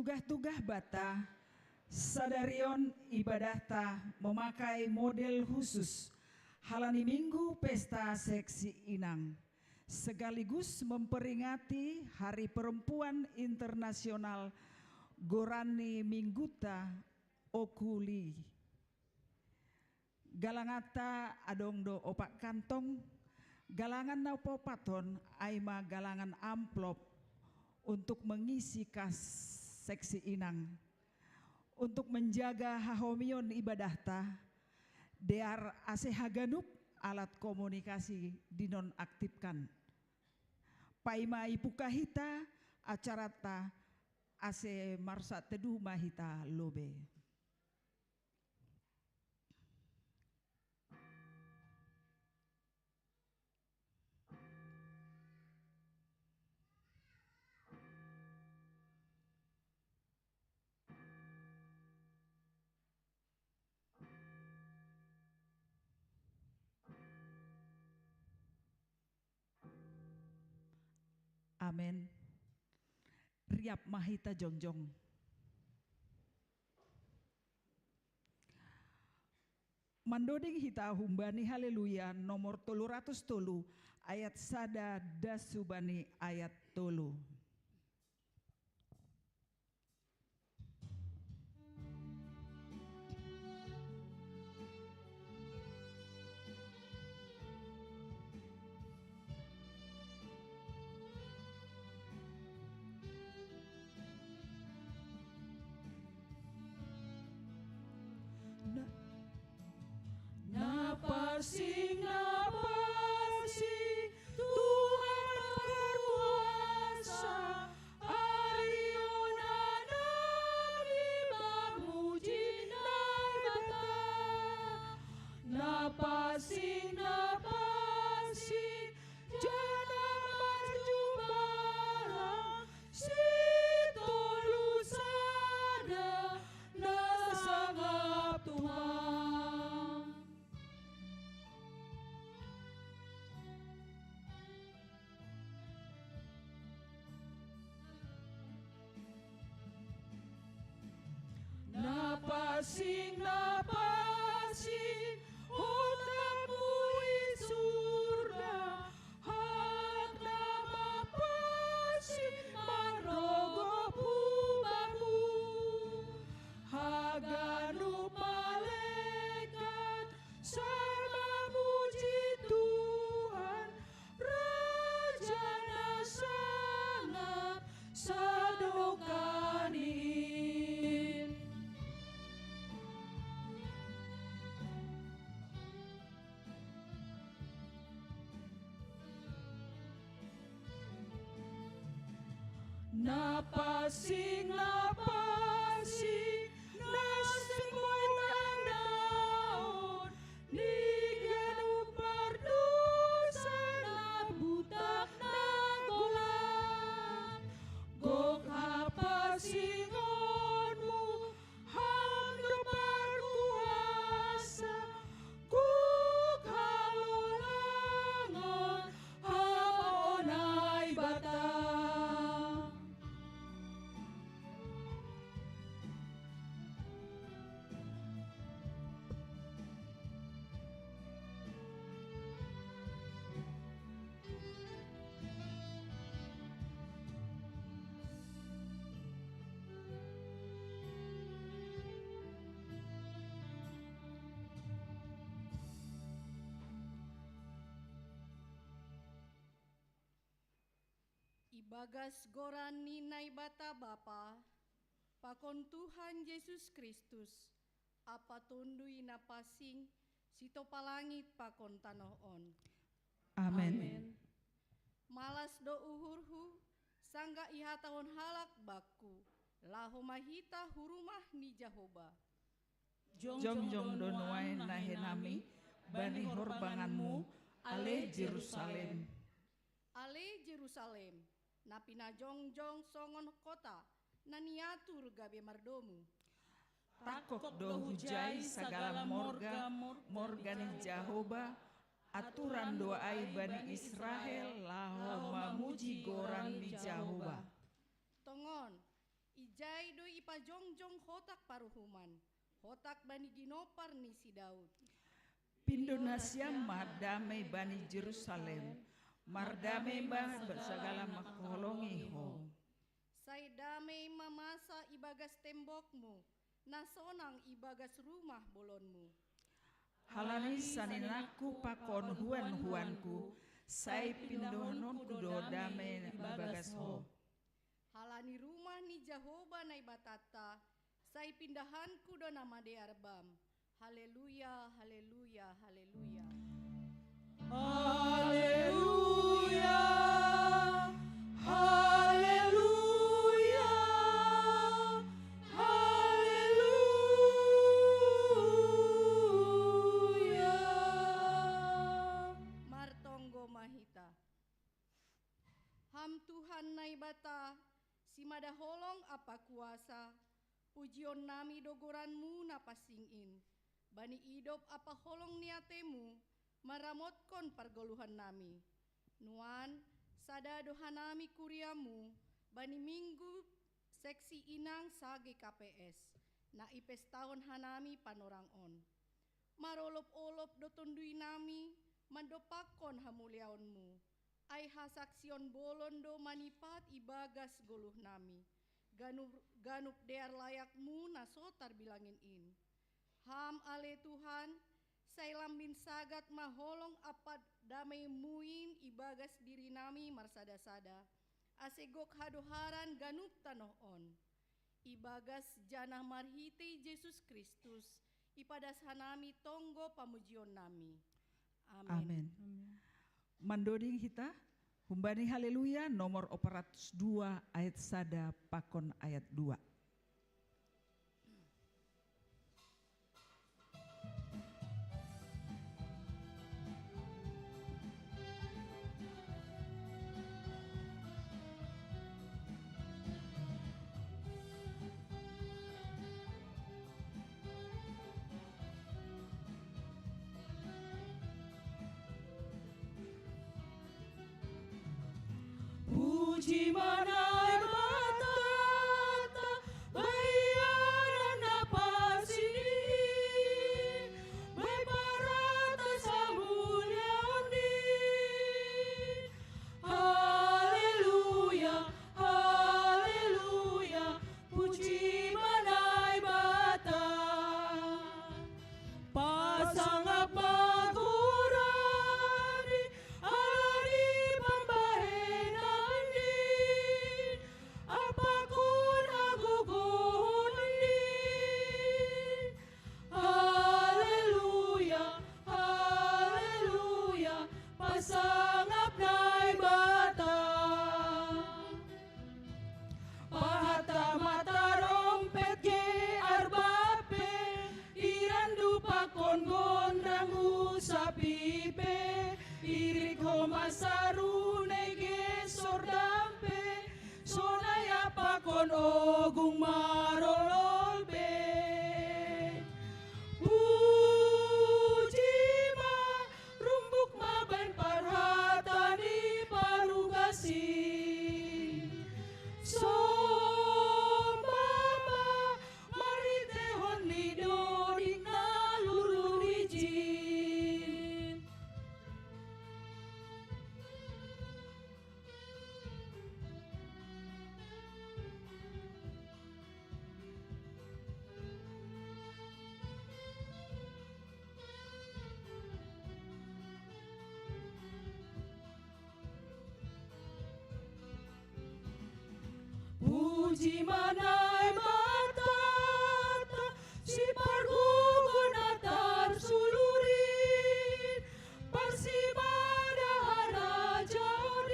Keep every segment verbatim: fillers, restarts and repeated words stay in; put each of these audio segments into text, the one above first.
Tugah-tugah bata, sadarion ibadahta memakai model khusus halani minggu pesta seksi inang, sekaligus memperingati Hari Perempuan Internasional goran ni mingguta Okuli. Galanganta adong do opat kantong, galangan na paopathon ai ma galangan amplop untuk mengisi kas seksi inang, untuk menjaga hahomion ibadahta, dear ase haganup alat komunikasi dinonaktifkan. Paima ipuka hita acarata, ase marsak teduh ma hita lobei. Amen. Riap ma hita jongjong. Mandoding hita humbani Haleluya nomor tolu ratus tolu, ayat sada das hubani ayat tolu. Na, na pansing, na pansing, Tuhan berkuasa, ari on nami mamuji Naibata. Na pansing, na pansing, janah marjumpa si tolu sada na sangap tumang. Na pansing, na pansing, otakmu i surga, hak na mapansing marogop hu bamu. Haganup malekat sai mamuji Tuhan, Raja na sangap sadokah ni in. Na pansing, na pansing, na seng boi tandaon ni ganup pardosa na butak na golan. Gok hapansingonmu, Ham do parkuasa, gok halolangon, Ham o Naibata. Ibagas goran ni Naibata Bapa, pakon Tuhan Jesus Kristus, ampa Tonduy Na Pansing, sitopa langit pakon tanoh on. Amen. Amen. Malas do uhurhu, sanggah ihatahon halak bakku, laho ma hita hu rumah ni Jahoba. Jongjong do nuaeng nahe nami bani horbanganmu, ale Jerusalem. Ale Jerusalem, na pinajongjong songon kota, na niatur gabe mardomu. Tangkog do hujai sagala morga, morga ni Jahoba, aturan do ai bani Israel laho mamuji goran ni Jahoba. Tongon, ijai do pajongjong hotak paruhuman, hotak bani ginopar ni si Daud. Pindo nasiam ma damai bani Jerusalem, mardamai ma bani sagala mangkaholongi ho. Sai damai ma masa ibagas tembokmu, na sonang ibagas rumah bolonmu. Halani saninangku pakon huan-huanku, sai pindohononku do damai ibagas ho. Halani rumah ni Jahowa Naibatanta, sai pindahanku do na madear bam. Haleluya, haleluya, haleluya. Haleluya, haleluya, haleluya. Martonggo ma hita. Ham Tuhan Naibata, simada holong ampa kuasa, pujionnami do goranmu na pansing in. Bani idop ampa holong ni atemu, maramotkon pargoluhannami. Nuan, sada do hanami kuriamu, bani minggu seksi inang sage K P S, na ipestahon hanami panorang on. Marolop-olop do tonduinami mandompakkon hamuliaonmu. Ai hasaksion bolon do manipat ibagas goluhnami. Ganup, ganup dear layakmu na so tarbilangin in. Ham ale Tuhan, sai lambin sagat ma holong ampa damaimu in ibagas dirinami marsada-sada. Ase gok hadoharan ganup tanoh on. Ibagas janah marhitei Jesus Kristus, ipadas hanami tonggo pamujionnami. Amen. Amen. Mandoding hita, humbani Haleluya nomor opat ratus dua ayat sada pakon ayat dua. Puji ma Naibata, bai aran na pansing in, bai parhata hamuliaonni. Haleluya, haleluya, puji ma Naibata. Pasangap ma goranNi, ala ni pambahenanNi, apakon hagogohonNi. Haleluya, haleluya, pasangap Naibata. Pahata ma tarompet ge arbape, irandu pakon gondang usap ipe, irik homa sarune ge sordampe, sonai pakon ogung marolol be. Puji ma, rumbuk ma bahen parhata ni parugas in. Sombah ma marhiteihon ni doding na lulur ijin. Puji ma Naibata, sipargogoh na tarsulurin, parsimada harajaonin.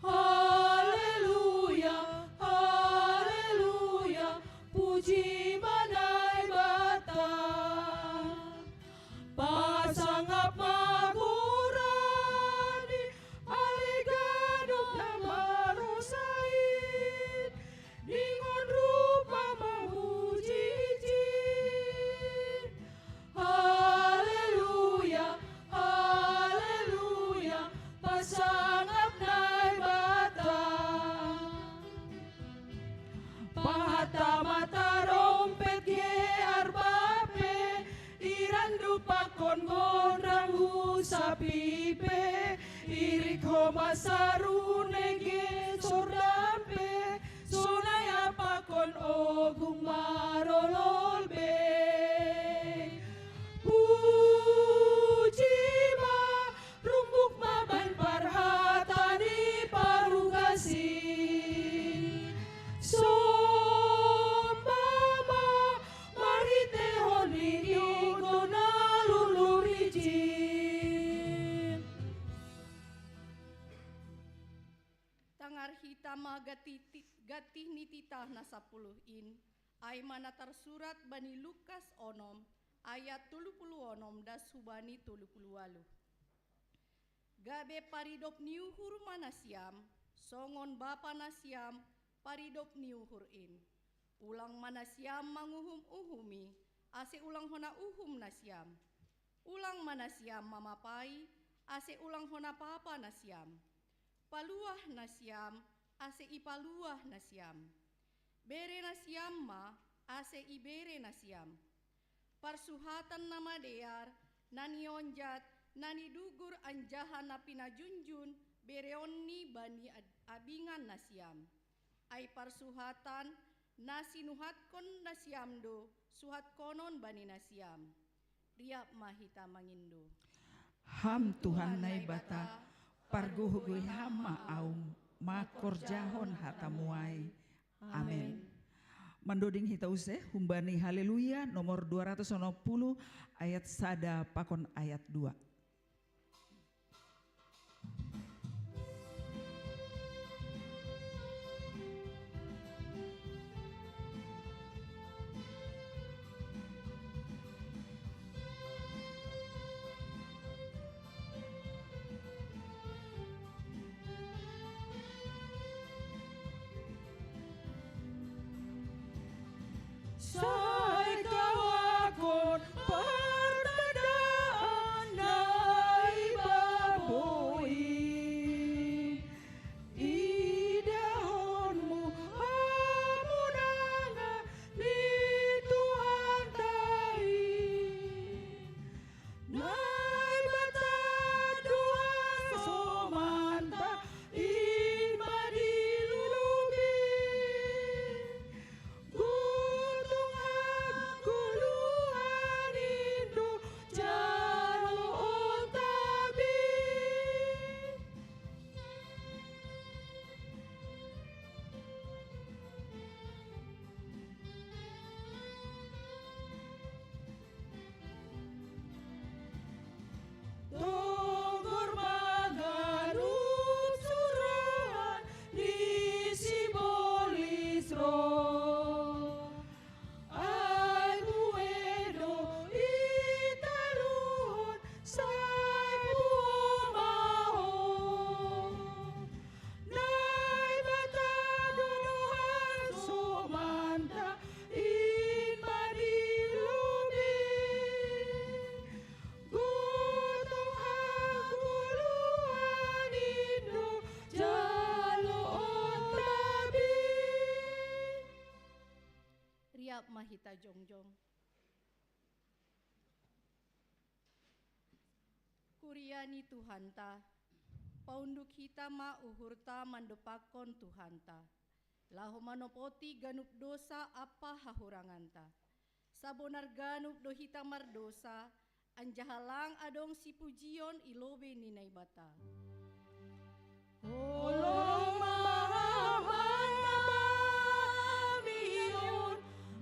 Haleluya, haleluya, puji ma Naibata. Pasangap ma goranNi, ale ganup na marosain. Masaru nege sordampe, sonai apakon ogung marolol be. Puji ma, rumbuk ma baen parhata ni parugasi. Somba ma, marhitehon ni igo na lulur ijin. Tangar hita ma gatih ti-, gatih ni titah na sapuluh in, ai ma na tarsurat bani Lukas onom, ayat tolu puluh onom das hubani tolu puluh waluh. Gabe paridop ni uhur ma nasiam, songon Bapa nasiam paridop ni uhur in. Ulang ma nasiam manguhum-uhumi, ase ulang hona uhum nasiam. Ulang ma nasiam mamapai, ase ulang hona papa nasiam. Paluah nasiam, ase ipaluah nasiam. Bere nasiam ma, ase ibere nasiam. Parsuhatan na madear, na nionjat, na nidugur anjaha na pinajunjun, bereonni bani ad-, abingan nasiam. Ai parsuhatan na sinuhatkon nasiam do suhatkonon bani nasiam. Riap ma hita mangindo. Ham Tuhan Naibata, pargogohi Ham ma aum, mangkorjahon hatamu ai. Amen. Mandoding hita use, humbani Haleluya nomor dua ratus onom puluh, ayat sada pakon ayat dua. Sai kawakon partandaan na i baboi. Idahonmu hamonangan ni Tuhanta i. Naibata do hasomanta in ma di lobei. Gotong hangoluan in do jaloonta be. Tonggor manganup suruhan ni sibolis roh. Ai bue do italuhon sai puo ma ho. Naibata do hasomanta in ma di lobei. Gotong hangoluan in do jaloonta be. Riap ma hita jongjong. Kuria ni Tuhanta, paunduk hita ma uhurta mandompakkon Tuhanta, laho manopoti ganup dosa ampa hahuranganta. Sabonar ganup do hita mardosa, anjaha lang adong sipujion i lobei ni Naibata. Holong ma Ham, Amami on,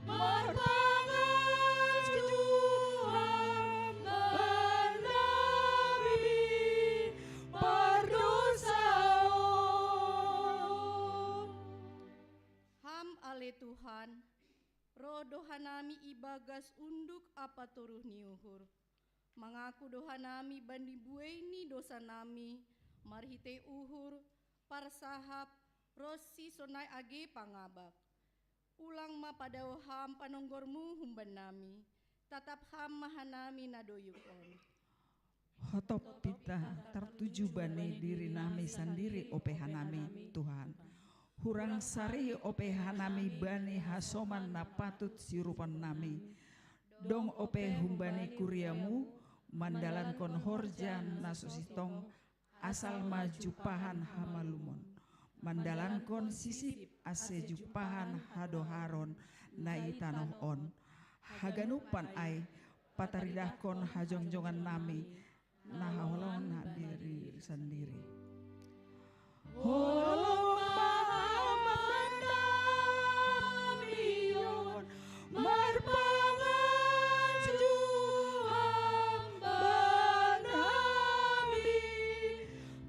marpangasu Ham bannami pardosa on. Ham ale Tuhan, roh do hanami ibagas unduk ampa toruh ni uhur. Mangaku do hanami bani buei ni dosanami, marhitei uhur, parsahap, ronsi sonai age pangabak. Ulang ma padao Ham panonggormu humbannami, tatap Ham ma hanami na doyuk on. Hotop hita tartuju bani dirinami sandiri ope hanami, Tuhan. Hurang sari ope hanami bani hasoman na patut siuruphonnami. Dong ope humbani kuriamu mandalankon horja na so sintong, asal ma jumpahan hamalumon. Mandalankon sisip ase jumpahan hadoharon na i tanoh on. Haganupan ai pataridahkon hajongjongan nami na haholongan nami sandiri. Holong ma haman nami on, marpangajuh hamba nami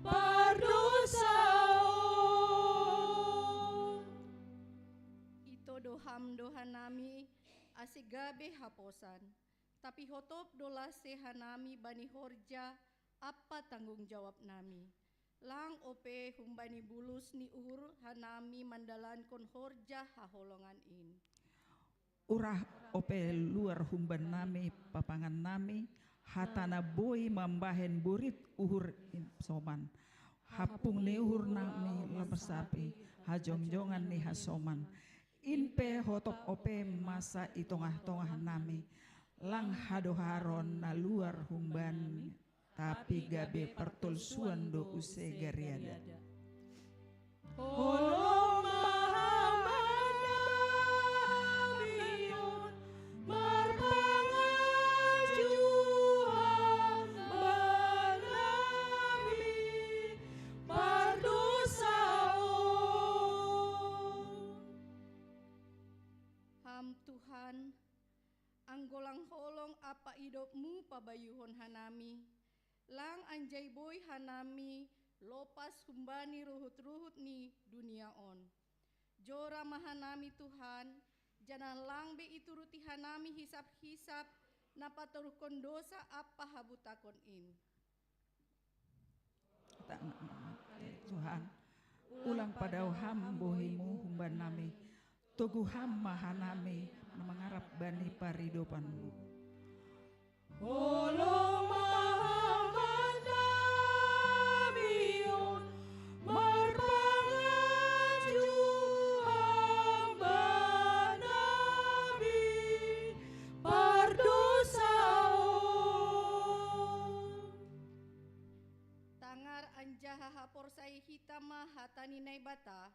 pardousaon. Ito do ham doha nami, ase gabe haposan, tapi hotop do lase hanami bani horja ampa tanggung jawab nami. Lang ope humbani bulus ni uhur hanami mandalankon horja haholongan in. Urah ope luar humban nami papangan nami, hata na boi mambahen borit uhur in soman. Hapung ni uhur nami lapas api, hajongjongan ni hasoman. In pe hotop ope masa i tongah-tongah nami, lang hadoharon na luar humbani, tapi gabe partolsuan do use gariada. Holong ma haman nami on, marpangajuh hamba nami pardousaon. Ham Tuhan, anggo lang holong ampa idopmu pabayuhon hanami, lang anjai boi hanami lopas humbani ruhut-ruhut ni dunia on. Jora ma hanami Tuhan, janah lang be ituruti hanami hisap-hisap na patoruhkon dousa ampa habutakon in. Tuhan, ulang padao ham bohimu humban nami, togu ham ma hanami na mangarap bani paridopanmu. Holong ma haman nami on, marpangajuh hamba nami pardousaon. Tangar anjaha haporsaya hita ma hata ni Naibata,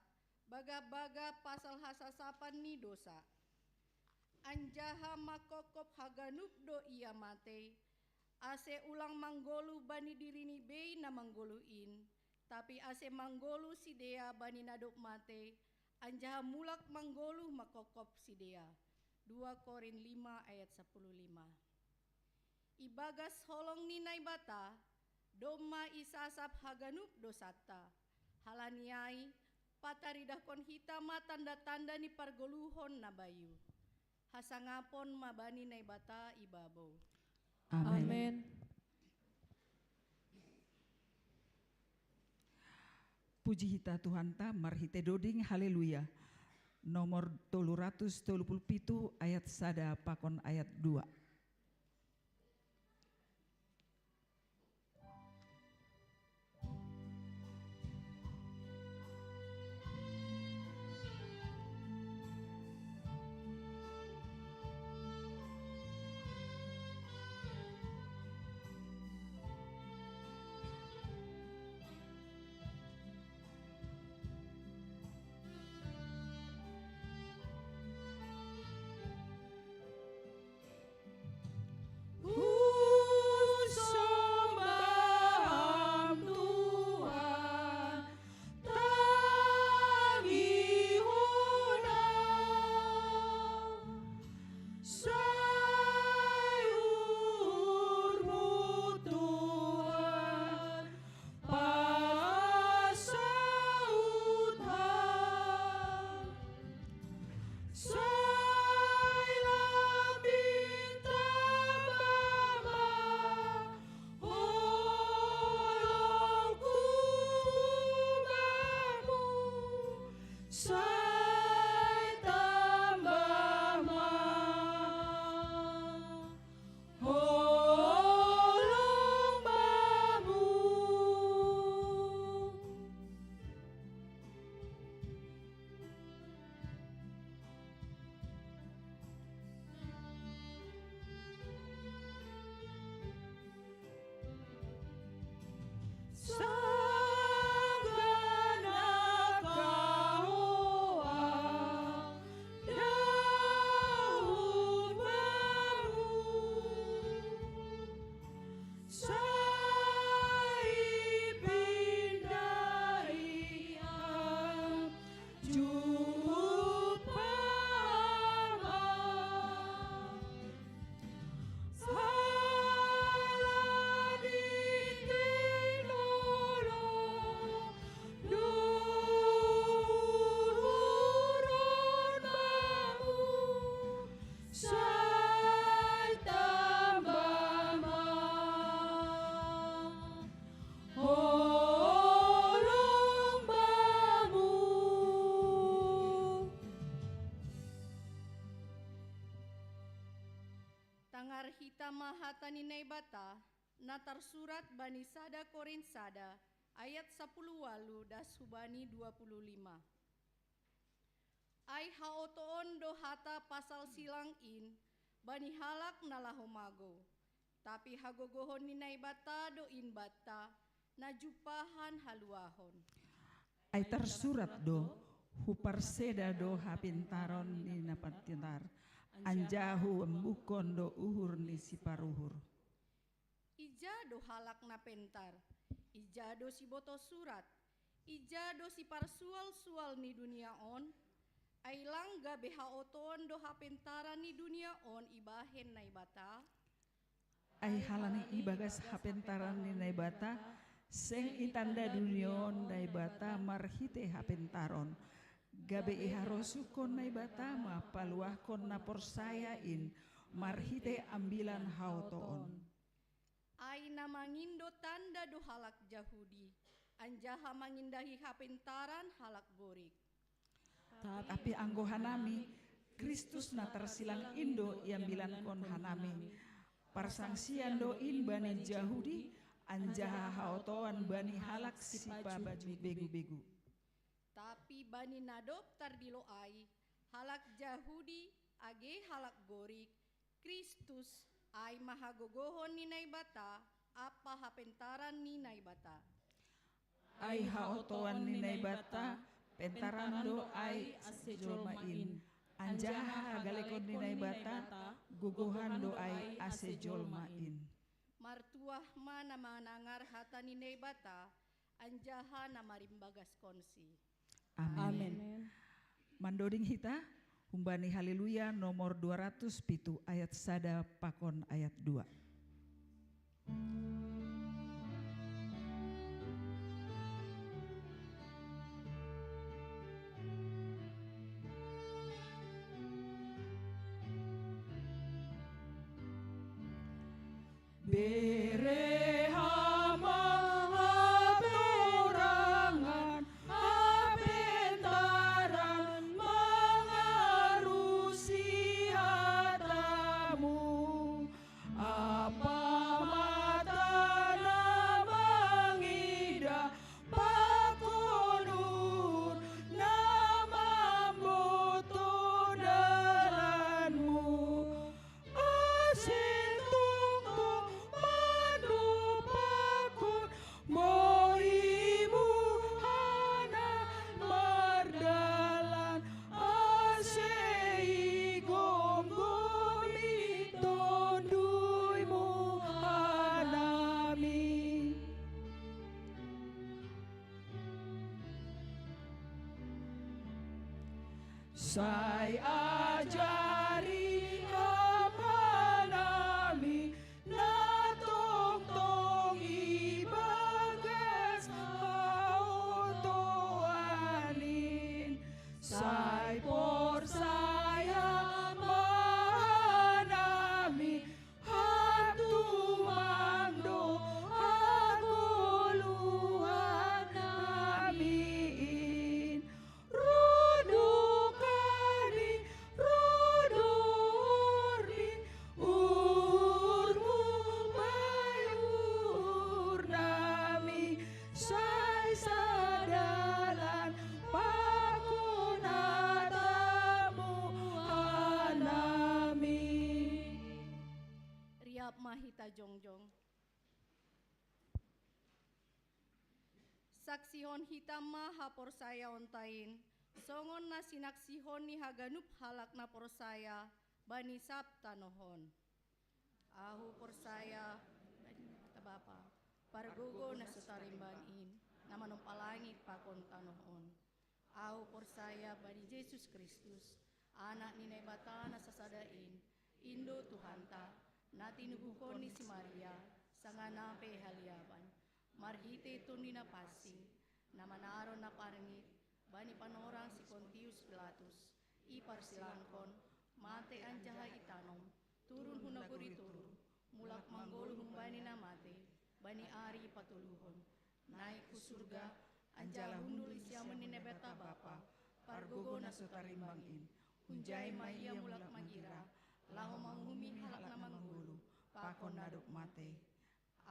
bagah-bagah pasal hasasapan ni dousa. Anjaha mangkopkop haganup do ia matei, ase ulang manggoluh bani dirini bei na manggoluh in, tapi ase manggoluh sidea bani na dob matei, anjaha mulak manggoluh mangkopkop sidea. Dua Korin lima ayat sapuluh lima. Ibagas holong ni Naibata, domma isasap haganup dousanta. Halani ai, pataridahkon hita ma tanda-tanda ni pargoluhon na bayu. Hasangapon ma bani Naibata ibabou. Amen. Amen. Puji hita Tuhanta marhite doding, haleluya. Nomor tolu ratus tolu puluh pitu ayat sada pakon ayat dua. na tarsurat bani sada Korint sada ayat sapuluh walu das hubani dua puluh lima. Ai haotoon do hata pasal silang in bani halak na laho magou, tapi hagogohon ni Naibata do in banta, na jumpahan haluahon. Ai tarsurat do, huparseda do hapintaron ni na pintar, anjaha huambukkon do uhur ni siparuhur. Ija do halak na pentar? Ija do sibotoh surat? Ija do siparsualsual ni dunia on? Ai lang gabe haotoon do hapentaran ni dunia on ibahen Naibata? Ai halani ibagas hapentaran ni Naibata, seng itanda dunia on Naibata marhite hapentaron, gabe iharosuhkon Naibata ma paluahkon na porsaya in marhite ambilan haotoon. Ai na mangindo tanda do halak Jahudi, anjaha mangindahi hapentaran halak Gorik. Tapi anggo hanami, Kristus na tarsilang in do iambilankon hanami. Parsangsian do in bani Jahudi, anjaha haotoan bani halak sipabaju begu-begu. Tapi bani na dob tardilo ai, halak Jahudi age halak Gorik, Kristus ai ma hagogohon ni Naibata ampa hapentaran ni Naibata. Ai haotoan ni Naibata, pentaran do ai ase jolma in, anjaha hagalekon ni Naibata, gogohan do ai ase jolma in. Martuah ma na manangar hata ni Naibata, anjaha na marimbagaskonsi. Amen. Amen. Mandoding hita, humbani Haleluya nomor dua ratus pitu ayat sada pakon ayat dua. Bere hama hatorangan hapentaran mangarusi hatamu, ampa mata na mangidah pakon uhur na mambotoh dalanmu. Ase tongtong mandopakkon bohimu hanan mardalan, ase igomgomi tonduymu hanami. Sai ajari ham hanami na tongtong ibagas haotoan in. Sai porsaya ma hanami, hatumang do hagoluhan nami in. Ro do kari, ro do horni, uhurmu ma i uhur nami, sai sadalan pakon hatamu hanami. Riap ma hita jongjong. Saksihon hita ma haporsayaonta in, songon na sinaksihon ni haganup halak na porsaya bani sab tanoh on. Ahu porsaya bani Naibata Bapa, pargogo na so tarimbang in, na manompa langit pakon tanoh on. Ahu porsaya bani Jesus Kristus, Anak ni Naibata na sasada in, in do Tuhanta, na tinubuhkon ni si Maria, sanga na pe haliaban, marhite Tondi Napansing, na manaron na parngit bani panorang si Pontius Pilatus, iparsilangkon, mate anjaha itanom, turun hu nagori toruh, mulak manggoluh humbani na mate, bani ari patoluhon, naik hu surga, anjaha hundul i siamun ni Naibata Bapa, pargogo na so tarimbang in. Hunjai ma ia mulak magira, laho manguhumi halak na manggoluh pakon na dob mate.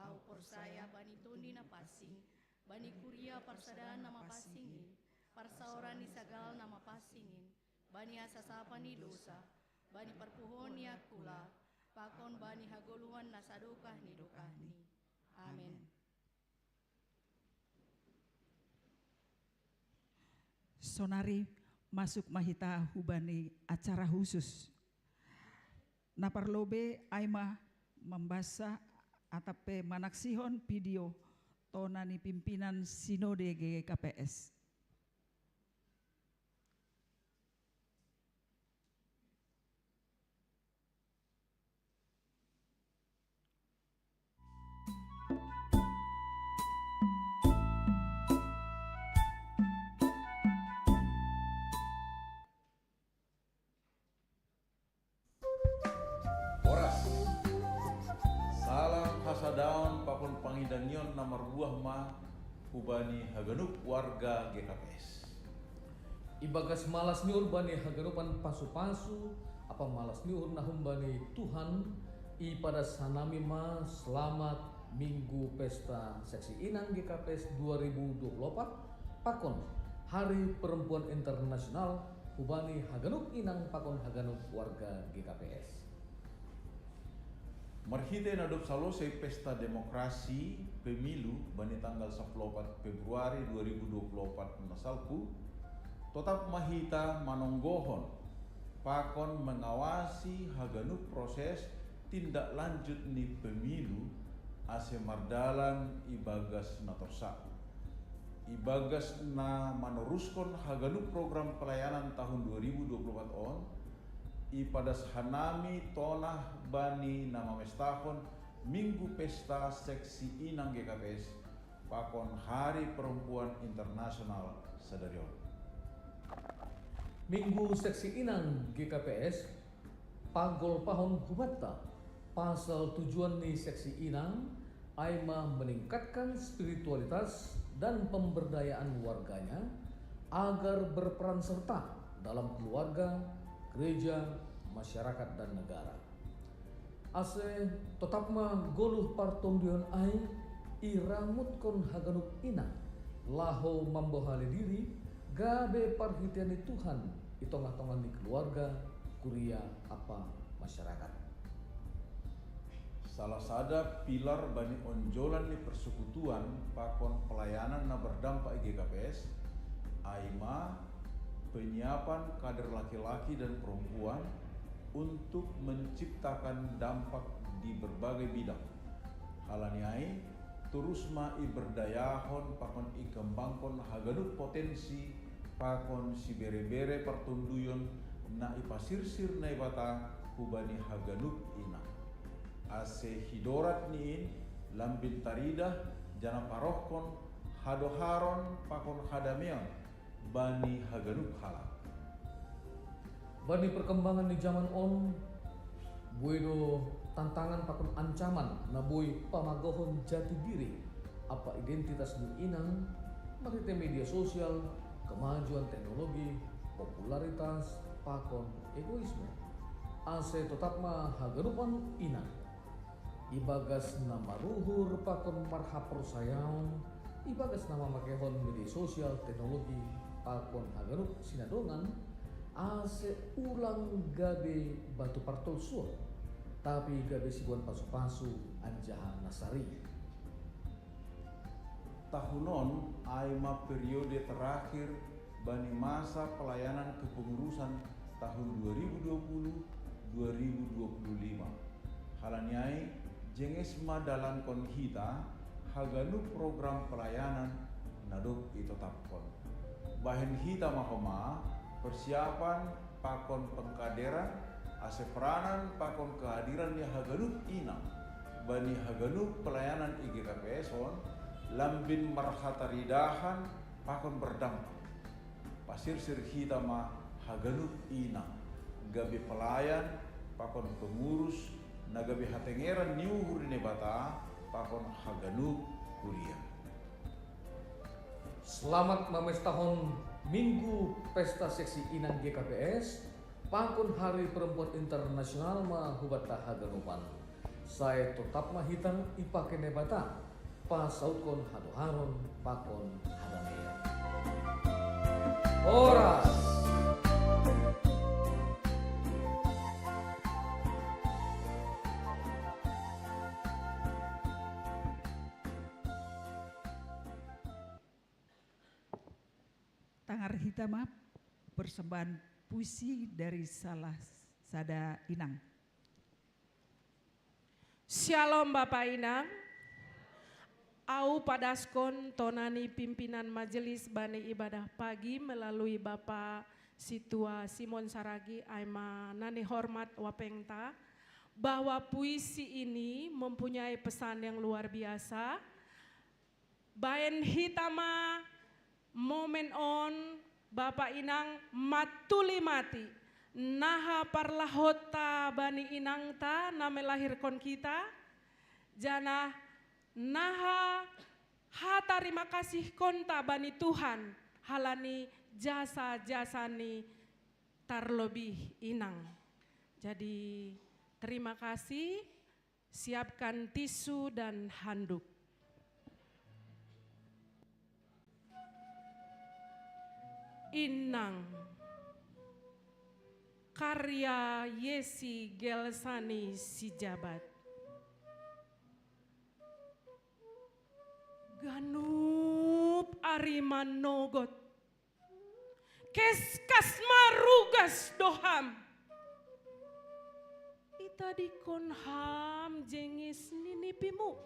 Au porsaya bani Tondi na pansing, bani kuria parsadaan na mapansingin, parsaoran ni sagal na mapansingin, bani hasasapan ni dosa, bani parpuhoon ni angkula, pakon bani hagoluhan na sadokah ni dokahni. Amen. Sonari masuk ma hita hubani acara khusus. Na parlobei ai ma mambasa atap pe manaksihon video tona ni pimpinan Sinode G K P S. Horas. Salam hasadaon pakon pangidangion na marbuah ma hubani haganup warga G K P S. Ibagas malas ni uhur bani haganupan pasupasu ampa malas ni uhur na humbani Tuhan, ipadas hanami ma selamat Minggu Pesta Seksi Inang G K P S dua ribu dua puluh opat pakon Hari Perempuan Internasional hubani haganup inang pakon haganup warga G K P S. Marhite na dob salosei pesta demokrasi pemilu bani tanggal sapuluh opat Februari dua ribu dua puluh opat na salpu, totap ma hita manonggohon pakon mengawasi haganup proses tindak lanjut ni pemilu ase mardalan ibagas na torsah. Ibagas na manoruskon haganup program pelayanan tahun dua ribu dua puluh opat on, ipadas hanami tonah bani na mamestahon Minggu Pesta Seksi Inang G K P S pakon Hari Perempuan Internasional sadari on. Minggu Seksi Inang G K P S pagolpahon hubanta pasal tujuan ni seksi inang ai ma meningkatkan spiritualitas dan pemberdayaan warganya agar berperan serta dalam keluarga, gereja, masyarakat dan negara. Ase totap ma goluh partondion ai iramutkon haganup inang laho mambohali diri gabe parhitean ni Tuhan i tongah-tongah ni keluarga, kuria ampa masyarakat. Salah sada pilar bani onjolan ni persekutuan pakon pelayanan na berdampak i G K P S ai ma penyiapan kader laki-laki dan perempuan untuk menciptakan dampak di berbagai bidang. Halani ai, torus ma iberdayahon pakon ikembangkon haganup potensi pakon sibere-bere partonduyon na ipasirsir Naibata hubani haganup inang. Ase hidorat ni in lambin taridah janah parohkon hadoharon pakon hadameon bani haganup halak. Bani perkembangan ni jaman on, boi do tantangan pakon ancaman na boi pamagohon jati diri ampa identitas ni inang marhite media sosial, kemajuan teknologi, popularitas pakon egoisme. Ase totap ma haganupan inang ibagas na maruhur pakon marhaporsayaon, ibagas na mamakehon media sosial, teknologi pakon haganup sinadongan, ase ulang gabe batu partolsuon, tapi gabe siboan pasupasu anjaha na sari. Tahun on ai ma periode terakhir bani masa pelayanan kepengurusan tahun dua ribu dua puluh dua ribu dua puluh lima. Halani ai jenges ma dalankon hita haganup program pelayanan na dob itotapkon. Bahen hita ma homa persiapan pakon pengkaderan ase peranan pakon kehadiran ni haganup inang bani haganup pelayanan i G K P S on lambin marhataridahan pakon berdampak. Pasirsir hita ma haganup inang gabe pelayan pakon pengurus na gabe hatengeran ni uhur ni Naibata pakon haganup kuria. Selamat mamestahon Minggu Pesta Seksi Inang G K P S pakon Hari Perempuan Internasional ma hubanta haganupan. Sai totap ma hita ipake Naibata, pasautkon hadoharon pakon hadameion. Horas. Tangar hita ma persembahan puisi dari salah sada inang. Syalom Bapa Inang. Au padaskon tona ni pimpinan majelis bani ibadah pagi melalui Bapa Situa Simon Saragi, ai ma nani hormat wapengta, bahwa puisi ini mempunyai pesan yang luar biasa. Baen hita ma momen on, Bapa Inang, matuli mati naha parlahota bani inangta na melahirkon kita, janah naha hatarima kasihkonta bani Tuhan halani jasa-jasa ni tarlobih inang. Jadi terima kasih. Siapkan tisu dan handuk. Inang, karya Yesi Gelsani Sijabat. Ganup ari manogot. Keskas ma rugas do ham. Itadingkon ham jengis ni nipimu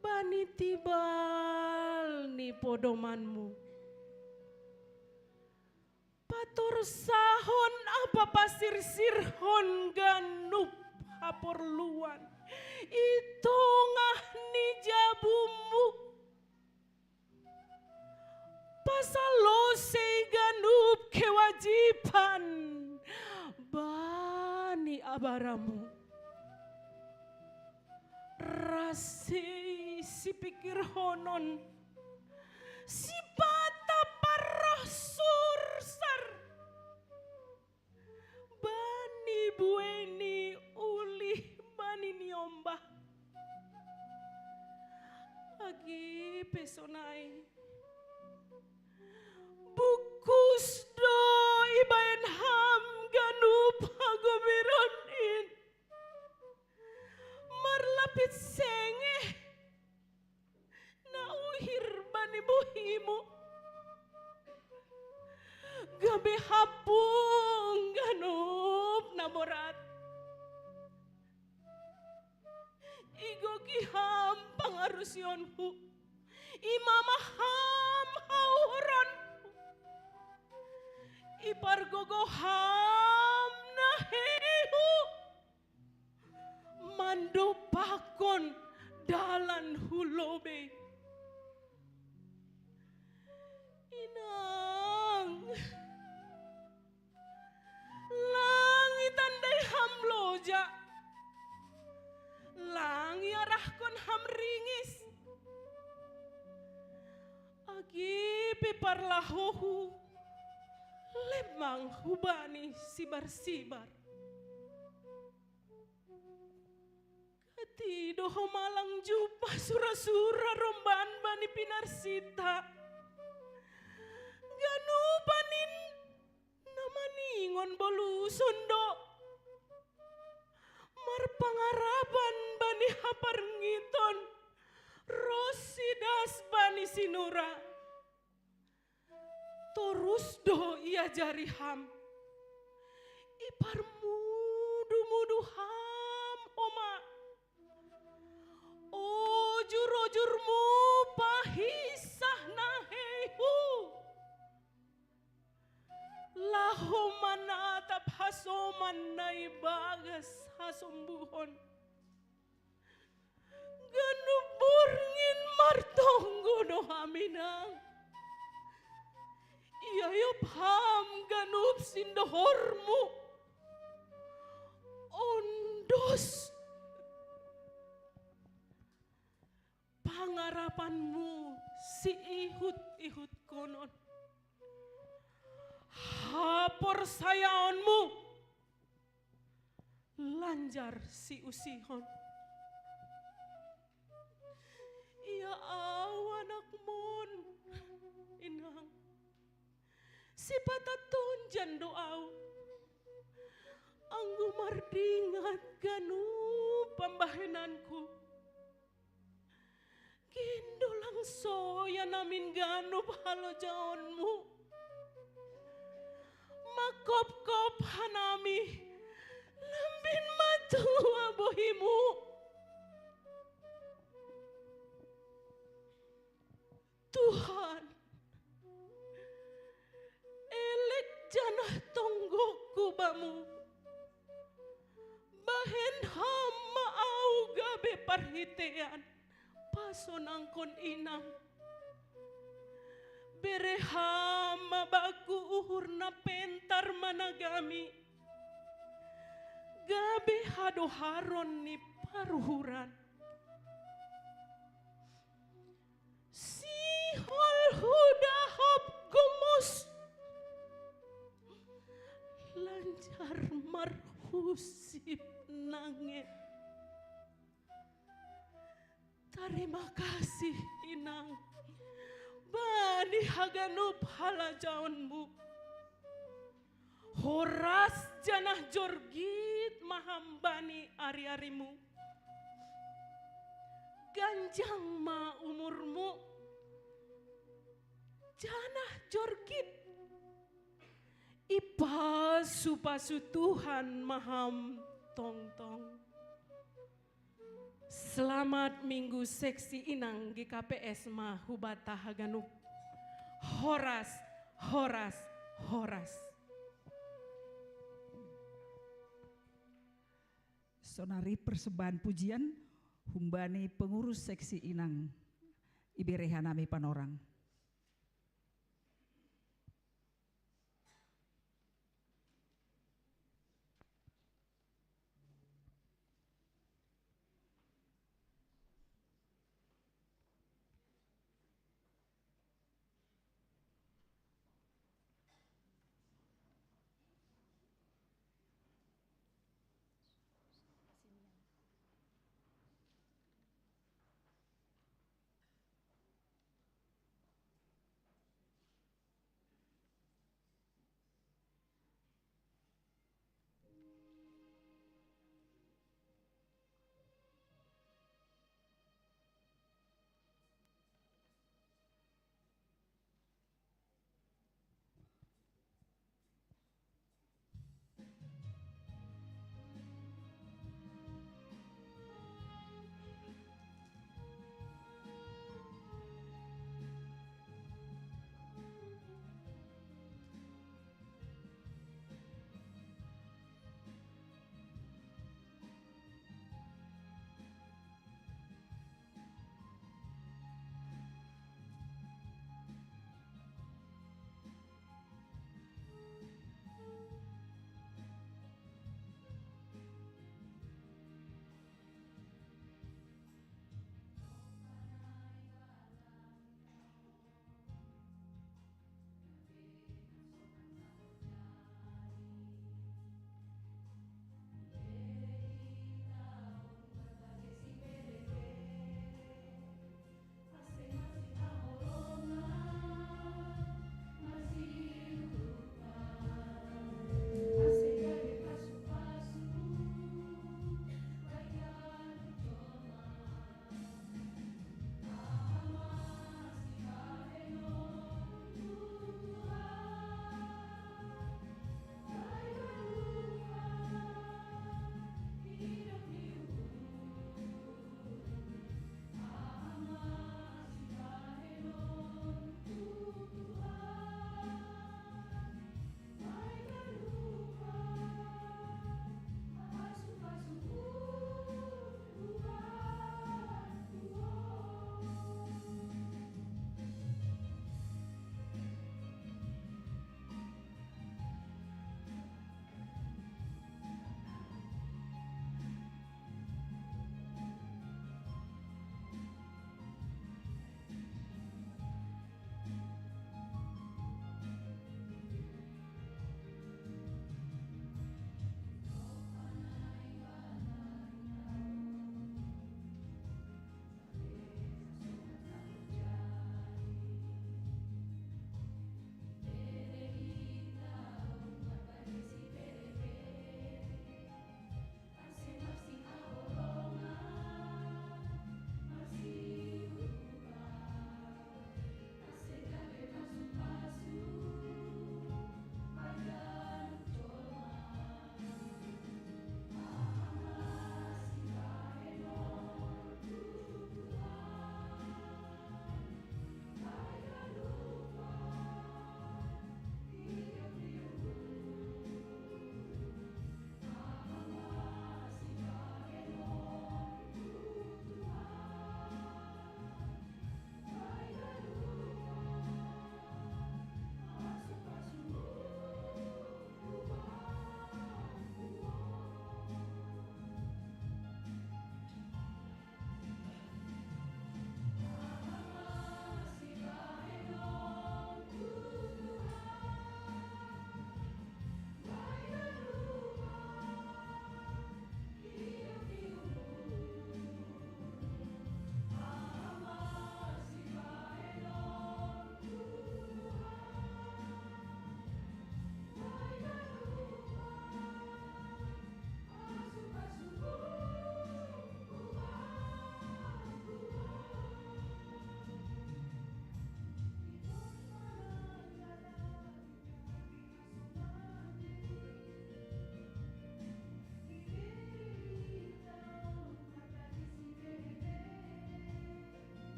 bani tibal ni podomanmu. Patorsahon ampa pasirsirhon ganup haporluan i tongah ni jabumu. Pasalosei ganup kewajiban bani abaramu. Rasei sipikirhonon, sipata parroh sursar. Bani buei ni ulih bani niombah. Age pe sonai, bungkus do ibaen ham ganup hagobiron in. Marlapit sengeh na uhir bani buhimu, gabe hapung ganup na borat. Igoki ham pangarusionku, imamah ham hauhuronku, ipargogoh ham naheihu. Mandopakon dalan hu lobei. Inang, lang itandai ham loja, lang iarahkon ham ringis. Age pe parlahohu, lembang hubani sibar-sibar. Kati do ho malang jubah sura-sura romban bani pinarsita. Ganupan in na maningon boluson do. Marpangarapan bani haparngiton, ros sidas bani sinura. Torus do iajari ham, iparmudu-mudu ham homa. Ojur-ojurmu pahisah naheihu, laho manatap hasoman na ibagas hasombuhon. Ganup borngin martonggo do ham inang. Iaiop ham ganup sindohormu. Ondos pangarapanmu siihut-ihutkonon. Haporsayaonmu Lanjar si usihon. Ia au anakmon, inang. Sipataton jando au. Anggo mardingat ganup pambahenanku. Gindo lang soya namin ganup halojaonmu. Mangkopkop hanami, lambin ma tua bohimu. Tuhan, elek janah tonggokku bamu. Bahen Ham ma au gabe parhitean pasonangkon inang. Bere Ham ma bangku uhur na pentar managami, gabe hadoharon ni paruhuran. Sihol hudahop gomos, lanjar marhusip nanget. Tarima kasih, inang, bani haganup halajaonmu. Horas janah jorgit ma Ham bani ari-arimu. Ganjang ma umurmu, janah jorgit. Ipasu-pasu Tuhan ma Ham tongtong. Selamat Minggu Seksi Inang G K P S ma hubata haganup. Horas, horas, horas. Sonari persembahan pujian humbani pengurus seksi inang, ibere hanami panorang.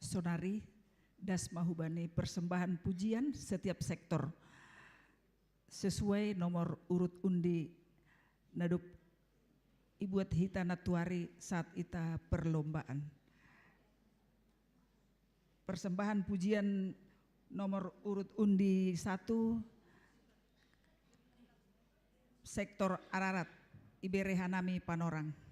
Sonari, das mahubani persembahan pujian setiap sektor sesuai nomor urut undi nadup ibuat hita natuari saat ita perlombaan. Persembahan pujian nomor urut undi satu, sektor Ararat, ibere hanami panorang.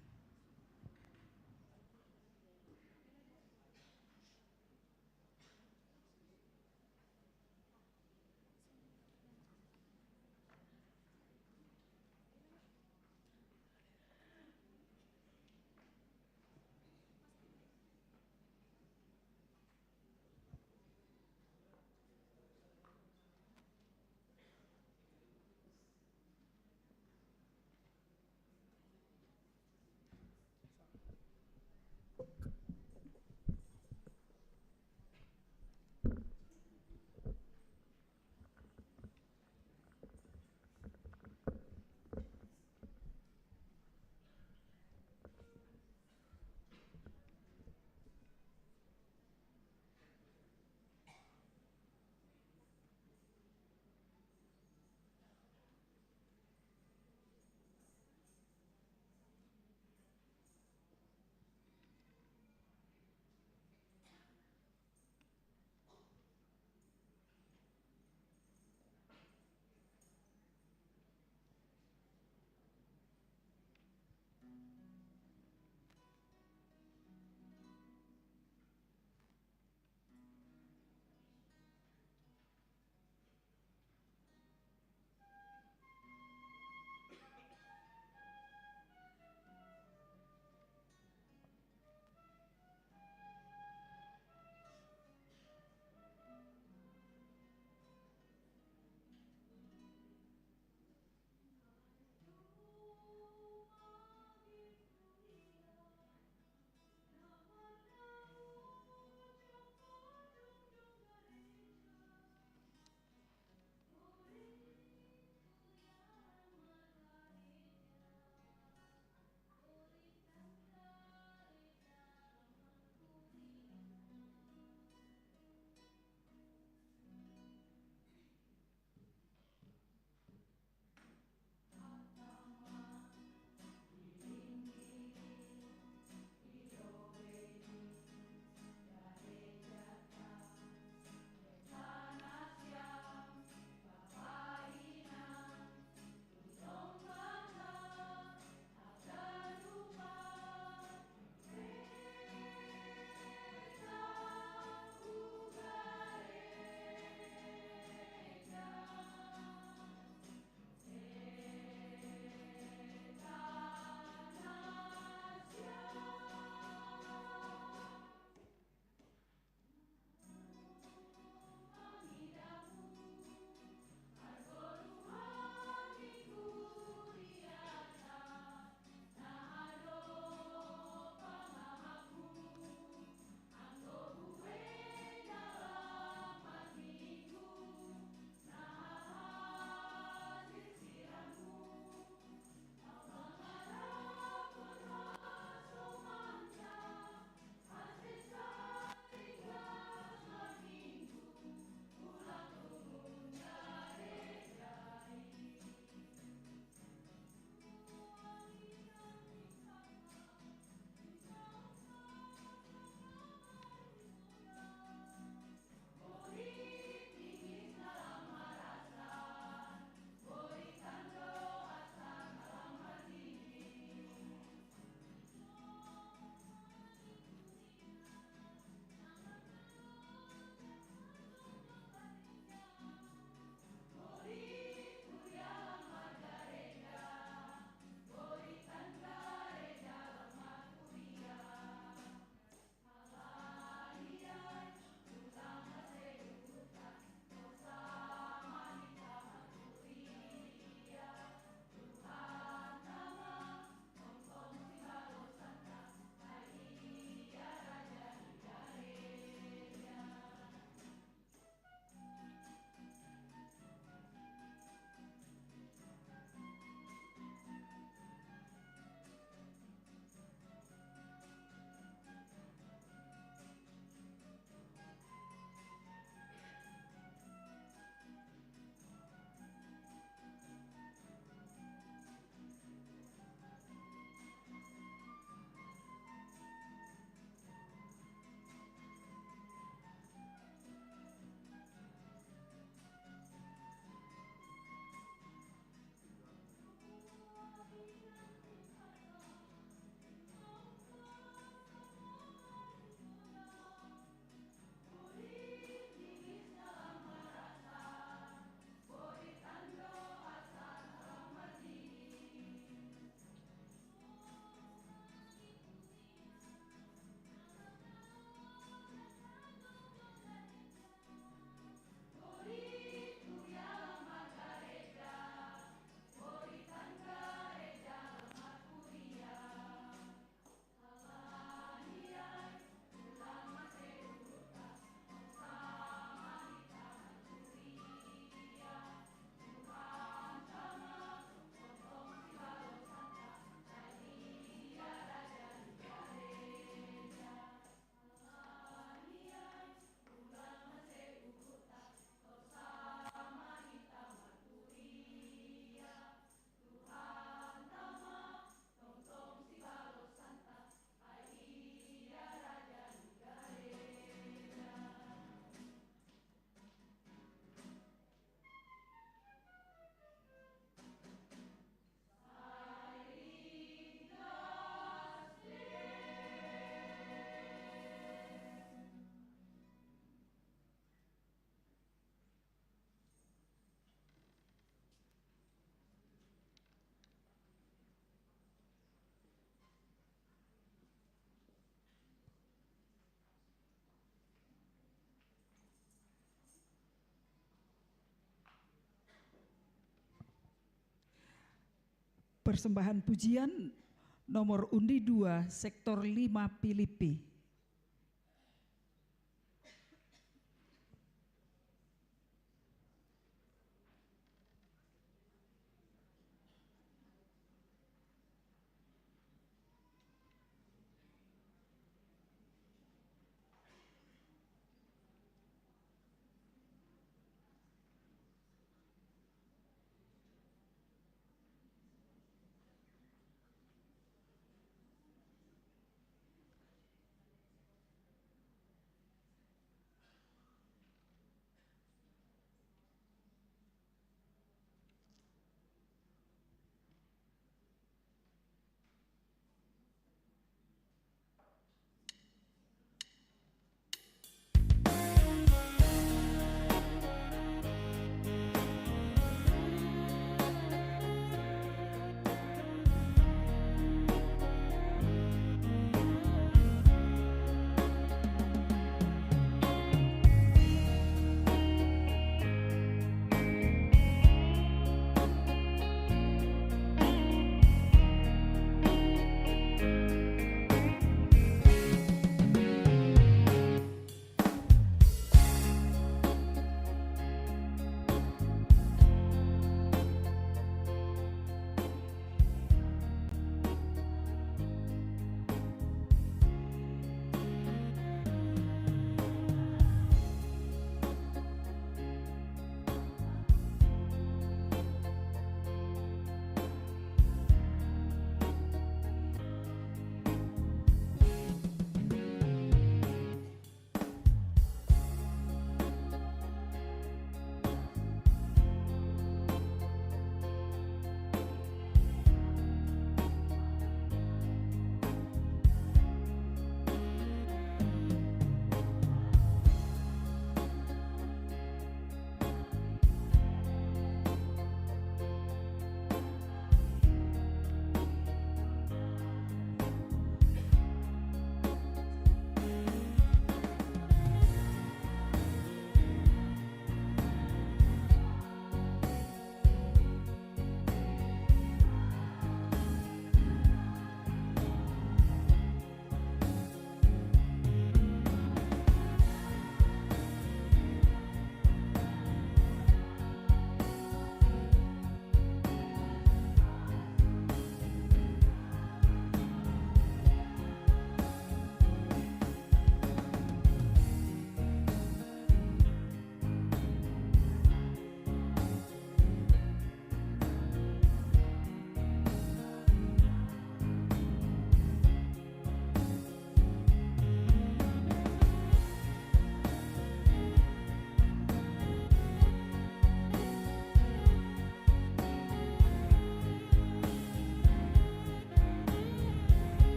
Persembahan pujian nomor undi dua, sektor lima, Filipi.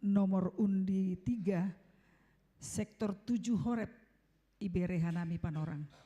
nomor undi tiga, sektor tujuh Horeb, ibere hanami panorang.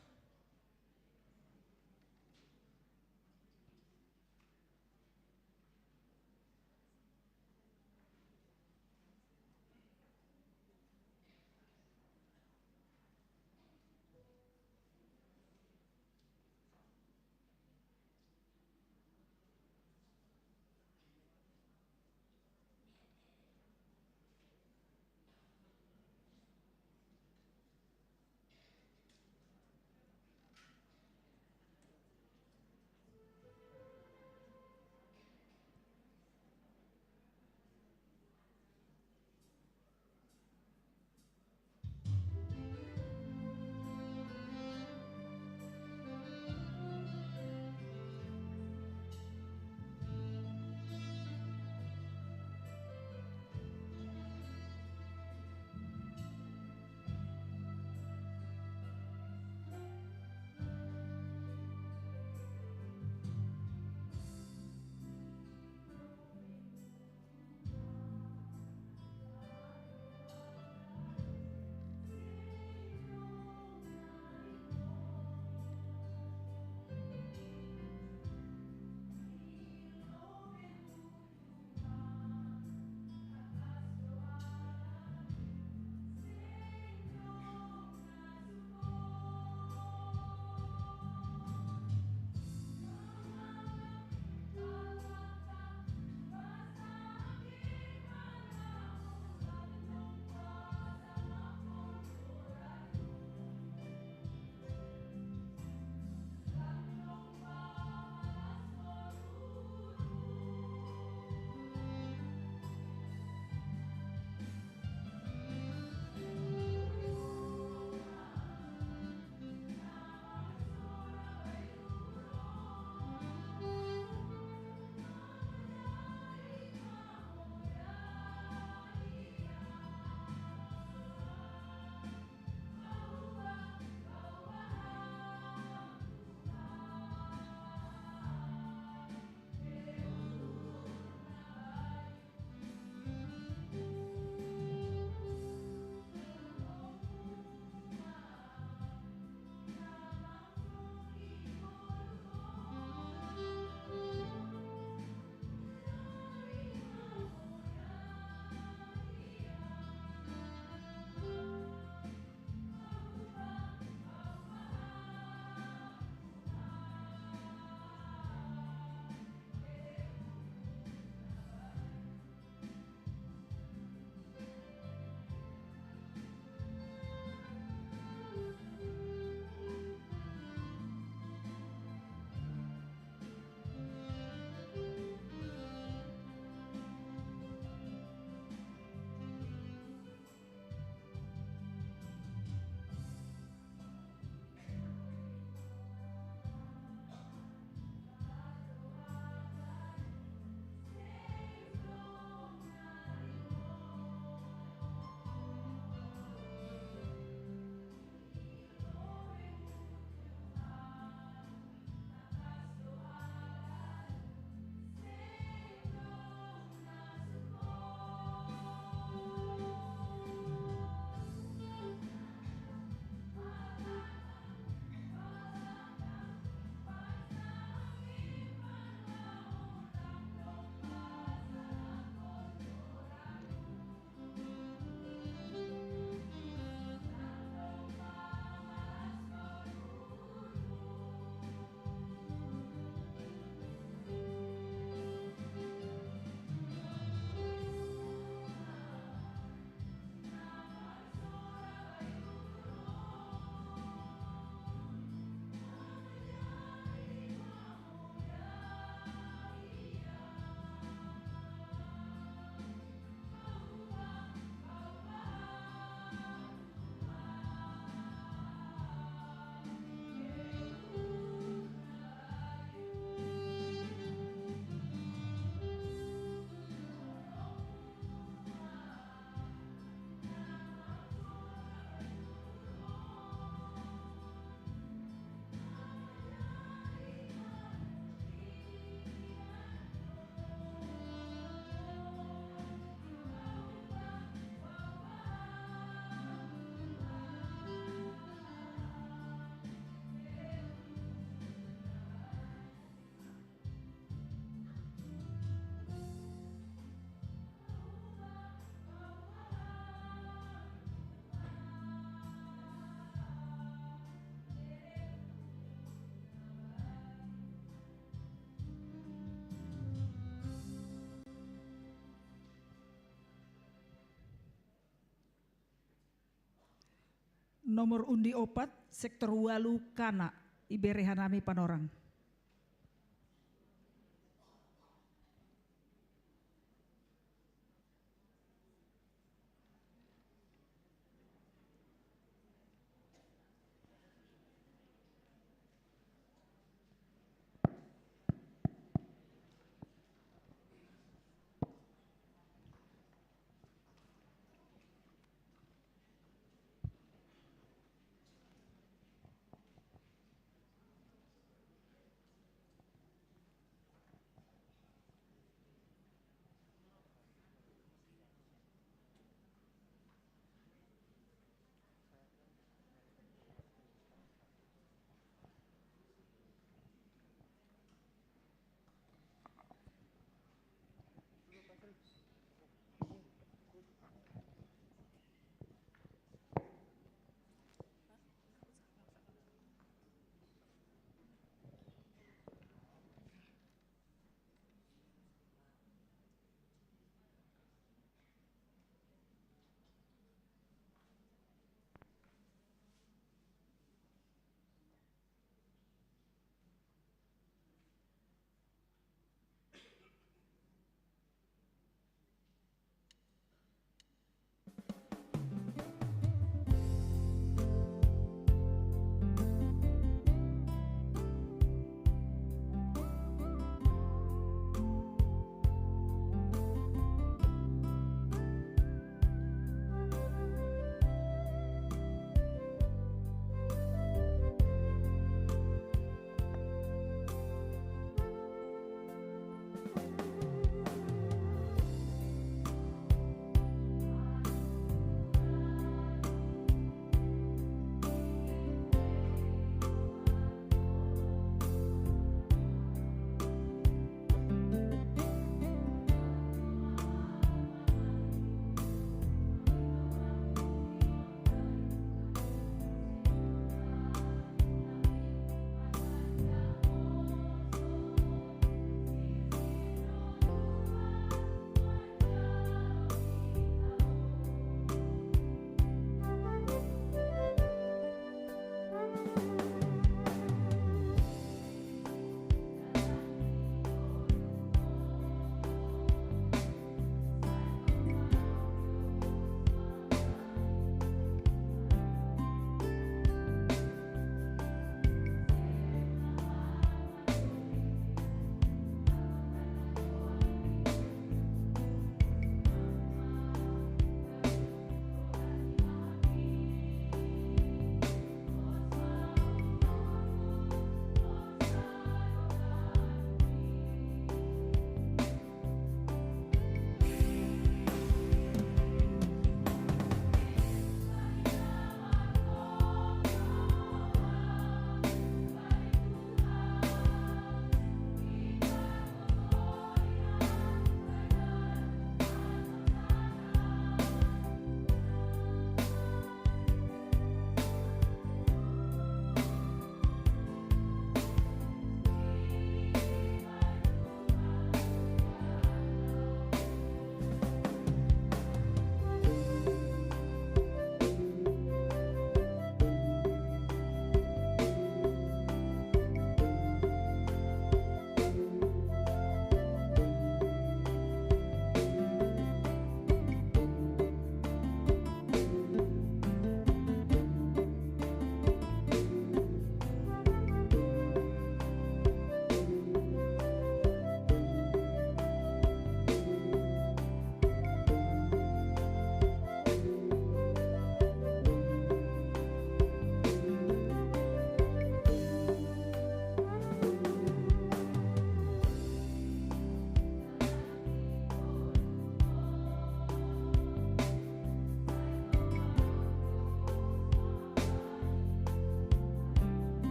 Nomor undi opat, sektor walu kana, ibere hanami panorang.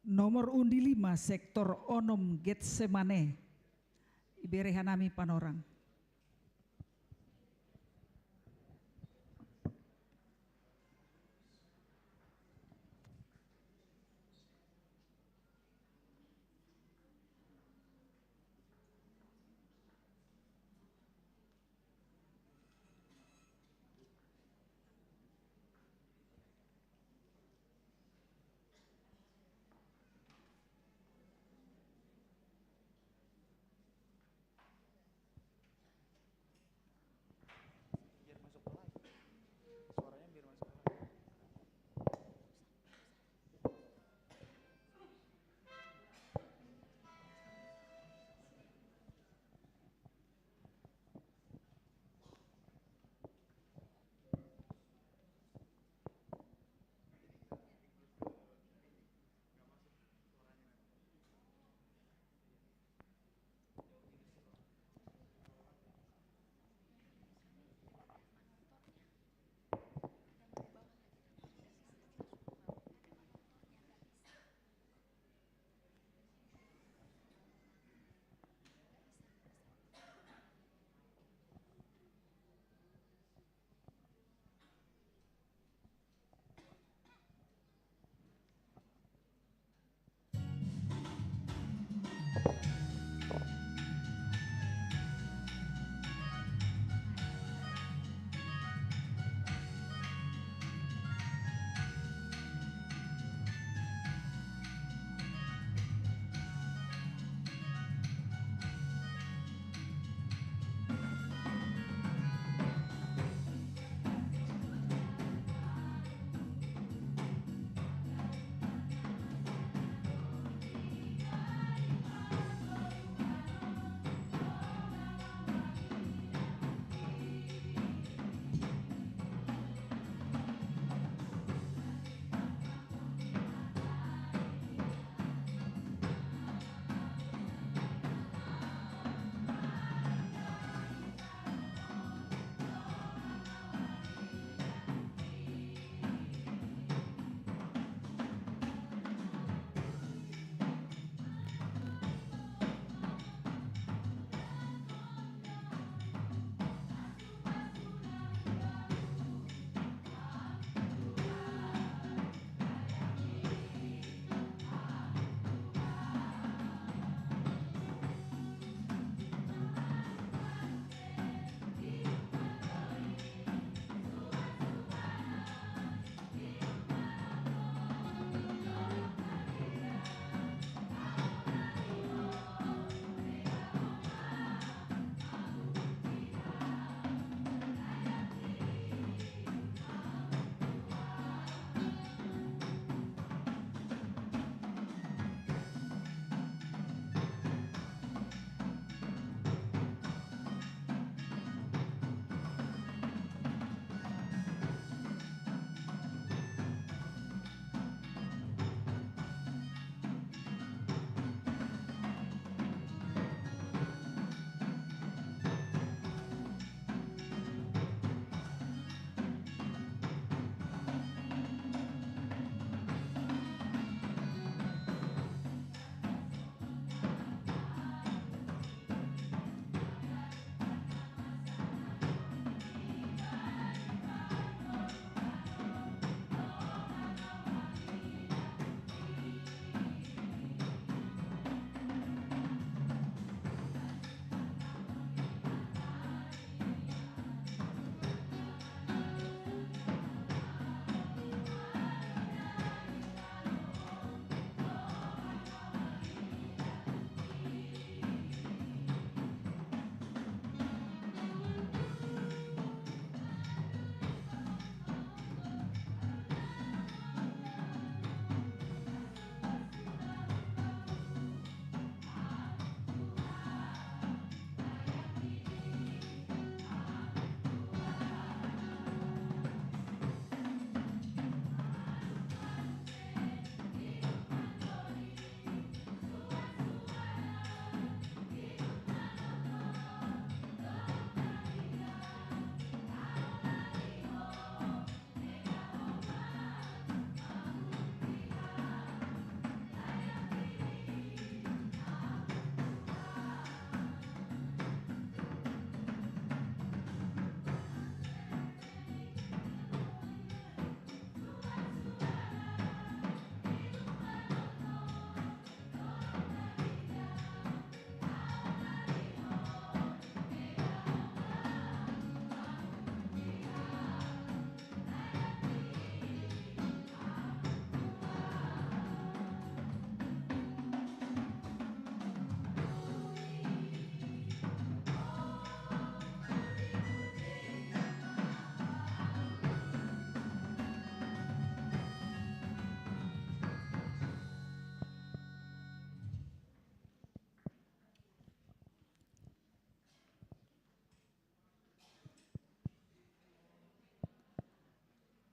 Nomor undi lima, sektor onom, Getsemane. Ibere hanami panorang.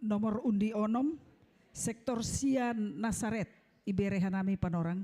Nomor undi onom, sektor sia Nasaret, ibere hanami panorang.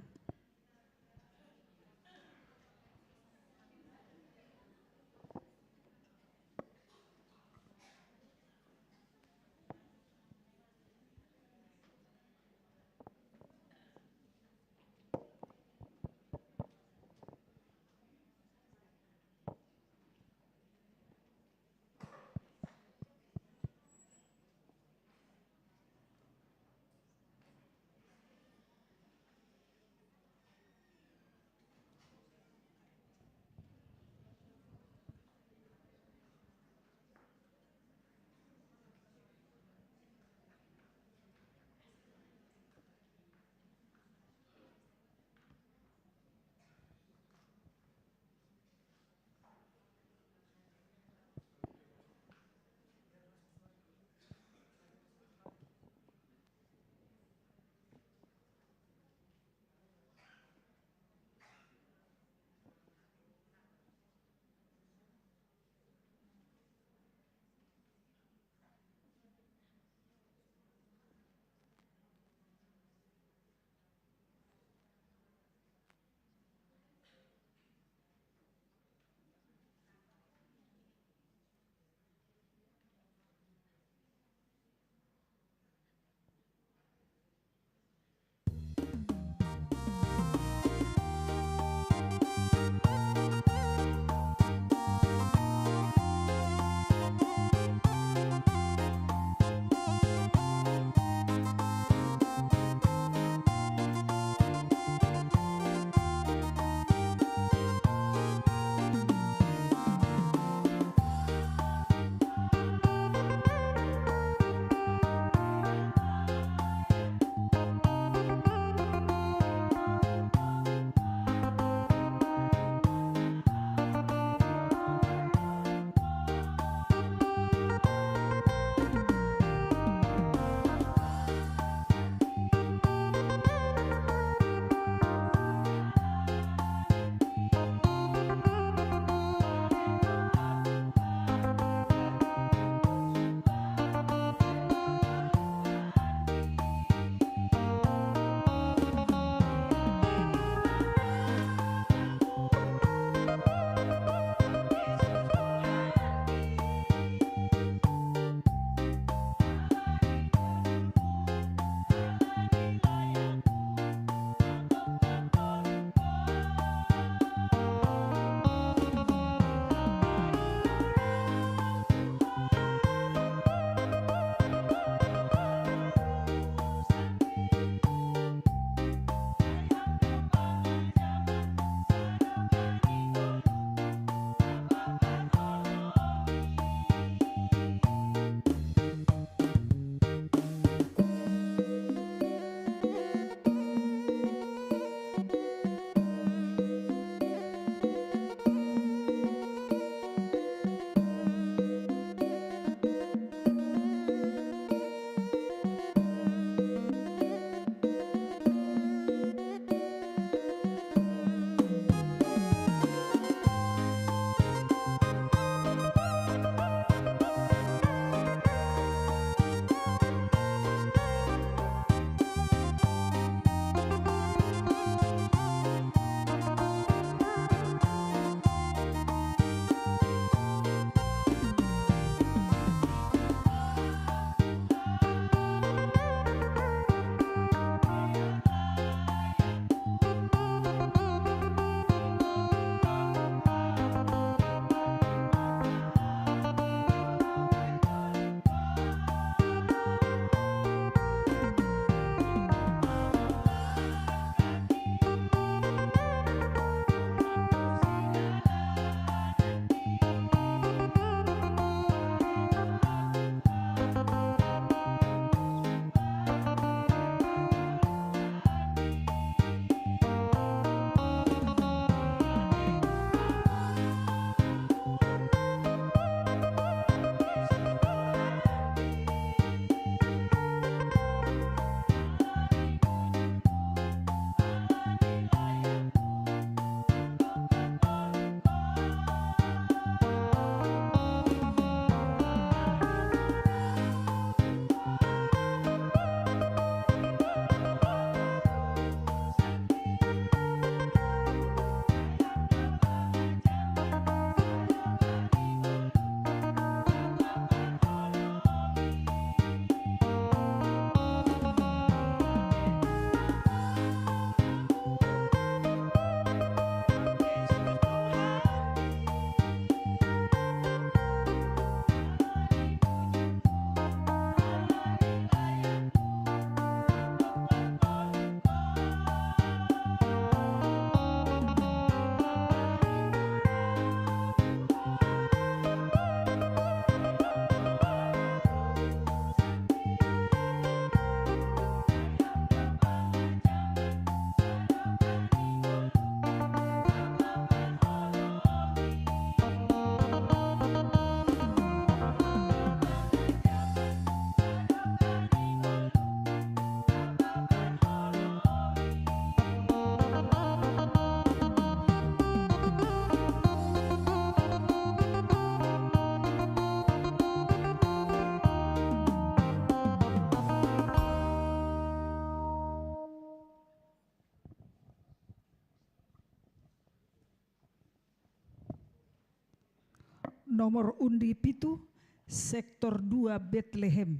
Nomor undi pitu, sektor dua Betlehem.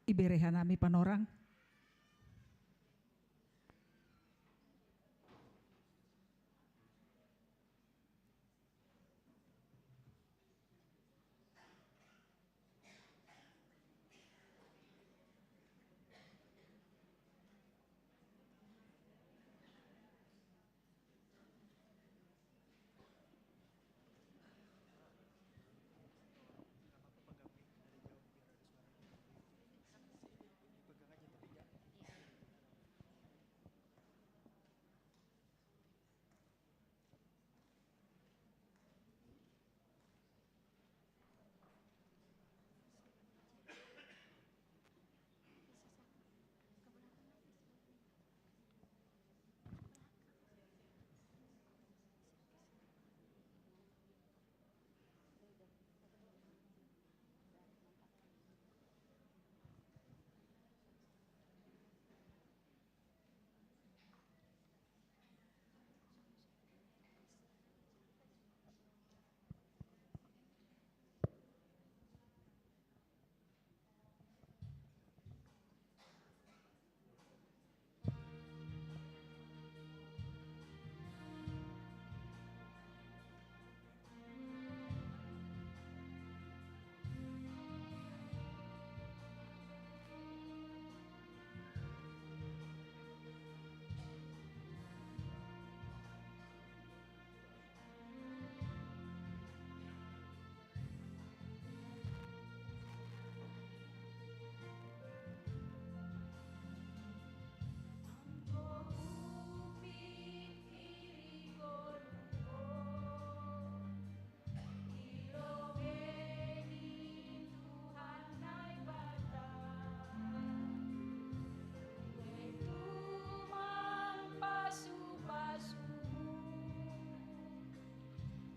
Iberehan ami panorang.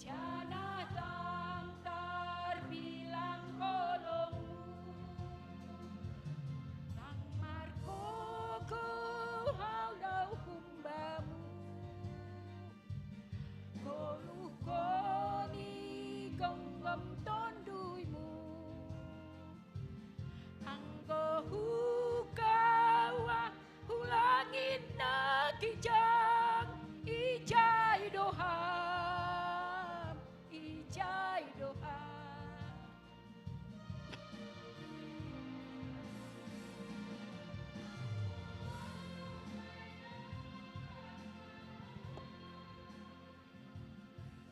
Janah tang tarbilang holongmu, tang margogoh hau dau humbamu. Goluh goni gonggom tonduymu. Anggo hukawah hu langit na gijang, ijai do Ham, ijai do Ham.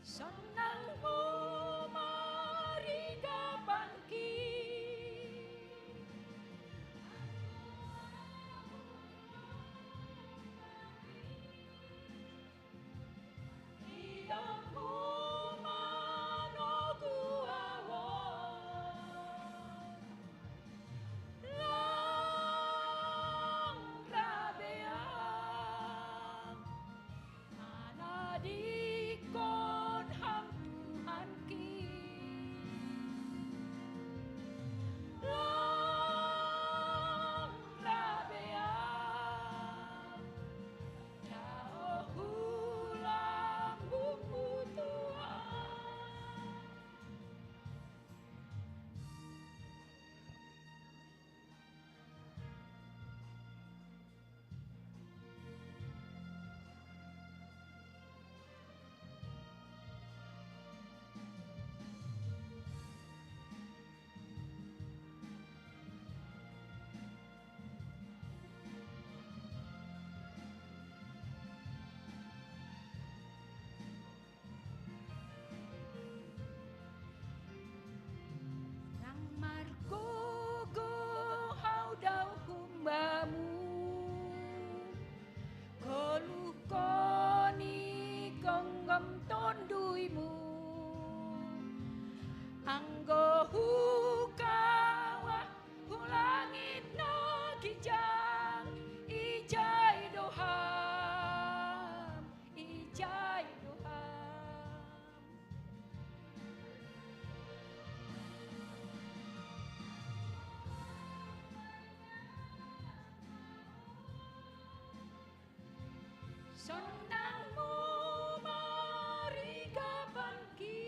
Sonangmu marigapanki. Idapmu manogu awo. Lang rabeang, manadingkon Ham Tuhanki. Lang rabeang, dao hu lambungmu Tuhan. Nang margogoh hau dao humbamu, goluh goni gonggom tonduymu. Anggo hukawah hu langit na gijang, ijai do Ham, ijai do Ham. Sonangmu marigapanki.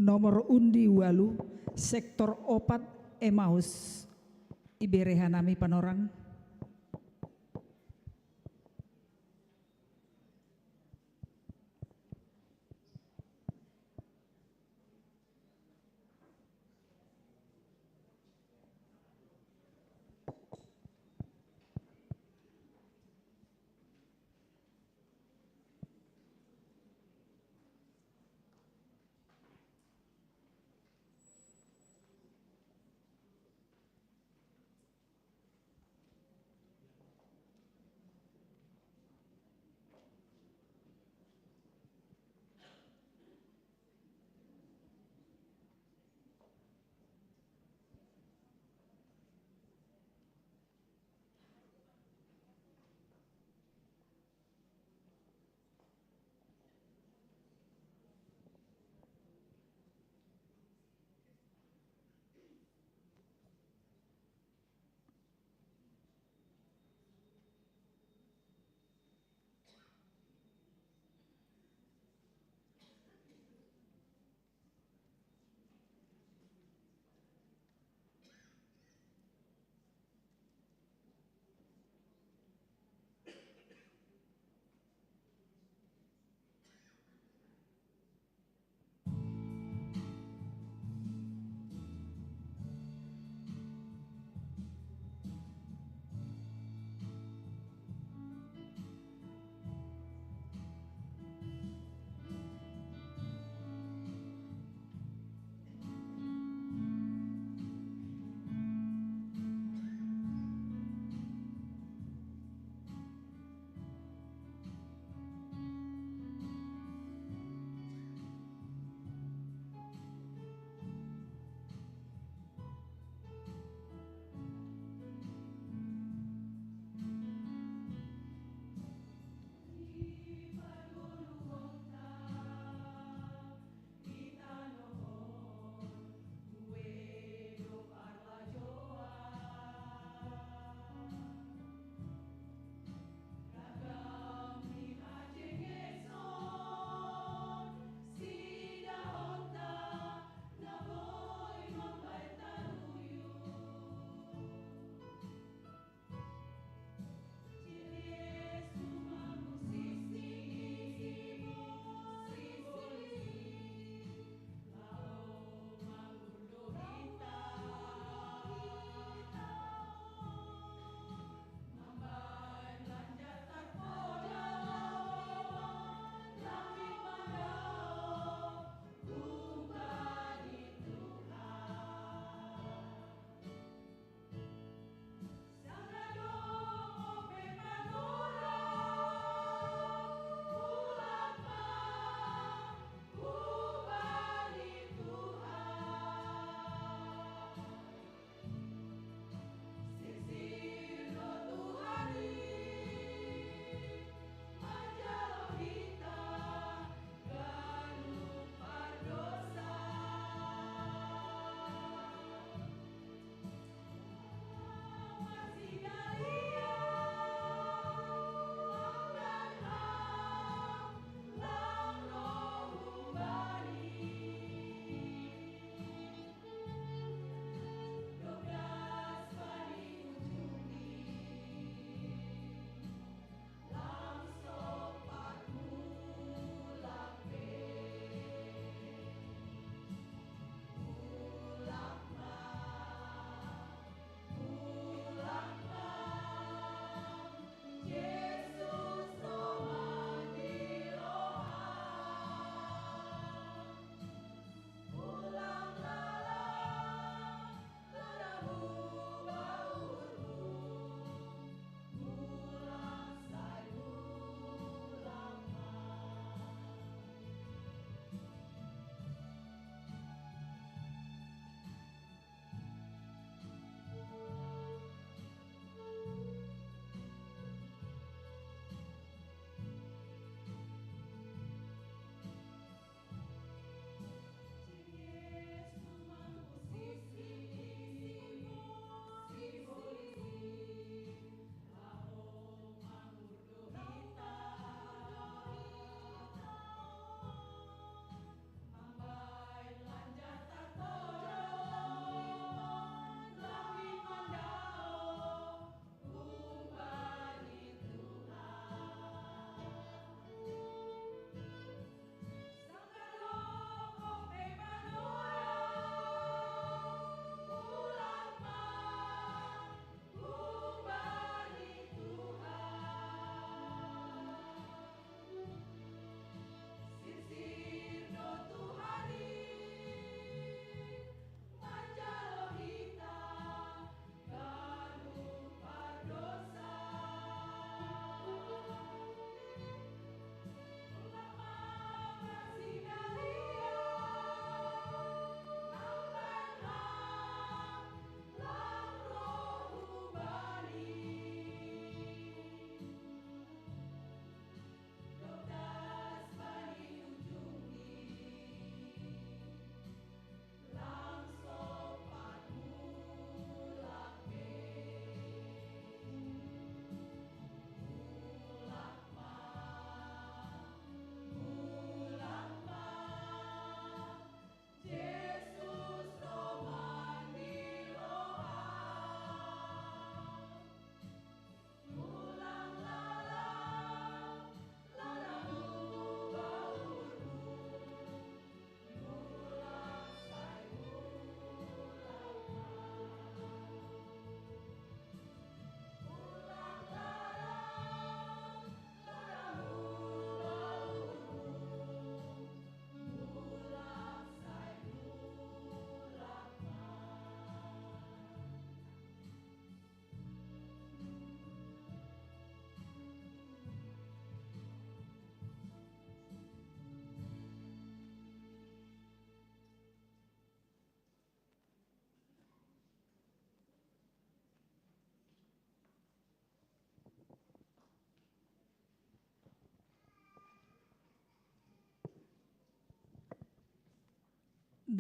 Nomor undi walu, sektor opat, Emmaus. Ibereha nami panorang.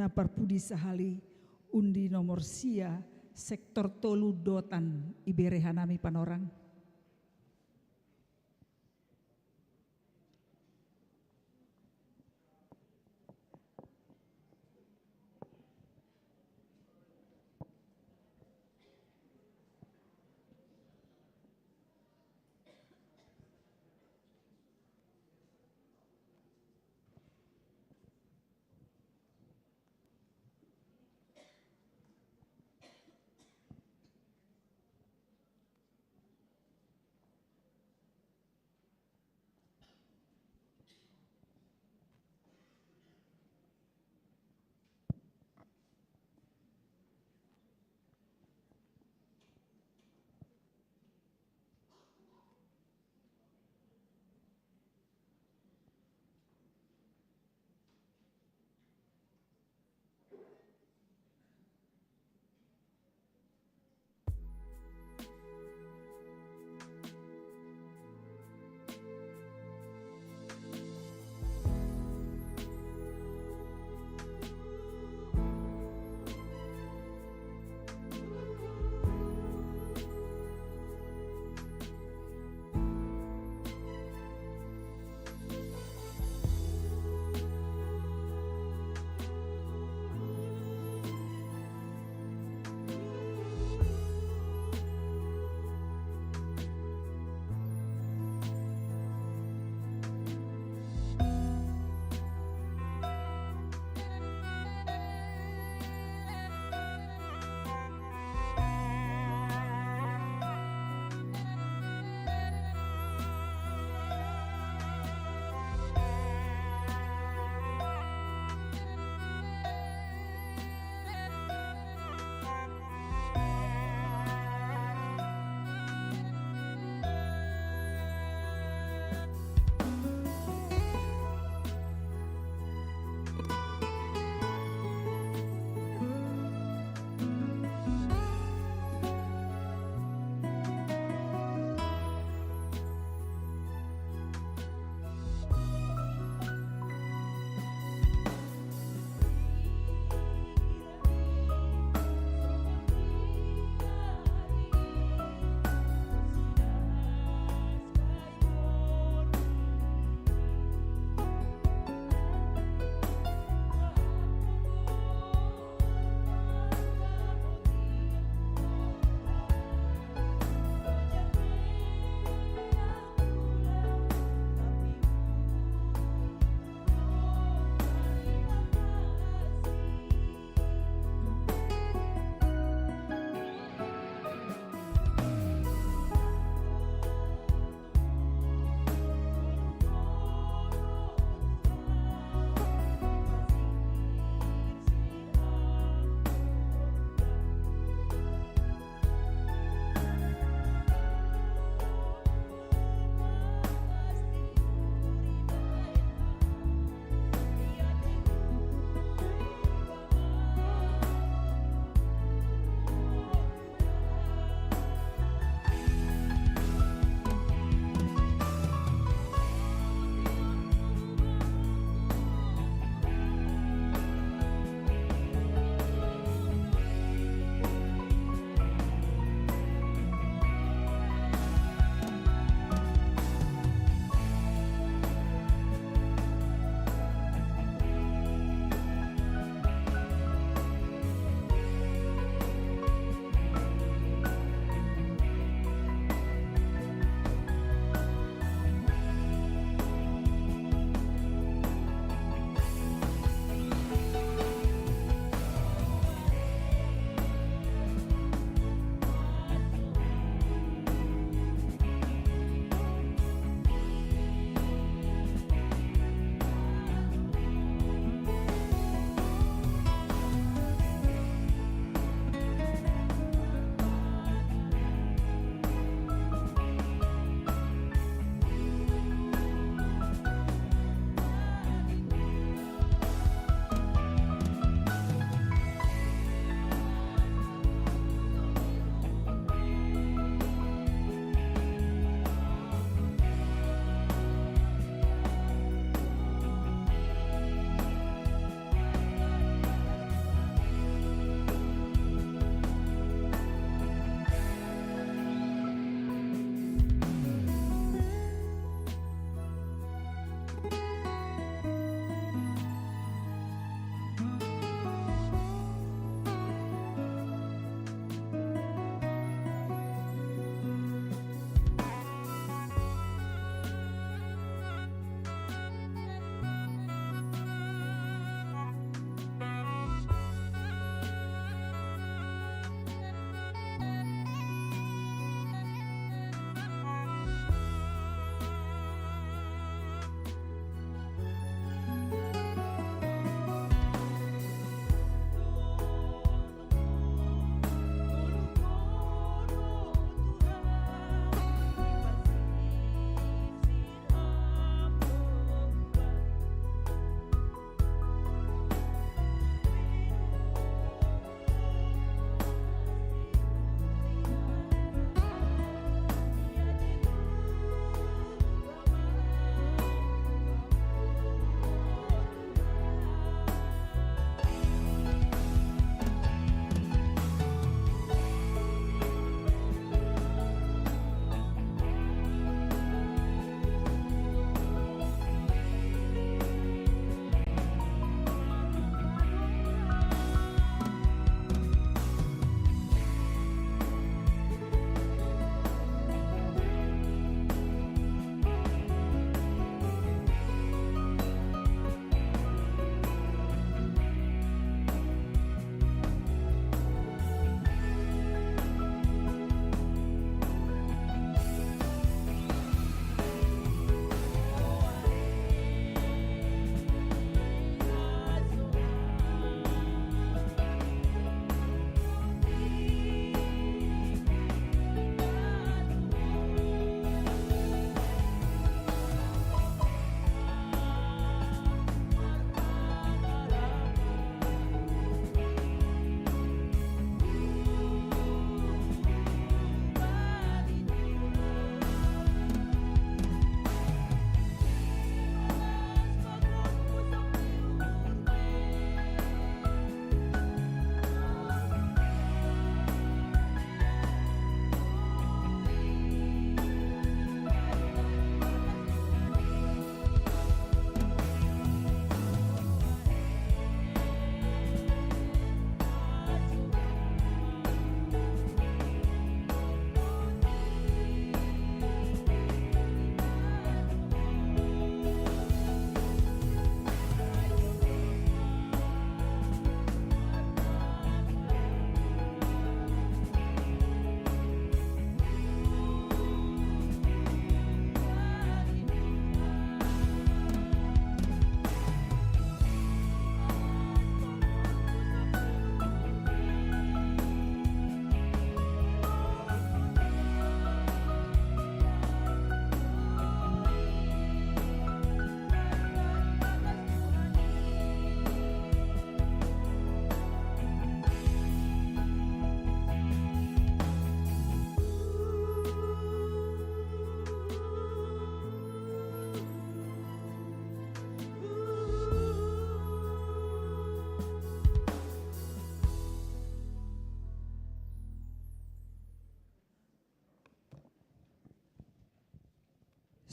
Parpudi sahali, undi nomor sia, sektor tolu Dotan, ibere hanami panorang.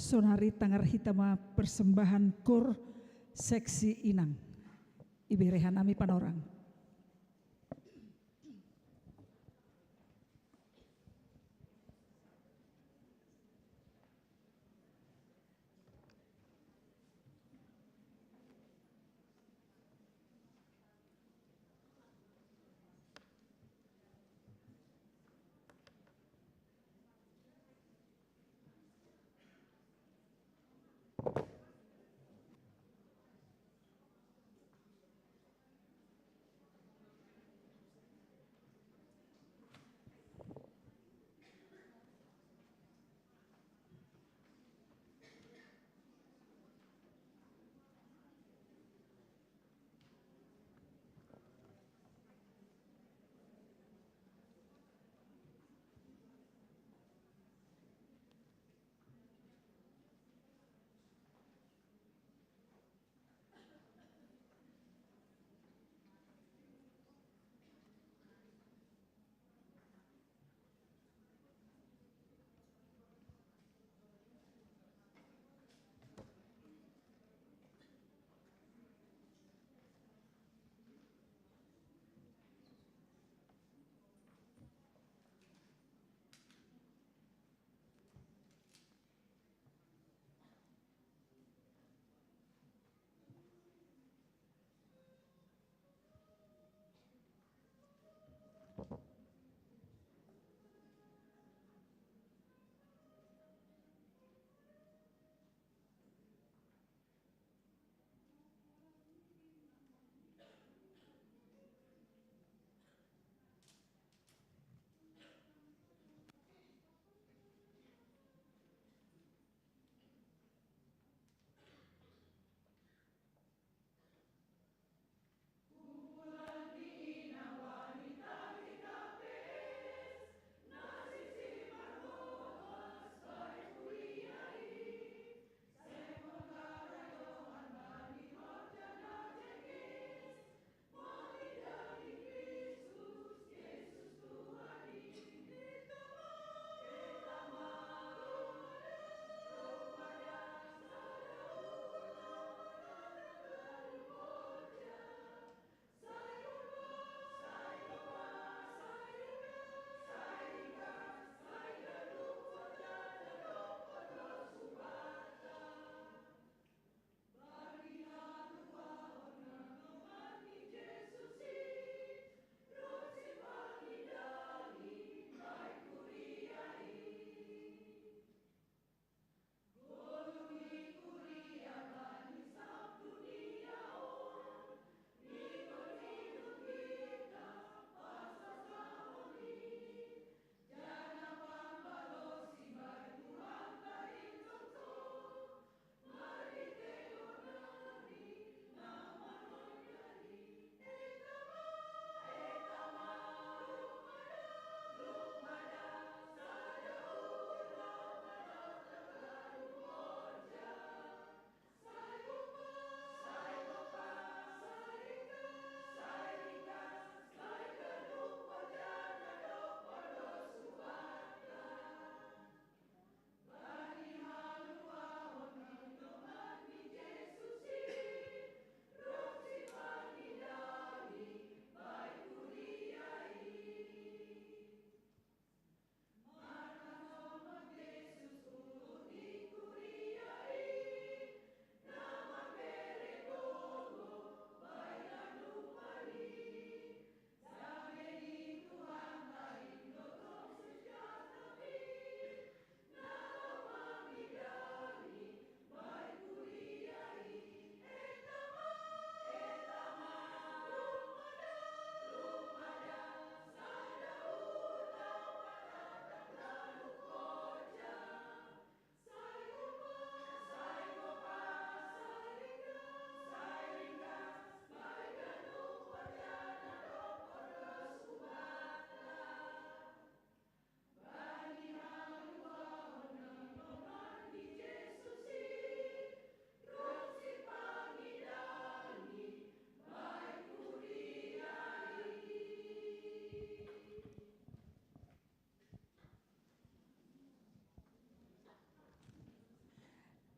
Sonari tangar hita ma persembahan KUR seksi Inang. Ibere hanami panorang.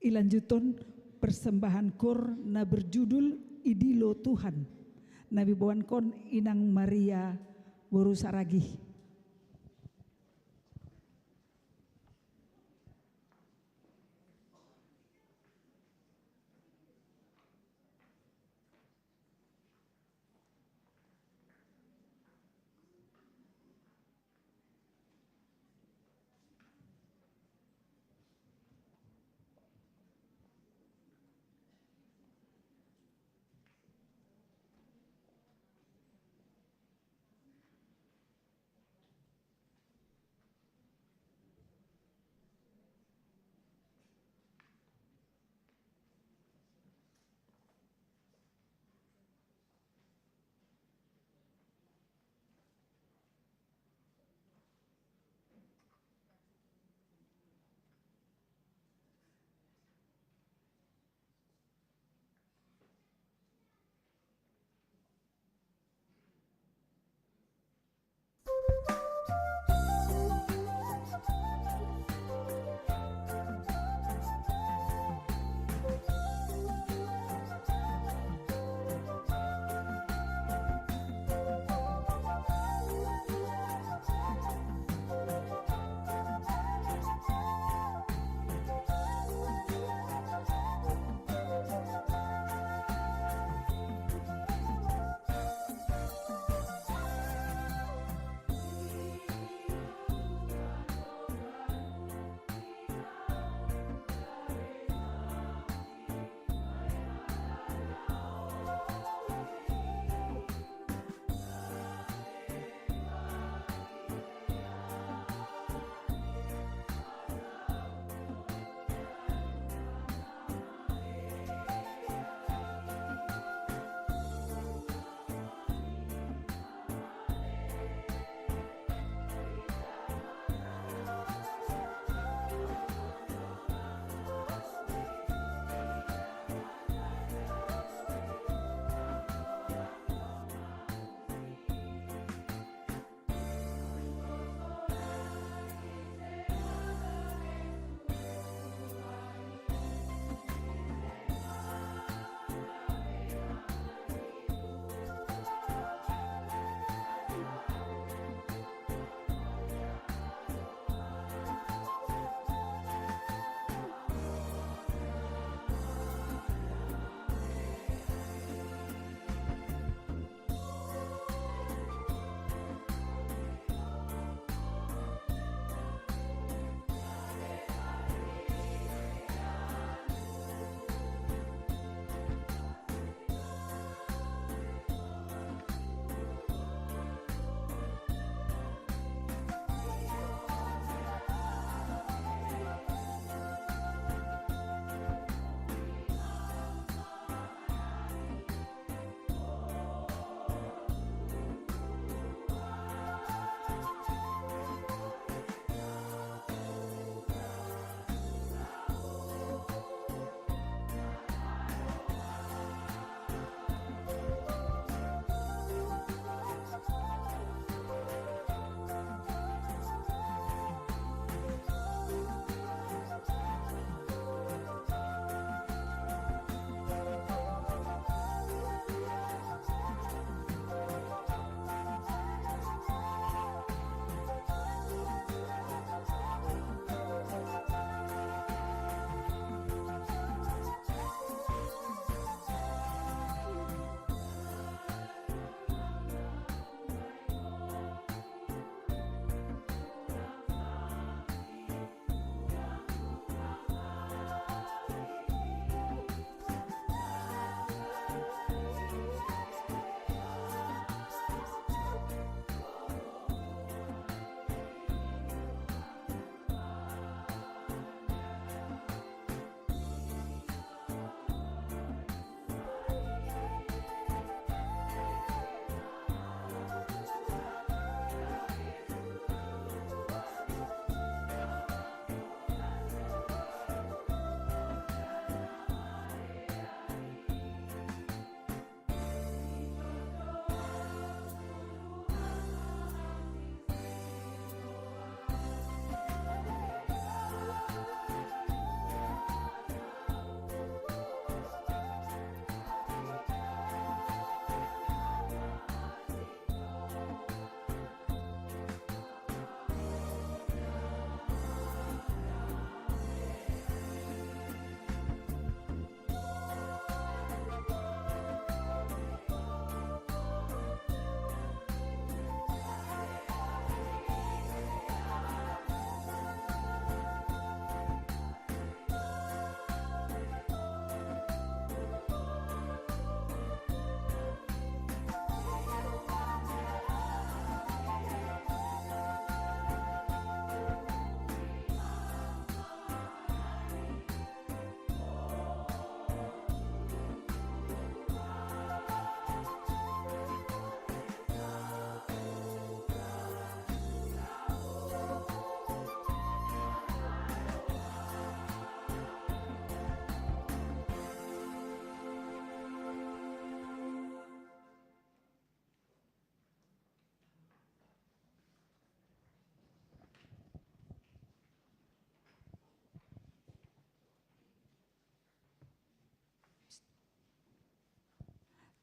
Lanjuton persembahan koor na berjudul Idilo Tuhan, na binawankon inang Maria boru Saragih.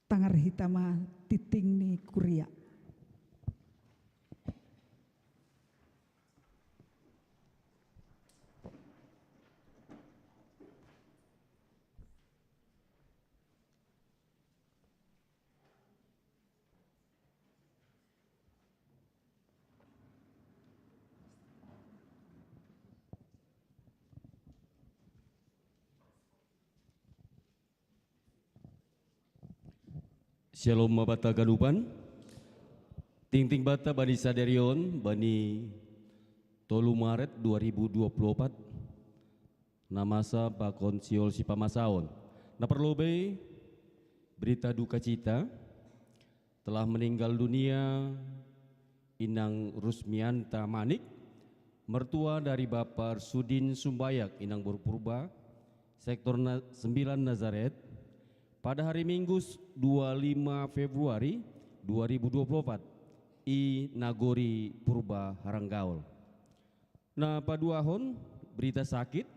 Tangar hitama titing ni kuria. Shalom mabata ganupan. Tingting bata bani sadarion bani tolu Maret dua ribu dua puluh opat. Namasa pakon siol si pamasaon. Na parlobei berita duka cita, telah meninggal dunia Inang Rusmianta Manik, mertua dari Bapa Sudin Sumbayak Inang Boru Purba, Sektor Na- sembilan Nazaret, pada hari Minggu dua lima Februari dua ribu dua puluh opat i Nagori Purba Haranggaol. Na paduahon berita sakit,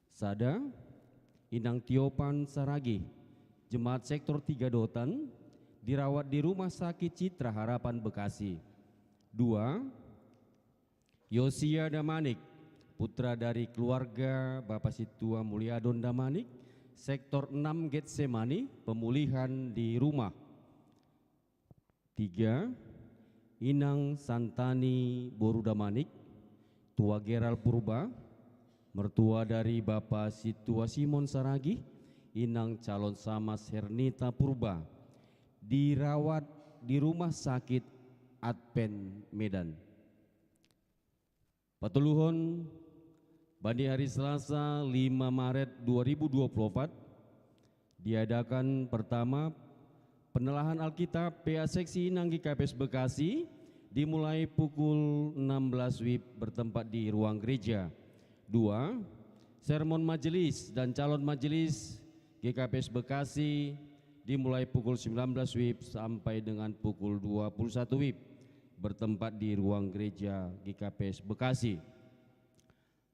sada, Inang Tiopan Saragi, jemaat sektor tiga Dotan, dirawat di Rumah Sakit Citra Harapan Bekasi. Dua, Yosia Damanik, putra dari keluarga Bapak Situa Mulyadon Damanik, sektor enam Getsemani, pemulihan di rumah. Tiga, Inang Santani Boru Damanik, tua Geral Purba, mertua dari Bapa Situa Simon Saragi, Inang calon Samas Hernita Purba, dirawat di Rumah Sakit Advent Medan. Patoluhon, bani hari Selasa lima Maret dua ribu dua puluh opat, diadakan pertama penelahan Alkitab P A Seksi Inang G K P S Bekasi, dimulai pukul enam belas wib bertempat di ruang gereja. Dua, sermon majelis dan calon majelis G K P S Bekasi dimulai pukul sembilan belas wib sampai dengan pukul dua puluh satu wib, bertempat di ruang gereja G K P S Bekasi.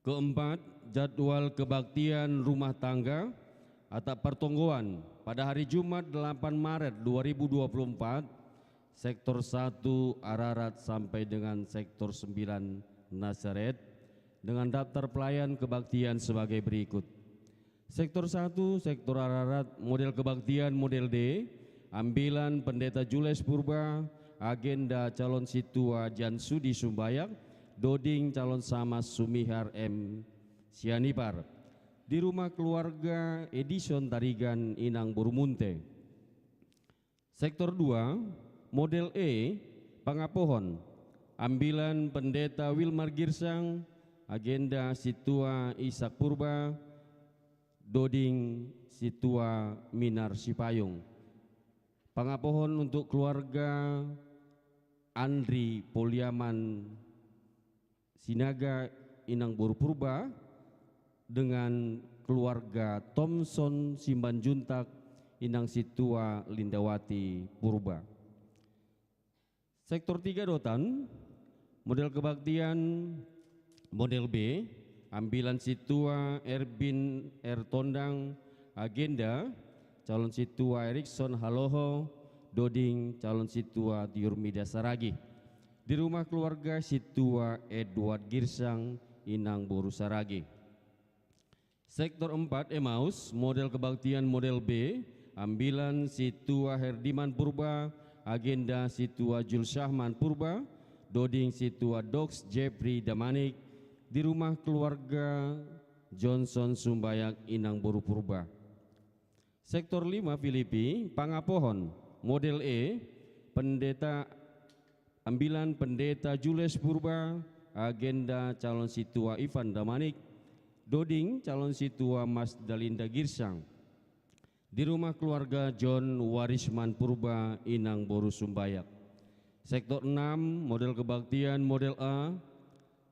Keempat, jadwal kebaktian rumah tangga atau pertonggoan pada hari Jumat delapan Maret dua ribu dua puluh empat, sektor satu Ararat sampai dengan sektor sembilan Nazaret, dengan daftar pelayan kebaktian sebagai berikut. Sektor satu, sektor Ararat, model kebaktian model D, ambilan Pendeta Jules Purba, agenda calon situa Jan Sudi Sumbayak, doding calon Samas Sumihar M Sianipar. Di rumah keluarga Edison Tarigan Inang Boru Munte. Sektor dua, model E, pangapohon, ambilan Pendeta Wilmar Girsang, agenda situa Isak Purba, doding situa Minar Sipayung. Pangapohon untuk keluarga Andri Poliaman Sinaga Inang Boru Purba dengan keluarga Thomson Simbanjuntak Inang Situa Lindawati Purba. Sektor tiga Dotan, model kebaktian model B, ambilan situa Erbin Ertondang, agenda calon situa Erikson Haloho, doding calon situa Tiurmida Saragi. Di rumah keluarga situa Edward Girsang Inang Boru Saragi. Sektor empat Emmaus, model kebaktian model B, ambilan situa Herdiman Purba, agenda situa Jul Syahman Purba, doding situa Doks Jeffrey Damanik, di rumah keluarga Johnson Sumbayak Inang Boru Purba. Sektor lima Filipi, pangapohon, model E, Pendeta ambilan Pendeta Jules Purba, agenda calon situa Ivan Damanik, doding calon situa Mas Dalinda Girsang. Di rumah keluarga John Warisman Purba Inang Boru Sumbayak. Sektor enam, model kebaktian model A,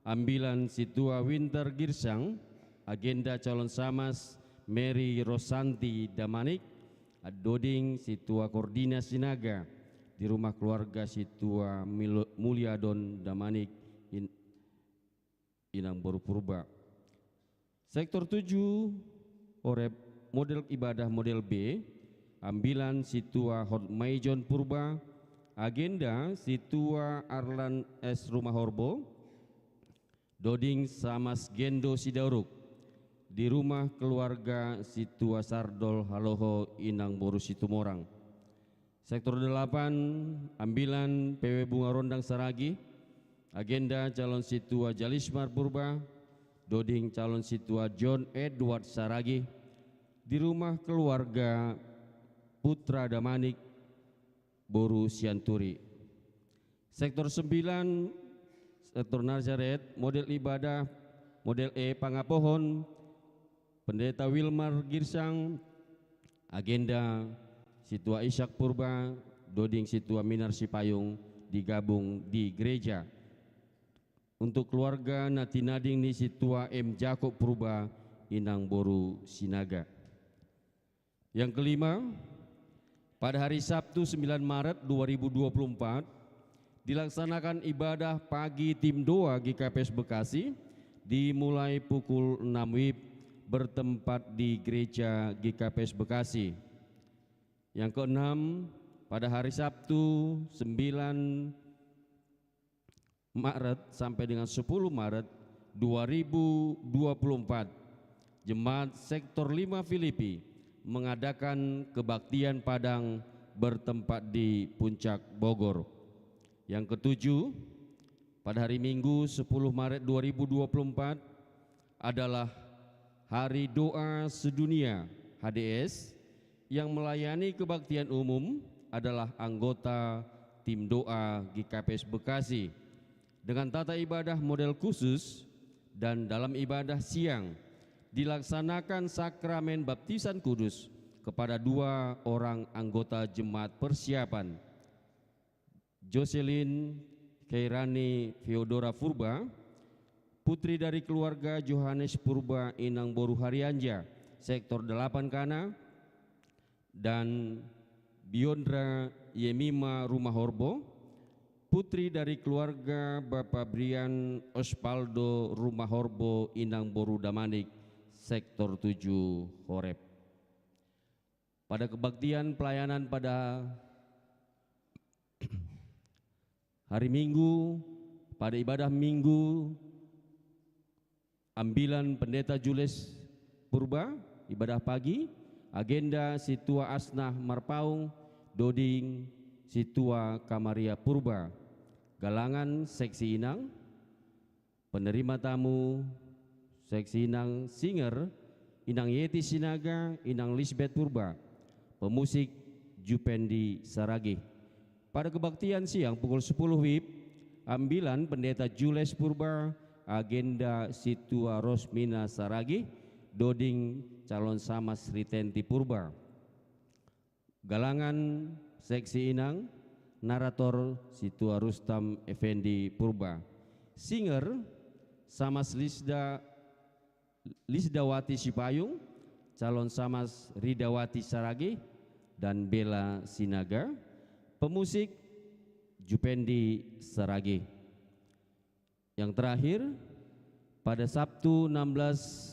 ambilan situa Winter Girsang, agenda calon Samas Mary Rosanti Damanik, doding situa Kordina Sinaga, di rumah keluarga situa Mulyadon Damanik Inang Boru Purba. Sektor tujuh, Oreb, model ibadah model B, Ambilan Situa Hotmaijon Purba, agenda Situa Arlan S Rumahorbo, Doding Samas Gendo Sidauruk, di rumah keluarga Situa Sardol Haloho Inang Boru Situmorang. Sektor delapan, ambilan P W Bunga Rondang Saragi, agenda calon Situa Jalismar Purba, Doding calon Situa John Edward Saragi, di rumah keluarga Putra Damanik Boru Sianturi. Sektor sembilan, sektor Nazaret, model ibadah model E Pangapohon, Pendeta Wilmar Girsang, agenda Situa Ishak Purba, Doding Situa Minar Sipayung digabung di gereja. Untuk keluarga natinading ni Situa M Jakob Purba, Inang Boru Sinaga. Yang kelima, pada hari Sabtu sembilan Maret dua ribu dua puluh empat, dilaksanakan ibadah pagi tim doa G K P S Bekasi, dimulai pukul enam wib, bertempat di Gereja G K P S Bekasi. Yang keenam, pada hari Sabtu sembilan Maret sampai dengan sepuluh Maret dua ribu dua puluh empat, Jemaat Sektor lima Filipi mengadakan kebaktian Padang bertempat di Puncak Bogor. Yang ketujuh, pada hari Minggu sepuluh Maret dua ribu dua puluh empat adalah Hari Doa Sedunia, H D S, yang melayani kebaktian umum adalah anggota tim doa G K P S Bekasi, dengan tata ibadah model khusus, dan dalam ibadah siang dilaksanakan sakramen baptisan kudus kepada dua orang anggota jemaat persiapan, Jocelyn Khairani Feodora Purba, putri dari keluarga Johannes Purba Inang Boru Harianja, sektor delapan Kana, dan Biondra Yemima Rumahorbo, putri dari keluarga Bapak Brian Ospaldo Rumahorbo Inang Boru Damanik, sektor tujuh Horeb. Pada kebaktian pelayanan pada hari Minggu, pada ibadah Minggu, ambilan Pendeta Jules Purba, ibadah pagi, agenda Situa Asnah Marpaung, Doding Situa Kamaria Purba, galangan seksi Inang, penerima tamu seksi Inang, singer Inang Yeti Sinaga, Inang Lisbeth Purba, pemusik Jupendi Saragih. Pada kebaktian siang pukul sepuluh wib, ambilan Pendeta Jules Purba, agenda Situa Rosmina Saragih, Doding calon Samas Ritenti Purba. Galangan seksi Inang, narator Situa Rustam Effendi Purba. Singer, Samas Lisda, Lisdawati Sipayung, calon Samas Ridawati Saragih, dan Bella Sinaga. Pemusik, Jupendi Saragih. Yang terakhir, pada Sabtu enam belas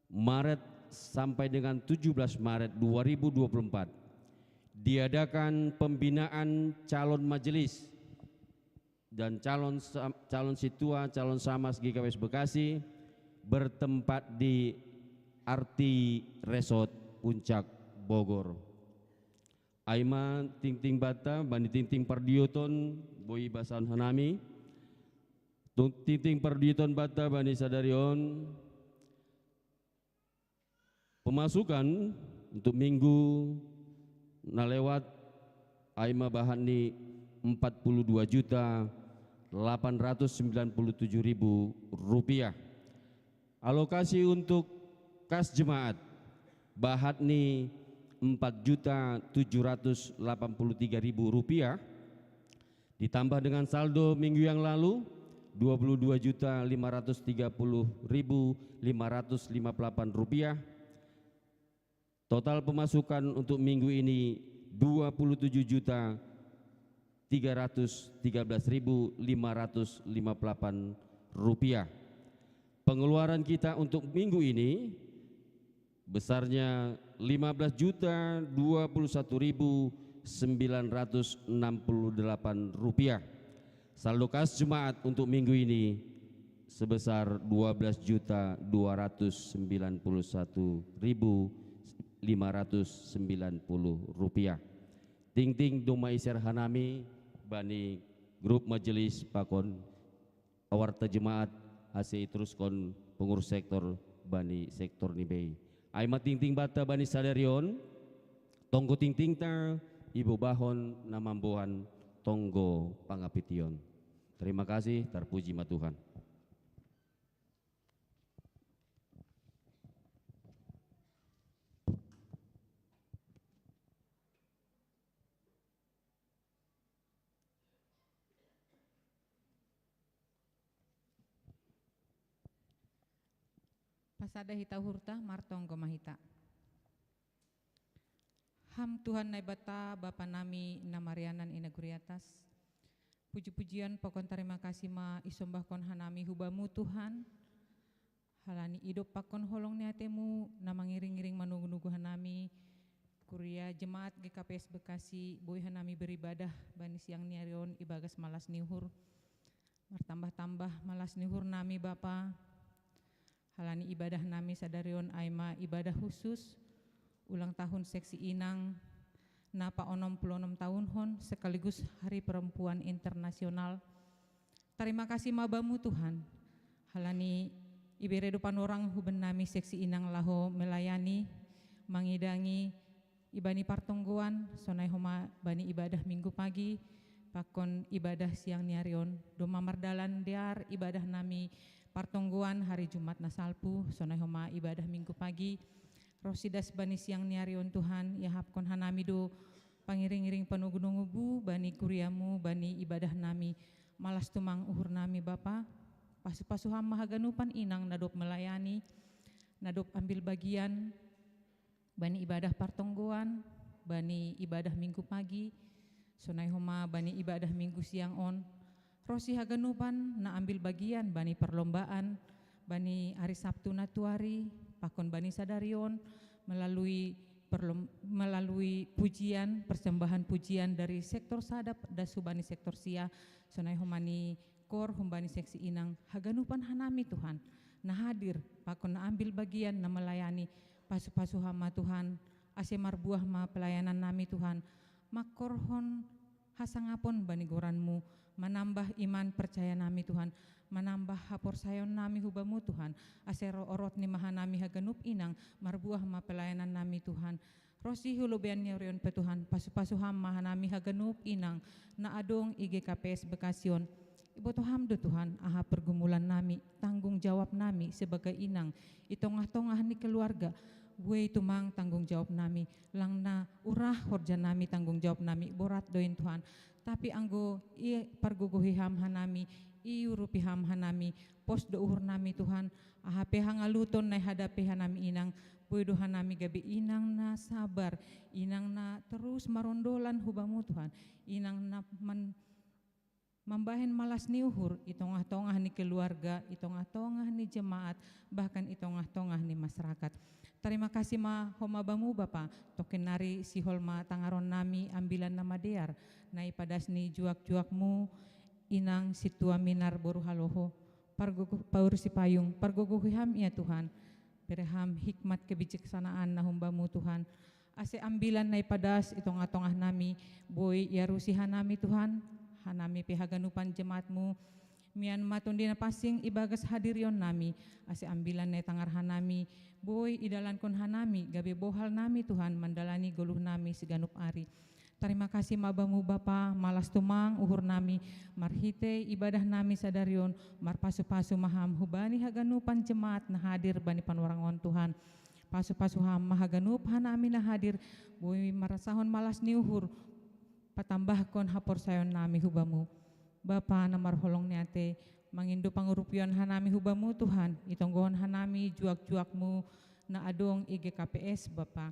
Maret sampai dengan tujuh belas Maret dua ribu dua puluh empat, diadakan pembinaan calon majelis dan calon sa-, calon situa, calon samas G K P S Bekasi, bertempat di Arti Resort Puncak Bogor. Aima tingting bata bani tingting pardioton, boi basahon hanami. Tung-, tingting pardioton bata bani sadari on. Pemasukan untuk minggu na lewat aima bahat ni empat puluh dua juta delapan ratus sembilan puluh tujuh ribu rupiah. Alokasi untuk kas jemaat, bahat ni empat juta tujuh ratus delapan puluh tiga ribu rupiah, ditambah dengan saldo minggu yang lalu, dua puluh dua juta lima ratus tiga puluh ribu lima ratus lima puluh delapan rupiah. Total pemasukan untuk minggu ini dua puluh tujuh juta tiga ratus tiga belas ribu lima ratus lima puluh delapan rupiah. Pengeluaran kita untuk minggu ini besarnya lima belas juta dua puluh satu ribu sembilan ratus enam puluh delapan rupiah. Saldo kas jemaat untuk minggu ini sebesar dua belas juta dua ratus sembilan puluh satu ribu lima ratus sembilan puluh rupiah. Tingting doma iser hanami bani grup majelis pakon awarta jemaat ase iteruskon pengurus sektor bani sektor nibei. Ai ma tingting banta bani sadarion, tonggo tingtingta ibobahon na mamboan tonggo pangapition. Terima kasih, terpuji ma Tuhan. Pasada hita uhurta, martonggo ma hita. Ham Tuhan Naibata, Bapa nami na marianan i nagori atas. Puji-pujian pakon tarima kasih ma isombahkon hanami hu Bamu Tuhan. Halani idop pakon holong ni atemu na mangiring-iring manugu-nugu hanami, kuria jemaat G K P S Bekasi, boi hanami beribadah bani siang ni ari on ibagas malas ni uhur. Martambah-tambah malas ni uhur nami Bapa. Halani ibadah nami sadari on ai ma ibadah khusus ulang tahun seksi inang na paonom puluh onom tahunkon sekaligus Hari Perempuan Internasional. Tarima kasih ma Bamu Tuhan. Halani ibere do panorang huben nami seksi inang laho melayani, mangidangi, ibani partonggoan, sonai homa bani ibadah minggu pagi, pakon ibadah siang ni ari on, doma mardalan dear ibadah nami partonggoan hari Jumat na salpu, sonai homa ibadah minggu pagi, roh sidas bani siang ni ari on Tuhan, iahapkon hanami do pangiring-iring panugu-nugumu bani kuriamu, bani ibadah nami, malas tumang uhur nami Bapa, pasu-pasu Ham ma haganupan inang na dob melayani, na dob ambil bagian, bani ibadah partonggoan, bani ibadah minggu pagi, sonai homa bani ibadah minggu siang on, ro si haganupan na ambil bagian bani perlombaan, bani ari Sabtu na tuari, pakon bani sadari on, melalui perlom, melalui pujian, persembahan pujian dari sektor sada das hubani sektor sia, sonai homa ni kor humbani seksi inang, haganupan hanami Tuhan, na hadir, pakon na ambil bagian, na melayani, pasu-pasu Ham ma Tuhan, ase marbuah ma pelayanan nami Tuhan, mangkorhon hasangapon bani goranmu, manambah iman percaya nami Tuhan, manambah haporsayaon nami hu Bamu Tuhan, ase ro orot ni ma hanami haganup inang, marbuah ma pelayanan nami Tuhan, ro si hu lobeian ni ari on pe Tuhan, pasu-pasu Ham ma hanami haganup inang, na adong i G K P S Bekasi on. Iboto Ham do Tuhan, aha pergumulan nami, tanggung jawab nami sebagai inang, i tongah-tongah ni keluarga, buei tumang tanggung jawab nami, lang na urah horja nami tanggung jawab nami, borat do in Tuhan. Tapi anggo i pargogohi Ham hanami, iurupi Ham hanami, pos do uhur nami Tuhan, aha pe hangaluton na ihadapi hanami inang, boi do hanami gabe inang na sabar, inang na terus marondolan hu Bamu Tuhan, inang na man, mambahen malas ni uhur i tongah-tongah ni keluarga, i tongah-tongah ni jemaat, bahkan i tongah-tongah ni masyarakat. Tarima kasih ma homa Bamu Bapa, token nari sihol ma tangaron nami ambilan na madear, na ipadas ni juak-juakmu, inang sintua minar boru haloho, pargogoh, paurusi payung, pargogohi Ham ia Tuhan, bere Ham hikmat kebijaksanaan na hum Bamu Tuhan, ase ambilan na ipadas i tongah-tongah nami, boi iarusi hanami Tuhan, hanami pe haganupan jemaat-Mu, mian ma Tondi na pansing ibagas hadirion nami, ase ambilan na itangar hanami, boi idalankon hanami, gabe bohal nami Tuhan, mandalani goluh nami siganup ari. Tarima kasih ma Bamu Bapa, malas tumang uhur nami, marhitei ibadah nami sadari on, marpasu-pasu ma Ham hubani haganupan jemaat na hadir bani panorang on Tuhan. Pasu-pasu Ham ma haganup hanami na hadir, boi marasahon malas ni uhur, patambahkon haporsayaon nami hu Bamu. Bapa na marholong ni atei, mangindo pangurupion hanami hu Bamu Tuhan, itonggohon hanami juak-juak-Mu na adong i G K P S Bapa.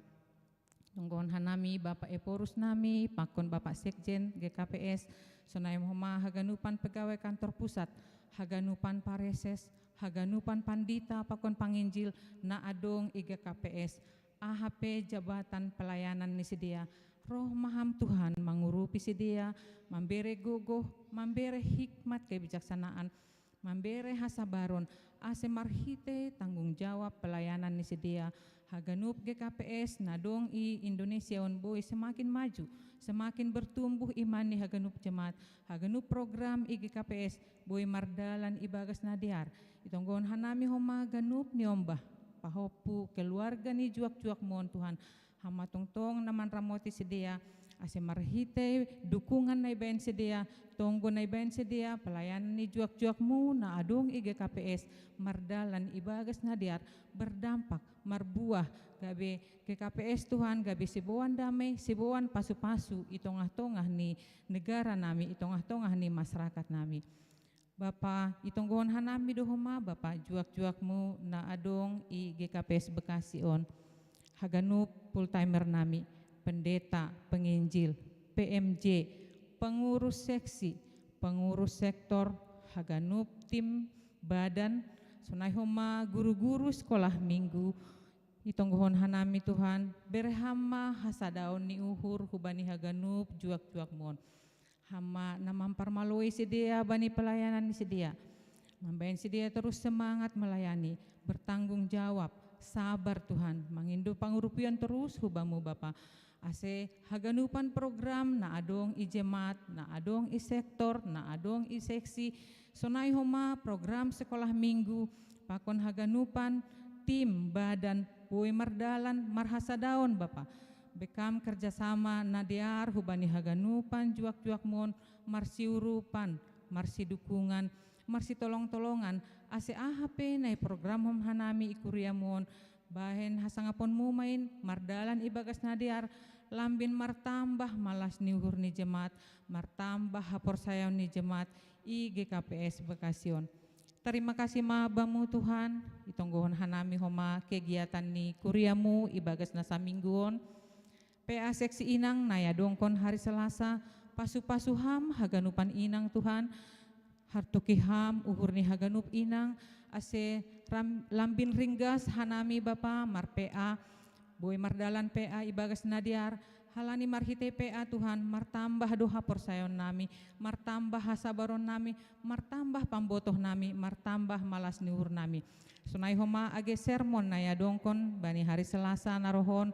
Tonggohon hanami Bapa Ephorus nami, pakon Bapa Sekjen G K P S, sonai homa haganupan pegawai kantor pusat, haganupan pareses, haganupan pandita pakon panginjil na adong i G K P S, aha pe jabatan pelayanan ni sidea, roh ma Ham Tuhan mangurupi sidea, mambere gogoh, mambere hikmat kebijaksanaan, mambere hasabaron, ase marhite tanggung jawab pelayanan ni sidea, haganup G K P S na adong i Indonesia on boi semakin maju, semakin bertumbuh iman ni haganup jemaat, haganup program i G K P S boi mardalan ibagas na dear. Itonggohon hanami homa ganup ni ombah, pahompu keluarga ni juak-juakMu on Tuhan, Ham ma tongtong na manramoti sidea, ase marhite dukungan na ibaen sidea, tonggo na ibaen sidea, pelayanan ni juak-juakMu na adong i G K P S, mardalan ibagas na dear, berdampak, marbuah, gabe G K P S Tuhan, gabe siboan dame, siboan pasu-pasu i tongah-tongah ni negara nami, i tongah-tongah ni masyarakat nami. Bapa, itonggohon hanami do homa Bapa juak-juakMu na adong i G K P S Bekasi on, haganup full timer nami, pendeta, penginjil, P M J, pengurus seksi, pengurus sektor, haganup tim, badan, sonai homa guru-guru sekolah minggu, itonggohon hanami Tuhan, bere Ham ma hasadaon ni uhur hubani haganup juak-juakMu on. Ham ma na mamparmaloi sidea bani pelayanan ni sidea. Mambaen sidea terus semangat melayani, bertanggung jawab, sabar Tuhan, mangindo pangurupion terus hubaMu Bapa. Ase haganupan program na adong i jemaat, na adong i sektor, na adong i seksi, sonai homa program sekolah minggu, pakon haganupan tim, badan, boi mardalan, marhasadaon Bapa. Bekam kerjasama na dear hubani haganupan juak-juakMu on, marsiurupan, marsidukungan, marsitolong-tolongan, ase aha pe na iprogramhon hanami i kuriaMu on, bahen hasangaponMu ma in, mardalan ibagas na dear, lambin martambah ma las ni uhur ni jemaat, martambah haporsayaon ni jemaat i G K P S Bekasi on. Tarima kasih ma Bamu Tuhan, itonggohon hanami homa kegiatan ni kuriaMu ibagas na saminggu on. P A seksi inang na iadongkon hari Selasa, pasu-pasu Ham haganupan inang Tuhan, hartoki Ham uhur ni haganup inang, ase ram, lambin ringgas hanami Bapa mar-P A, boi mardalan P A ibagas na dear, halani marhite P A Tuhan, martambah do haporsayaon nami, martambah hasabaron nami, martambah pambotoh nami, martambah ma las ni uhur nami. Sonai homa age sermon na iadongkon bani hari Selasa na roh on,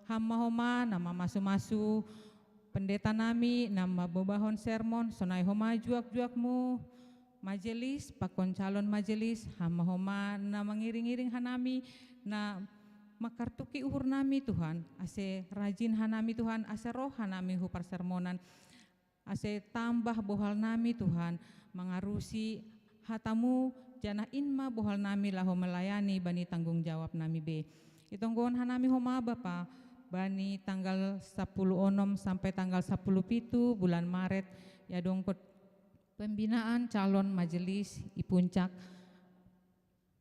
Ham ma homa na mamasu-masu, pendeta nami na mambobahon sermon, sonai homa juak-juakMu, majelis, pakon calon majelis, Ham ma homa na mangiring-iring hanami, na manghartoki uhur nami Tuhan, ase rajin hanami Tuhan, ase roh hanami hu parsermonan, ase tambah bohal nami Tuhan, mangarusi hataMu, janah in ma bohal nami laho melayani bani tanggung jawab nami be. Itonggohon hanami homa Bapa, bani tanggal sapuluh onom sampai tanggal sapuluh pitu bulan Maret, iadongkon pembinaan calon majelis i Puncak,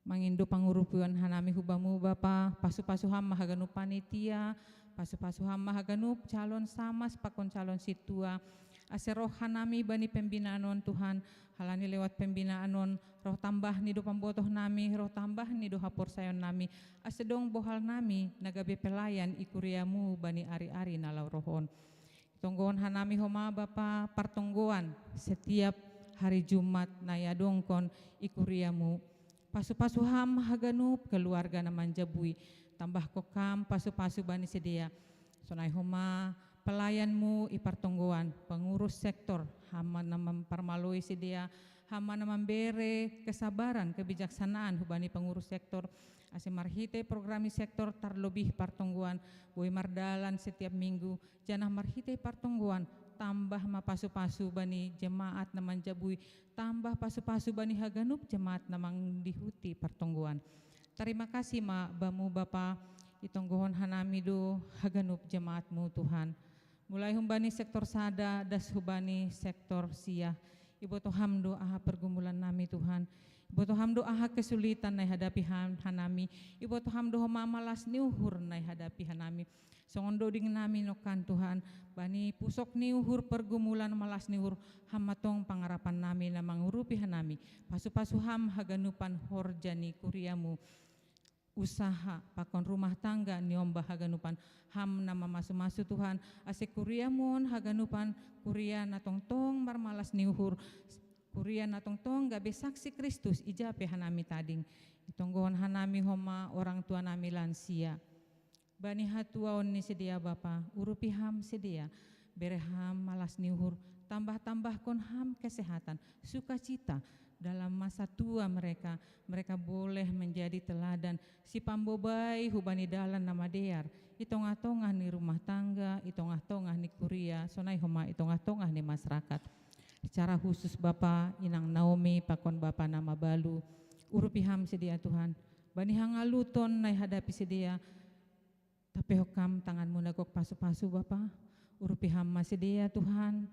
mangindo pangurupion hanami hu Bamu Bapa, pasu-pasu Ham ma haganup panitia, pasu-pasu Ham ma haganup calon samas pakon calon sintua, ase roh hanami bani pembinaan on Tuhan, halani lewat pembinaan on, roh tambah ni do pambotoh nami, roh tambah ni do haporsayaon nami, ase dong bohal nami, na gabe pelayan i kuriaMu bani ari-ari na laho roh on. Tonggohon hanami homa Bapa partonggoan setiap hari Jumat na iadongkon i kuriaMu. Pasu-pasu Ham haganup keluarga na manjabui, tambahko Kam pasu-pasu bani sidea. Sonai homa pelayanMu i partonggoan, pengurus sektor, Ham ma na mamparmaloi sidea, Ham ma na mambere kesabaran, kebijaksanaan hubani pengurus sektor, ase marhite program i sektor tarlobih partonggoan, boi mardalan setiap minggu, janah marhite partonggoan, tambah ma pasu-pasu bani jemaat na manjabui, tambah pasu-pasu bani haganup jemaat na mandihuti partonggoan. Tarima kasih ma Bamu Bapa, itonggohon hanami do haganup jemaat-Mu Tuhan. Mulai humbani sektor sada, das hubani sektor sia. Ibotoh Ham do aha pergumulan nami Tuhan. Iboto Ham do aha kesulitan na ihadapi hanami. Iboto Ham do homa malas ni uhur na ihadapi hanami. Songon do ding nami nongkan Tuhan, bani pusok ni uhur pergumulan malas ni uhur, Ham ma tong pangarapan nami na mangurupi hanami. Pasu-pasu Ham haganupan horja ni kuriamu, usaha pakon rumah tangga niombah haganupan. Ham na mamasu-masu Tuhan, ase kuriamu on haganupan, kuria na tongtong marmalas ni uhur, kuria na tongtong gabe saksi Kristus ija pe hanami tading. Itonggohon hanami homa orang tua nami lansia. Bani hatuaon ni sidea Bapa, urupi Ham sidea, bere Ham malas ni uhur, tambah-tambahkon Ham kesehatan, sukacita dalam masa tua mereka. Mereka boleh menjadi teladan sipambobai hubani dalan na madear, i tongah-tongah ni rumah tangga, i tongah-tongah ni kuria, sonai homa i tongah-tongah ni masyarakat. Secara khusus Bapa, Inang Naomi pakon Bapa na mabalu, urupi Ham sidea Tuhan. Bani hangaluton na ihadapi sidea, tapehon Ham tangan-Mu na gok pasu-pasu Bapa. Urupi Ham ma sidea Tuhan,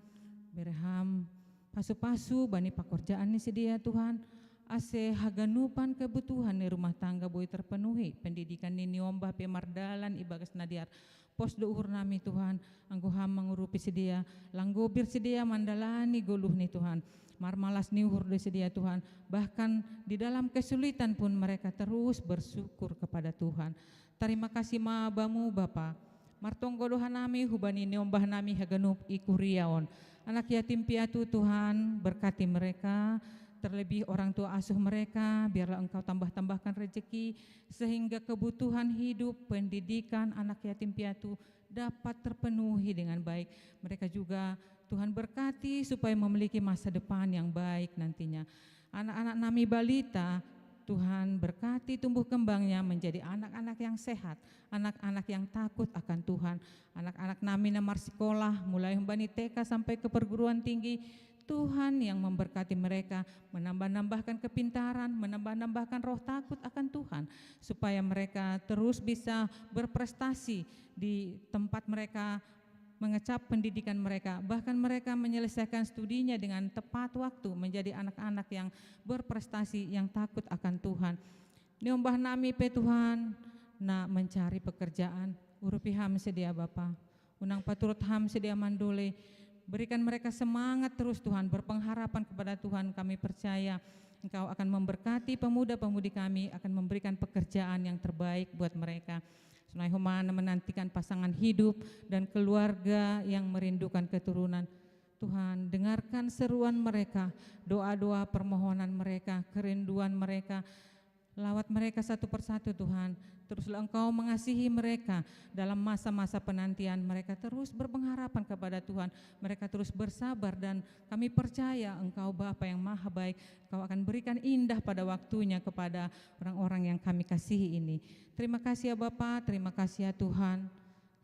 bere Ham pasu-pasu bani pakorjaan ni sidea Tuhan, ase haganupan kebutuhan ni rumah tangga boi terpenuhi, pendidikan ni niombah pe mardalan ibagas na dear. Pos do uhur nami Tuhan, anggo Ham mangurupi sidea, lang gobir sidea mandalani goluh ni Tuhan. Marmalas ni uhur do sidea Tuhan, bahkan di dalam kesulitan pun mereka terus bersyukur kepada Tuhan. Tarima kasih ma Bamu Bapa. Martonggo do hanami hubani niombah nami haganup i kuria on. Anak yatim piatu Tuhan, berkati mereka, terlebih orang tua asuh mereka, biarlah Engkau tambah-tambahkan rezeki, sehingga kebutuhan hidup, pendidikan anak yatim piatu dapat terpenuhi dengan baik. Mereka juga Tuhan berkati supaya memiliki masa depan yang baik nantinya. Anak-anak nami balita, Tuhan berkati tumbuh kembangnya menjadi anak-anak yang sehat, anak-anak yang takut akan Tuhan. Anak-anak nami na marsikolah, mulai humbani T K sampai ke perguruan tinggi, Tuhan yang memberkati mereka, menambah-nambahkan kepintaran, menambah-nambahkan roh takut akan Tuhan, supaya mereka terus bisa berprestasi di tempat mereka mengecap pendidikan mereka, bahkan mereka menyelesaikan studinya dengan tepat waktu, menjadi anak-anak yang berprestasi, yang takut akan Tuhan. Niombah nami pe Tuhan, na mencari pekerjaan, urupi Ham sidea Bapa. Unang paturut Ham sidea mandole, berikan mereka semangat terus Tuhan, berpengharapan kepada Tuhan, kami percaya Engkau akan memberkati pemuda-pemudi kami, akan memberikan pekerjaan yang terbaik buat mereka. Sonai homa na menantikan pasangan hidup dan keluarga yang merindukan keturunan. Tuhan, dengarkan seruan mereka, doa-doa permohonan mereka, kerinduan mereka. Lawat mereka satu persatu Tuhan. Teruslah Engkau mengasihi mereka dalam masa-masa penantian. Mereka terus berpengharapan kepada Tuhan. Mereka terus bersabar dan kami percaya Engkau Bapa yang maha baik. Engkau akan berikan indah pada waktunya kepada orang-orang yang kami kasihi ini. Terima kasih ya Bapa, terima kasih ya Tuhan.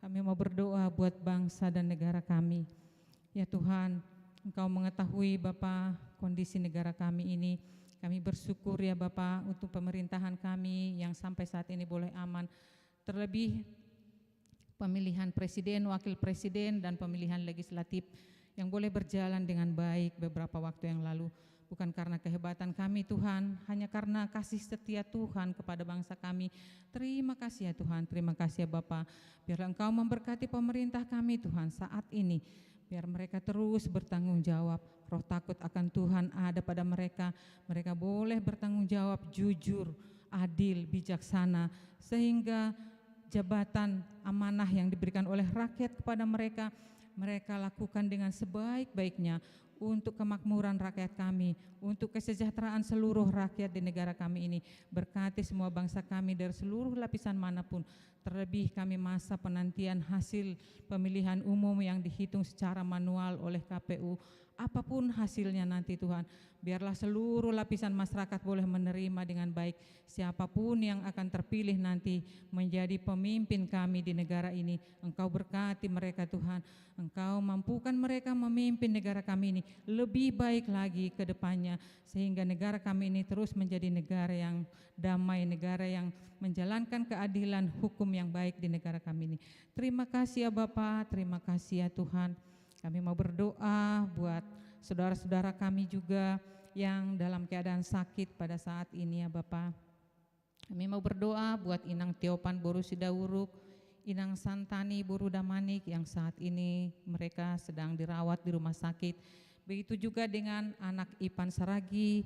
Kami mau berdoa buat bangsa dan negara kami. Ya Tuhan, Engkau mengetahui Bapa kondisi negara kami ini. Kami bersyukur ya Bapa untuk pemerintahan kami yang sampai saat ini boleh aman. Terlebih pemilihan presiden, wakil presiden, dan pemilihan legislatif yang boleh berjalan dengan baik beberapa waktu yang lalu. Bukan karena kehebatan kami Tuhan, hanya karena kasih setia Tuhan kepada bangsa kami. Terima kasih ya Tuhan, terima kasih ya Bapa. Biarlah Engkau memberkati pemerintah kami Tuhan saat ini. Biar mereka terus bertanggung jawab. Roh takut akan Tuhan ada pada mereka. Mereka boleh bertanggung jawab jujur, adil, bijaksana. Sehingga jabatan amanah yang diberikan oleh rakyat kepada mereka, mereka lakukan dengan sebaik-baiknya untuk kemakmuran rakyat kami, untuk kesejahteraan seluruh rakyat di negara kami ini. Berkati semua bangsa kami dari seluruh lapisan manapun. Terlebih kami masa penantian hasil pemilihan umum yang dihitung secara manual oleh K P U. Apapun hasilnya nanti Tuhan, biarlah seluruh lapisan masyarakat boleh menerima dengan baik siapapun yang akan terpilih nanti menjadi pemimpin kami di negara ini. Engkau berkati mereka Tuhan, Engkau mampukan mereka memimpin negara kami ini lebih baik lagi ke depannya, sehingga negara kami ini terus menjadi negara yang damai, negara yang menjalankan keadilan hukum yang baik di negara kami ini. Terima kasih ya Bapa, terima kasih ya Tuhan. Kami mau berdoa buat saudara-saudara kami juga yang dalam keadaan sakit pada saat ini ya Bapak. Kami mau berdoa buat Inang Tiopan boru Sidauruk, Inang Santani boru Damanik yang saat ini mereka sedang dirawat di rumah sakit. Begitu juga dengan anak Ipan Saragi,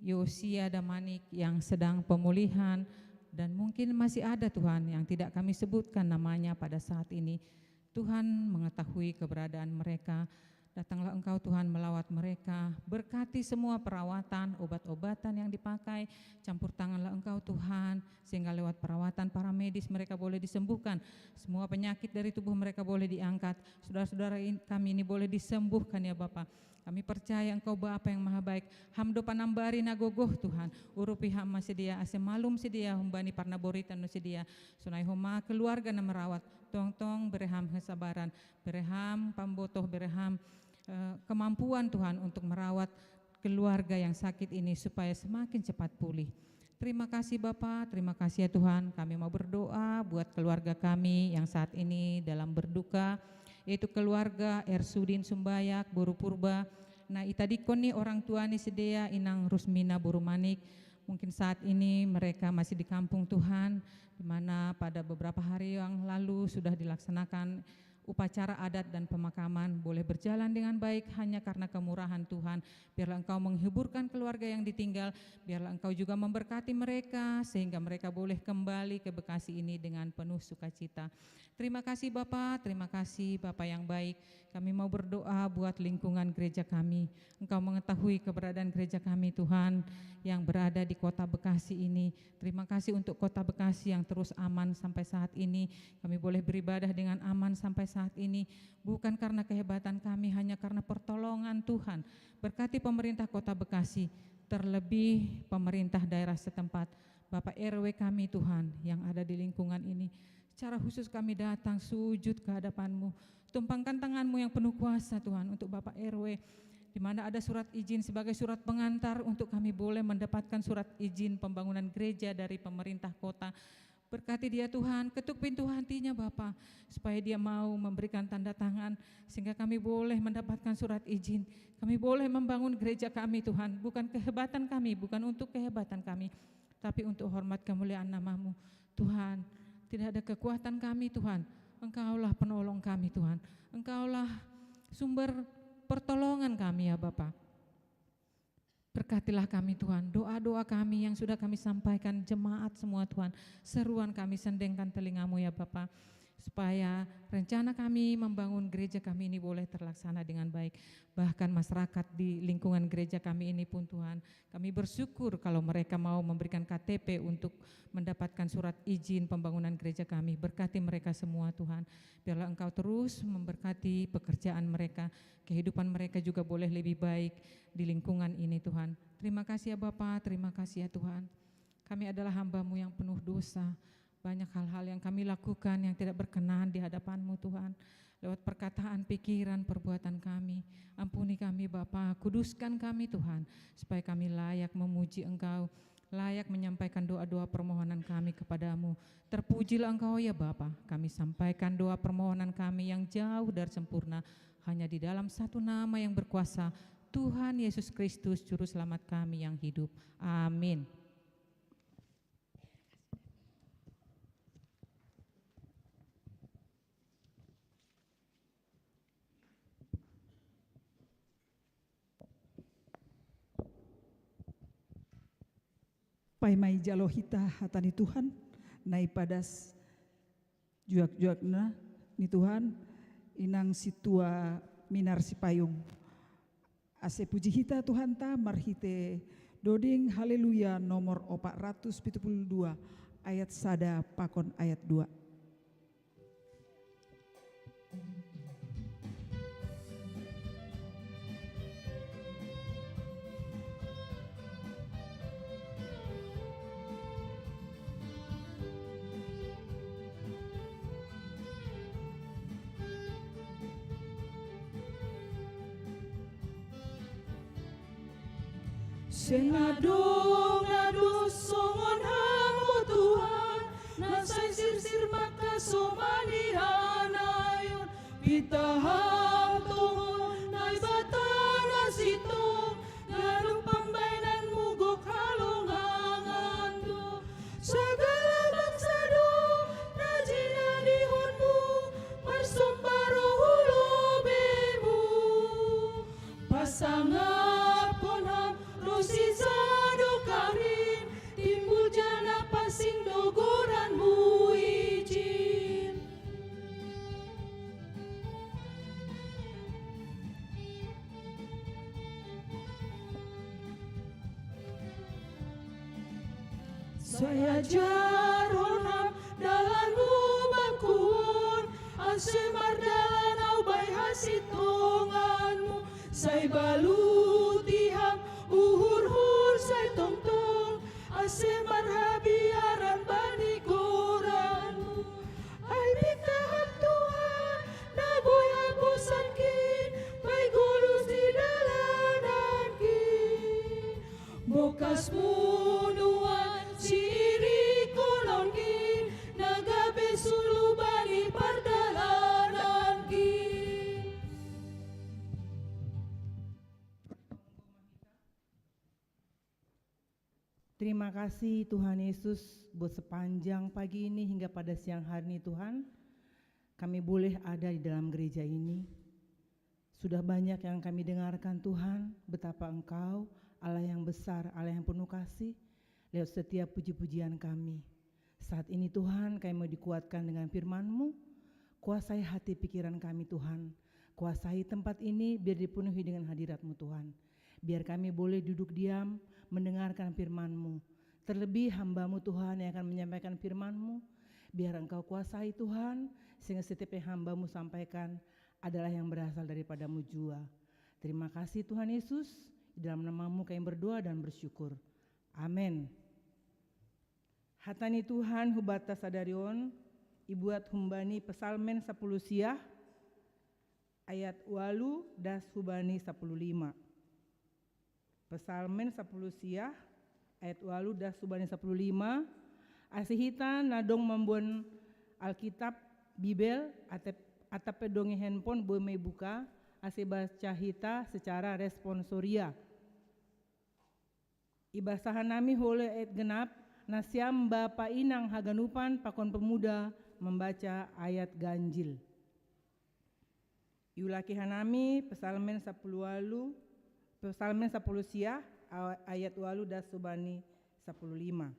Yosia Damanik yang sedang pemulihan, dan mungkin masih ada Tuhan yang tidak kami sebutkan namanya pada saat ini. Tuhan mengetahui keberadaan mereka. Datanglah Engkau Tuhan melawat mereka. Berkati semua perawatan, obat-obatan yang dipakai. Campur tanganlah Engkau Tuhan, sehingga lewat perawatan para medis mereka boleh disembuhkan. Semua penyakit dari tubuh mereka boleh diangkat. Saudara-saudara in- kami ini boleh disembuhkan ya Bapa. Kami percaya Engkau Bapa yang maha baik. Hamdo panambari nagogoh Tuhan. Urupi hama sedia ase malum sedia humbani parna boritan no sedia. Sonai homa keluarga na merawat. Tongtong bereham kesabaran. Bereham pambotoh, bereham eh, kemampuan Tuhan untuk merawat keluarga yang sakit ini supaya semakin cepat pulih. Terima kasih Bapa, terima kasih ya Tuhan. Kami mau berdoa buat keluarga kami yang saat ini dalam berduka, yaitu keluarga Ersudin Sumbayak, Boru Purba. Nah, itadikon ni orang tua ni sedia Inang Rusmina Boru Manik. Mungkin saat ini mereka masih di kampung Tuhan, di mana pada beberapa hari yang lalu sudah dilaksanakan upacara adat dan pemakaman boleh berjalan dengan baik hanya karena kemurahan Tuhan. Biarlah Engkau menghiburkan keluarga yang ditinggal, biarlah Engkau juga memberkati mereka sehingga mereka boleh kembali ke Bekasi ini dengan penuh sukacita. Terima kasih Bapa, terima kasih Bapa yang baik. Kami mau berdoa buat lingkungan gereja kami. Engkau mengetahui keberadaan gereja kami Tuhan yang berada di kota Bekasi ini. Terima kasih untuk kota Bekasi yang terus aman sampai saat ini. Kami boleh beribadah dengan aman sampai saat ini. Bukan karena kehebatan kami, hanya karena pertolongan Tuhan. Berkati pemerintah kota Bekasi, terlebih pemerintah daerah setempat. Bapak R W kami Tuhan yang ada di lingkungan ini. Secara khusus kami datang sujud ke hadapan-Mu. Tumpangkan tangan-Mu yang penuh kuasa Tuhan untuk Bapak R W. Di mana ada surat izin sebagai surat pengantar untuk kami boleh mendapatkan surat izin pembangunan gereja dari pemerintah kota. Berkati dia Tuhan, ketuk pintu hatinya Bapa, supaya dia mau memberikan tanda tangan, sehingga kami boleh mendapatkan surat izin. Kami boleh membangun gereja kami Tuhan, bukan kehebatan kami, bukan untuk kehebatan kami, tapi untuk hormat kemuliaan nama-Mu. Tuhan, tidak ada kekuatan kami Tuhan, Engkaulah penolong kami Tuhan, Engkaulah sumber pertolongan kami ya Bapa. Berkatilah kami Tuhan, doa-doa kami yang sudah kami sampaikan jemaat semua Tuhan, seruan kami sendengkan telingamu ya Bapa, supaya rencana kami membangun gereja kami ini boleh terlaksana dengan baik. Bahkan masyarakat di lingkungan gereja kami ini pun Tuhan, kami bersyukur kalau mereka mau memberikan K T P untuk mendapatkan surat izin pembangunan gereja kami. Berkati mereka semua Tuhan, biarlah Engkau terus memberkati pekerjaan mereka, kehidupan mereka juga boleh lebih baik di lingkungan ini Tuhan. Terima kasih ya Bapa, terima kasih ya Tuhan. Kami adalah hamba-Mu yang penuh dosa. Banyak hal-hal yang kami lakukan yang tidak berkenan di hadapan-Mu Tuhan. Lewat perkataan, pikiran, perbuatan kami. Ampuni kami Bapa, kuduskan kami Tuhan, supaya kami layak memuji Engkau, layak menyampaikan doa-doa permohonan kami kepada-Mu. Terpujilah Engkau ya Bapa, kami sampaikan doa permohonan kami yang jauh dari sempurna, hanya di dalam satu nama yang berkuasa, Tuhan Yesus Kristus, Juru Selamat kami yang hidup. Amin. Paimai jalo hita hata ni Tuhan, nai padas juak-juakna ni Tuhan, inang sintua minar sipayung. Ase puji hita Tuhanta marhite doding Haleluya nomor opat ratus pitu puluh dua ayat sada pakon ayat dua. Seng adong na dos songon Ham, o Tuhan, na sai sirsir mangkasomani hanaeon. Pinta Ham tongon Naibata na sintong, ganup Sai ajar honam dalanmu bangkuon, ase mardalan au bai hasitonganmu. Sai baluti ham uhur-uhur sai tongtong, ase marhabiaran bani goranmu. Ai pinta ham Tuhan, na boi haposankin, bai golus di dalanankin. Bokasmu nuan siirikononkin, na gabe sulu bani pardalanankin. Terima kasih Tuhan Yesus buat sepanjang pagi ini hingga pada siang hari ini Tuhan. Kami boleh ada di dalam gereja ini. Sudah banyak yang kami dengarkan Tuhan, betapa Engkau Allah yang besar, Allah yang penuh kasih, lewat setiap puji-pujian kami. Saat ini Tuhan kami mau dikuatkan dengan firman-Mu, kuasai hati pikiran kami Tuhan, kuasai tempat ini biar dipenuhi dengan hadirat-Mu Tuhan. Biar kami boleh duduk diam mendengarkan firman-Mu. Terlebih hamba-Mu Tuhan yang akan menyampaikan firman-Mu, biar Engkau kuasai Tuhan, sehingga setiap yang hamba-Mu sampaikan adalah yang berasal daripada-Mu jua. Terima kasih Tuhan Yesus, di dalam nama-Mu kami berdoa dan bersyukur. Amin. Hata ni Tuhan hubata sadari on, ibuat humbani Psalmen sapuluh siah, ayat walu das hubani sapuluh lima. Psalmen sapuluh siah, ayat walu das hubani sapuluh lima, ase hita na dong mamboan Alkitab, Bibel, atap, atap pe dong i handphone boi mai buka, ase baca hita secara responsoria. Ibasahan nami hole ayat genap, nasiam bapa inang haganupan pakon pemuda membaca ayat ganjil. Iulaki hanami Psalmen sapuluh walu, Psalmen sapuluh siah, a-, ayat walu das hubani sapuluh lima.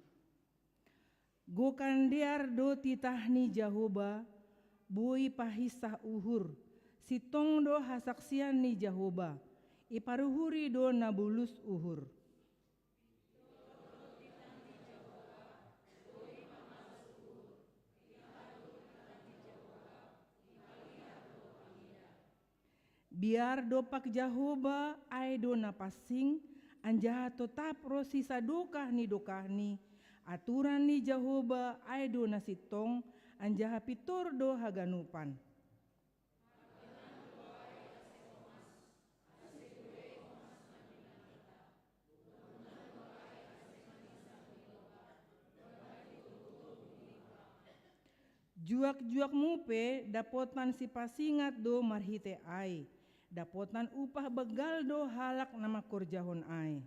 Gokan dear do titah ni Jahoba, boi pahinsah uhur, sintong do hasaksian ni Jahoba, iparuhuri do na bulus uhur. Biar dompak Jahoba ai do na pansing, anjaha totap ro sisadokah ni dokahni, aturan ni Jahoba ai do na sintong, anjaha pintor do haganupan. Juak-juakmu pe dapotan sipasingat do marhitei ai, dapotan upah banggal do halak na mangkorjahon ai.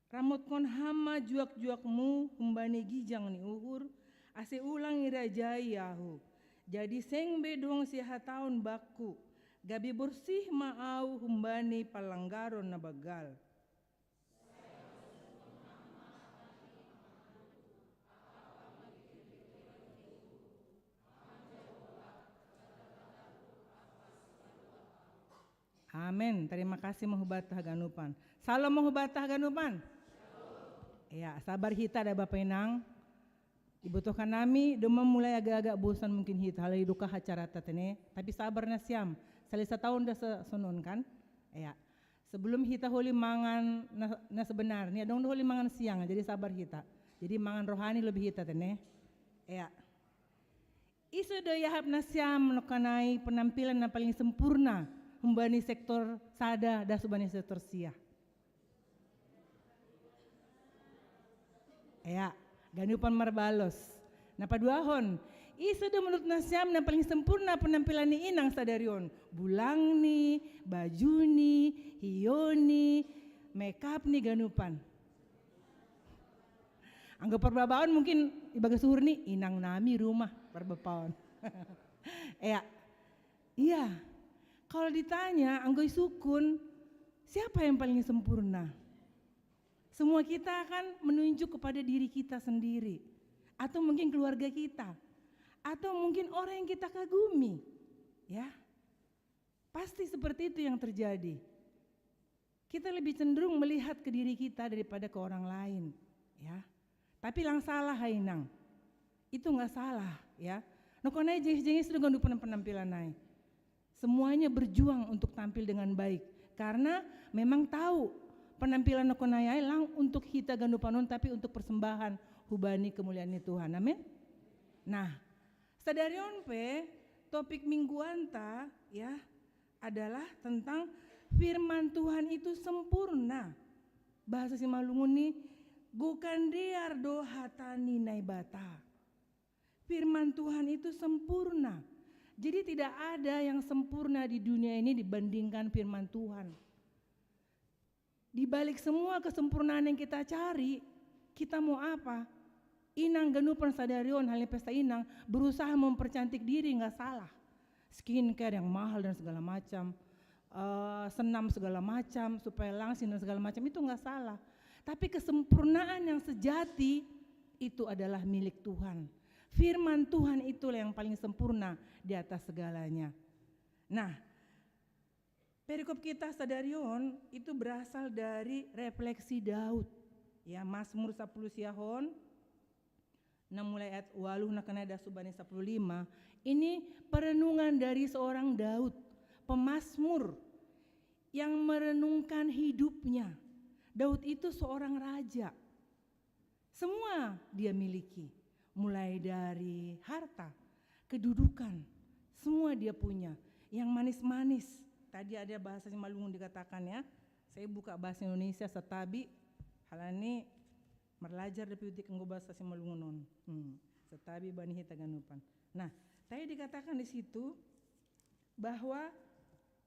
Ramotkon ham ma juak-juakmu humbani gijang ni uhur, ase ulang irajai ahu. Jadi seng be dong sihataon bakku, gabe borsih ma ahu humbani panlanggaron na banggal. Amen. Terima kasih ma hubata haganupan. Salom ma hubata haganupan. Ya, sabar hita da bapa inang. Ibotohkan nami, domma mulai agak-agak bosan mungkin hita, halai dokah acarata te ne. Tapi sabar nasiam. Salisa taon da se-, sonon kan? Ya. Sebelum hita holi mangan na, na sebenarnya, dong holi mangan siang, jadi sabar hita. Jadi mangan rohani lebih hita te ne. Ya. Ise do iahap nasiam nongkanai penampilan na paling sempurna humbani sektor sada das hubani sektor sia? Ya, ganupan marbalos. Na paduahon, ise do menurut nasiam na paling sempurna penampilan ni inang sadari on? Bulangni, bajuni, hioni, makeupni, ganupan. Anggo parbabaon mungkin ibagas uhur ni inang nami rumah parbapaon. Ya. Iya. Kalau ditanya anggo isungkun, siapa yang paling sempurna? Semua kita akan menunjuk kepada diri kita sendiri, atau mungkin keluarga kita, atau mungkin orang yang kita kagumi. Ya. Pasti seperti itu yang terjadi. Kita lebih cenderung melihat ke diri kita daripada ke orang lain, ya. Tapi lang salah, hai nang. Itu nggak salah, ya. Nokonai jengis-jengis sudah gandu penampilan nai. Semuanya berjuang untuk tampil dengan baik karena memang tahu penampilan nokonai lang untuk hita gandu panon, tapi untuk persembahan hubani kemuliaan Tuhan. Amin. Nah, sadarion pe topik mingguan ta, ya, adalah tentang firman Tuhan itu sempurna. Bahasa Simalungun ni, gukan diar do hata ni Naibata. Firman Tuhan itu sempurna. Jadi tidak ada yang sempurna di dunia ini dibandingkan firman Tuhan. Di balik semua kesempurnaan yang kita cari, kita mau apa? Inang ganupan sadarion, hal yang pesta inang, berusaha mempercantik diri, nggak salah. Skincare yang mahal dan segala macam, eh, senam segala macam, supaya langsing dan segala macam, itu nggak salah. Tapi kesempurnaan yang sejati itu adalah milik Tuhan. Firman Tuhan itulah yang paling sempurna di atas segalanya. Nah, perikop kita sadarion itu berasal dari refleksi Daud. Ya, Mazmur sepuluh siahon, nah, mulai ayat waluh, nah, kena ada subani sepuluh lima. Ini perenungan dari seorang Daud, pemazmur yang merenungkan hidupnya. Daud itu seorang raja. Semua dia miliki, mulai dari harta, kedudukan, semua dia punya. Yang manis-manis, tadi ada bahasa Simalungun dikatakan, ya. Saya buka bahasa Indonesia, setabi, halani merlajar deputi kenggo bahasa Simalungun non. Hmm. Setabi bani hita ganupan. Nah, tadi dikatakan di situ bahwa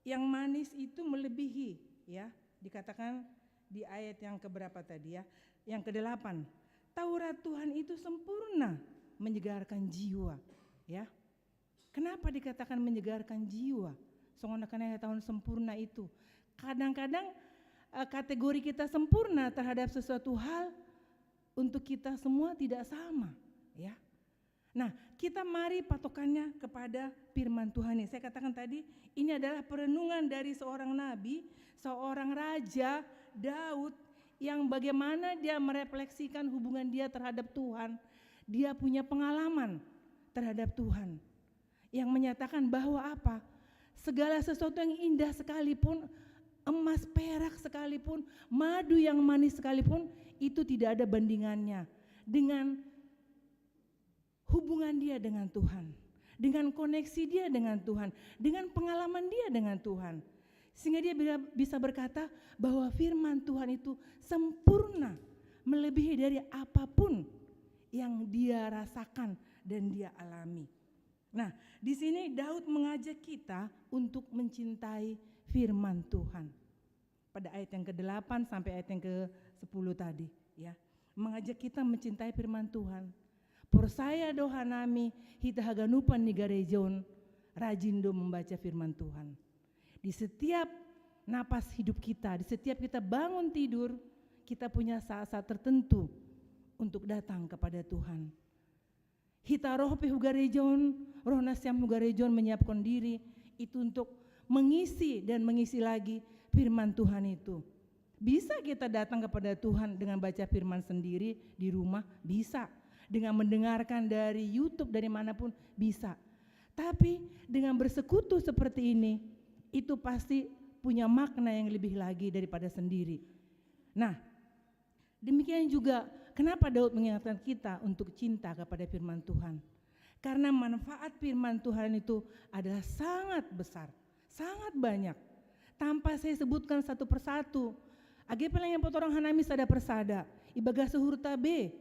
yang manis itu melebihi, ya. Dikatakan di ayat yang keberapa tadi, ya? Yang kedelapan. Taurat Tuhan itu sempurna, menyegarkan jiwa, ya. Kenapa dikatakan menyegarkan jiwa? Songon na kena tahun sempurna itu. Kadang-kadang, eh, kategori kita sempurna terhadap sesuatu hal untuk kita semua tidak sama, ya. Nah, kita mari patokannya kepada firman Tuhan ini. Saya katakan tadi, ini adalah perenungan dari seorang nabi, seorang raja Daud, yang bagaimana dia merefleksikan hubungan dia terhadap Tuhan. Dia punya pengalaman terhadap Tuhan yang menyatakan bahwa apa? Segala sesuatu yang indah sekalipun, emas perak sekalipun, madu yang manis sekalipun, itu tidak ada bandingannya dengan hubungan dia dengan Tuhan, dengan koneksi dia dengan Tuhan, dengan pengalaman dia dengan Tuhan. Sehingga dia bila-, bisa berkata bahwa firman Tuhan itu sempurna, melebihi dari apapun yang dia rasakan dan dia alami. Nah, di sini Daud mengajak kita untuk mencintai firman Tuhan. Pada ayat yang kedelapan sampai ayat yang kesepuluh tadi, ya. Mengajak kita mencintai firman Tuhan. Porsaya do hanami, hita haganupan ni gareja on rajin do membaca firman Tuhan. Di setiap napas hidup kita, di setiap kita bangun tidur, kita punya saat-saat tertentu untuk datang kepada Tuhan. Hita roh pe hu gareja on, roh nasiam hu gareja on menyiapkan diri itu untuk mengisi dan mengisi lagi firman Tuhan itu. Bisa kita datang kepada Tuhan dengan baca firman sendiri di rumah, bisa. Dengan mendengarkan dari YouTube, dari manapun, bisa. Tapi dengan bersekutu seperti ini, itu pasti punya makna yang lebih lagi daripada sendiri. Nah, demikian juga kenapa Daud mengingatkan kita untuk cinta kepada firman Tuhan. Karena manfaat firman Tuhan itu adalah sangat besar, sangat banyak. Tanpa saya sebutkan satu persatu, age pe lang nyampe torang hanami sada persada, ibagas suhur tabe,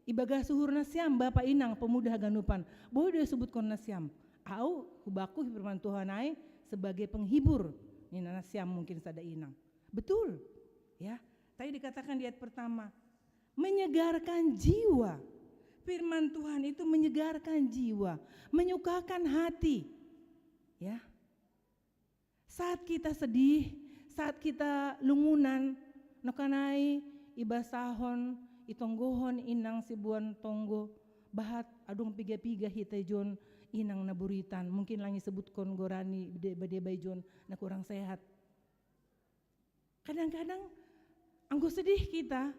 ibagas suhur nasiam, bapa inang, pemuda haganupan, boi do sebutkan nasiam. Au, hubaku firman Tuhan ai sebagai penghibur, ni nasiam mungkin sada inang. Betul, ya. Tadi dikatakan di ayat pertama, menyegarkan jiwa. Firman Tuhan itu menyegarkan jiwa, menyukakan hati. Ya. Saat kita sedih, saat kita lungunan, nokanai ibasahon, itonggohon inang sibuan tonggo, bahat adong piga-piga hita jon, Inang na buritan, mungkin lang i sebut kon gorani, bade, bade bai John na kurang sehat. Kadang-kadang anggo sedih kita,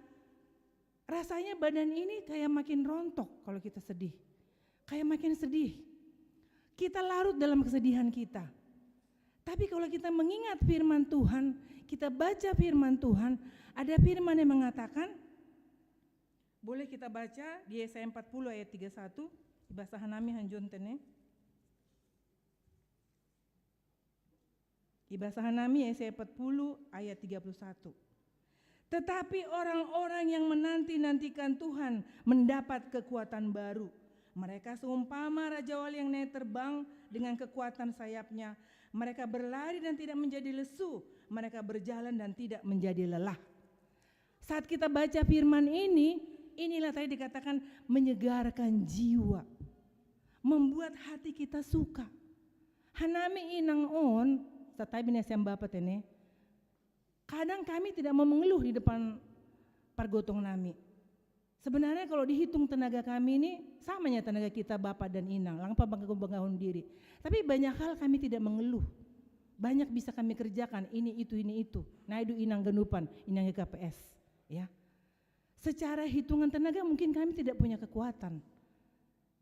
rasanya badan ini kayak makin rontok kalau kita sedih. Kayak makin sedih. Kita larut dalam kesedihan kita. Tapi kalau kita mengingat firman Tuhan, kita baca firman Tuhan, ada firman yang mengatakan, boleh kita baca di Yesaya empat puluh ayat tiga satu, i basahan nami han John tene. I basahan nami Yesaya empat puluh ayat tiga puluh satu. Tetapi orang-orang yang menanti-nantikan Tuhan mendapat kekuatan baru. Mereka seumpama Raja Wali yang naik terbang dengan kekuatan sayapnya. Mereka berlari dan tidak menjadi lesu. Mereka berjalan dan tidak menjadi lelah. Saat kita baca firman ini, inilah tadi dikatakan menyegarkan jiwa. Membuat hati kita suka. Han nami inang on, satabi na sian Bapa tene, kadang kami tidak mau mengeluh di depan pargotong nami. Sebenarnya kalau dihitung tenaga kami ini, sama ya tenaga kita Bapa dan Inang, lang pabangga-banggahon diri. Tapi banyak hal kami tidak mengeluh. Banyak bisa kami kerjakan, ini itu, ini itu. Nah, itu inang ganupan, inang G K P S, ya. Secara hitungan tenaga mungkin kami tidak punya kekuatan.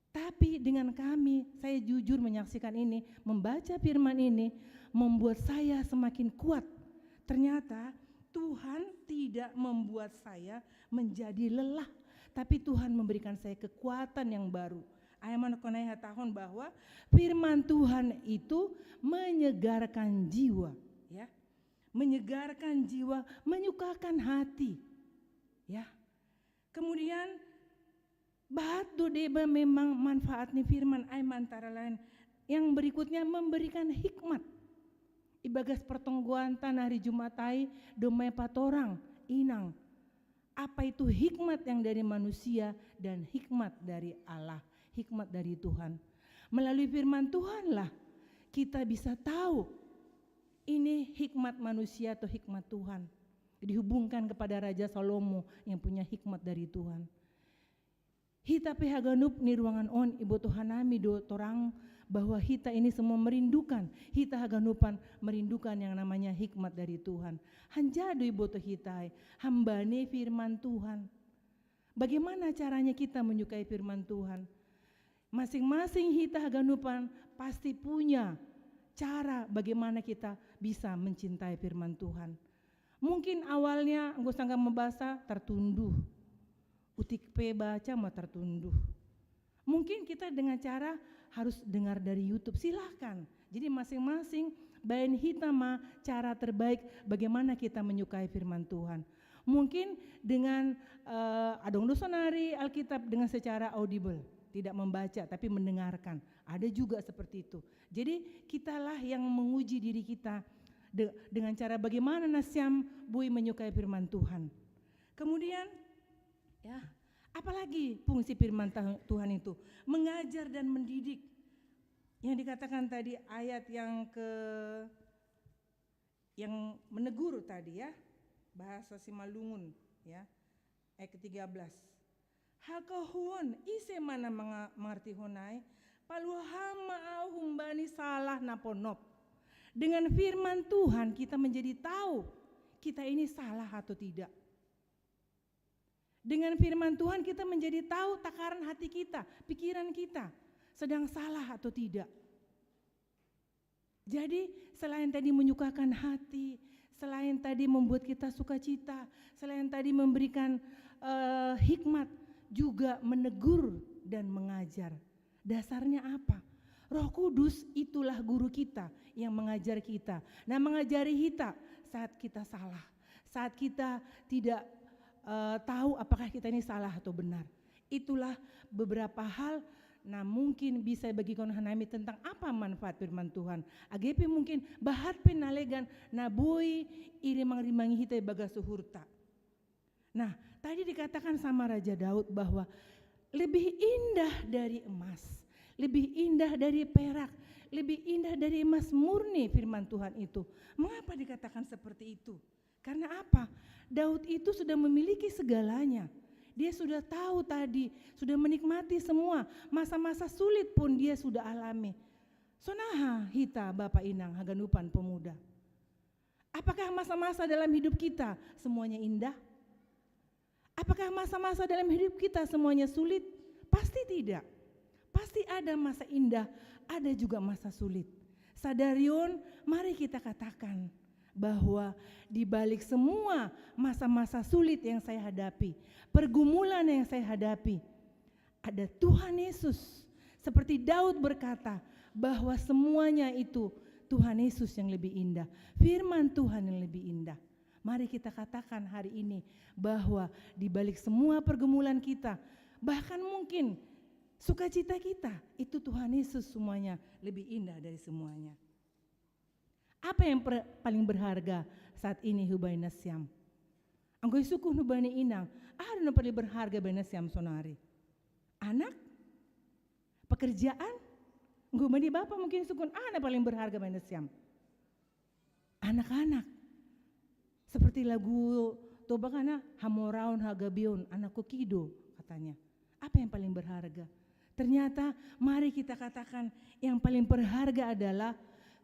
Tapi dengan kami, saya jujur menyaksikan ini, membaca firman ini, membuat saya semakin kuat. Ternyata Tuhan tidak membuat saya menjadi lelah, tapi Tuhan memberikan saya kekuatan yang baru. Ai manang kon ai hatahon bahwa firman Tuhan itu menyegarkan jiwa, ya. Menyegarkan jiwa, menyukakan hati. Ya. Kemudian, bahat do deba memang manfaat ni firman ai antara lain. Yang berikutnya, memberikan hikmat. Ibagas pertonggoanta na hari Jumat ai, domai patorang, inang. Apa itu hikmat yang dari manusia dan hikmat dari Allah, hikmat dari Tuhan. Melalui firman Tuhanlah kita bisa tahu ini hikmat manusia atau hikmat Tuhan. Dihubungkan kepada Raja Salomo yang punya hikmat dari Tuhan. Hita pe haganup ni ruangan on, iboto hanami do torang bahwa hita ini semua merindukan, hita haganupan merindukan yang namanya hikmat dari Tuhan. Hanjado iboto hita ai, hamba ni firman Tuhan. Bagaimana caranya kita menyukai firman Tuhan? Masing-masing hita haganupan pasti punya cara bagaimana kita bisa mencintai firman Tuhan. Mungkin awalnya anggo sanggar mambasa tertunduh. Utik pe baca ma tertunduh. Mungkin kita dengan cara harus dengar dari YouTube, silahkan. Jadi masing-masing baen hita ma cara terbaik bagaimana kita menyukai firman Tuhan. Mungkin dengan uh, adong do sonari Alkitab dengan secara audible, tidak membaca tapi mendengarkan. Ada juga seperti itu. Jadi kitalah yang menguji diri kita de dengan cara bagaimana nasiam boi menyukai firman Tuhan. Kemudian, ya, apalagi fungsi firman Tuhan itu? Mengajar dan mendidik. Yang dikatakan tadi ayat yang ke yang menegur tadi, ya, bahasa Simalungun, ya, ayat ketiga belas. Hakohuon ise mana mengertihon ai, paluahon ma au humbani salah na ponop. Dengan firman Tuhan kita menjadi tahu kita ini salah atau tidak. Dengan firman Tuhan kita menjadi tahu takaran hati kita, pikiran kita sedang salah atau tidak. Jadi selain tadi menyukakan hati, selain tadi membuat kita sukacita, selain tadi memberikan uh, hikmat, juga menegur dan mengajar. Dasarnya apa? Roh Kudus itulah guru kita yang mengajar kita. Nah, mengajari kita saat kita salah, saat kita tidak uh, tahu apakah kita ini salah atau benar. Itulah beberapa hal na mungkin bisa bagihon hanami tentang apa manfaat firman Tuhan. Age pe mungkin bahat pe na legan na boi irimang-rimangi hita ibagas uhurta. Nah, tadi dikatakan sama Raja Daud bahwa lebih indah dari emas, lebih indah dari perak, lebih indah dari emas murni firman Tuhan itu. Mengapa dikatakan seperti itu? Karena apa? Daud itu sudah memiliki segalanya. Dia sudah tahu tadi, sudah menikmati semua. Masa-masa sulit pun dia sudah alami. Sonaha hita bapa inang haganupan pemuda. Apakah masa-masa dalam hidup kita semuanya indah? Apakah masa-masa dalam hidup kita semuanya sulit? Pasti tidak. Pasti ada masa indah, ada juga masa sulit. Sadarion, mari kita katakan bahwa di balik semua masa-masa sulit yang saya hadapi, pergumulan yang saya hadapi, ada Tuhan Yesus. Seperti Daud berkata bahwa semuanya itu Tuhan Yesus yang lebih indah. Firman Tuhan yang lebih indah. Mari kita katakan hari ini bahwa di balik semua pergumulan kita, bahkan mungkin sukacita kita, itu Tuhan Yesus semuanya lebih indah dari semuanya. Apa yang per, paling berharga saat ini hubaina siam? Anggo isungkun hubani inang, aha do na paling berharga baina siam sonari? Anak? Pekerjaan? Anggo hubani bapa mungkin isungkun, aha na paling berharga baina siam? Anak-anak. Seperti lagu Toba kan, hamoraon, hagabeon, anak kokido, katanya. Apa yang paling berharga? Ternyata mari kita katakan yang paling berharga adalah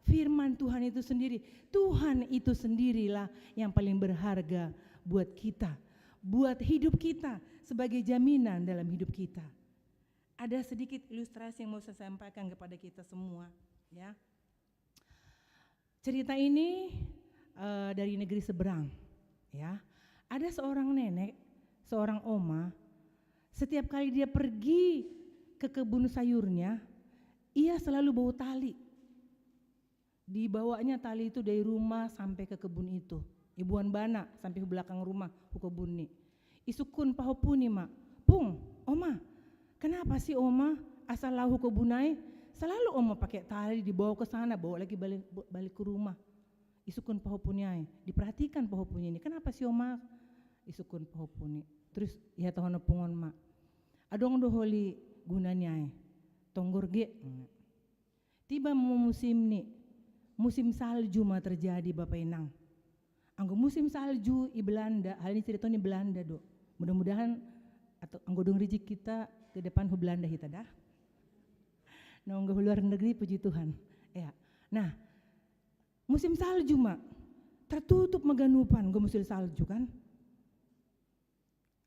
firman Tuhan itu sendiri. Tuhan itu sendirilah yang paling berharga buat kita, buat hidup kita, sebagai jaminan dalam hidup kita. Ada sedikit ilustrasi yang mau saya sampaikan kepada kita semua, ya. Cerita ini uh, dari negeri seberang, ya. Ada seorang nenek, seorang oma, setiap kali dia pergi ke kebun sayurnya, ia selalu bawa tali. Dibawanya tali itu dari rumah sampai ke kebun itu. Ibuan bana sampai ke belakang rumah, ke kebun ni. Isungkun pahopuni ma, Pung, oma, kenapa sih oma asal lau ke bunai, selalu oma pakai tali dibawa ke sana, bawa lagi balik, balik ke rumah. Isungkun pahopuni ai, diperhatikan pahopuni ini, kenapa sih oma? Isungkun pahopuni. Terus ia tahu pungon ma. Adong do holi gunanya ai. Tonggor ge. Tiba musim ni, musim salju ma terjadi Bapak Inang. Anggo musim salju i Belanda, hal ini cerita ni Belanda do. Mudah-mudahan atau anggo dong rijik kita ke depan hu Belanda kita dah. Nah, anggo luar negeri puji Tuhan. Ya. Nah, musim salju ma tertutup maganupan anggo musim salju kan.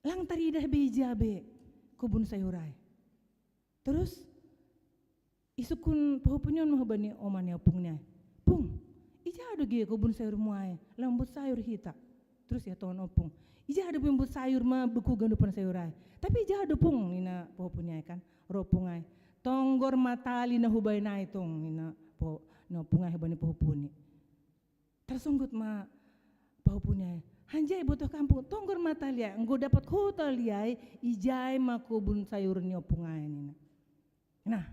Lang taridah be ija be kobun sayur ai. Terus isungkun pahopunion ma hubani oma ni opung ni ai. Pung, ija do ge kobun sayur mu ai, lambut sayur hita. Terus ia tohon opung. Ija do be lambut sayur ma beku ganupan sayur ai. Tapi ija do pung nina pahopuni ai kan. Ro opung ai. Tonggor ma tali na hubaen ai tong nina po, na opung ai hubani pahopuni. Tersunggut ma pahopuni ai. Hanjai botoh kampung, tonggor ma tali ai, anggo dapot ho tali ai, ijai ma kobun sayur ni opung ai nina. Nah,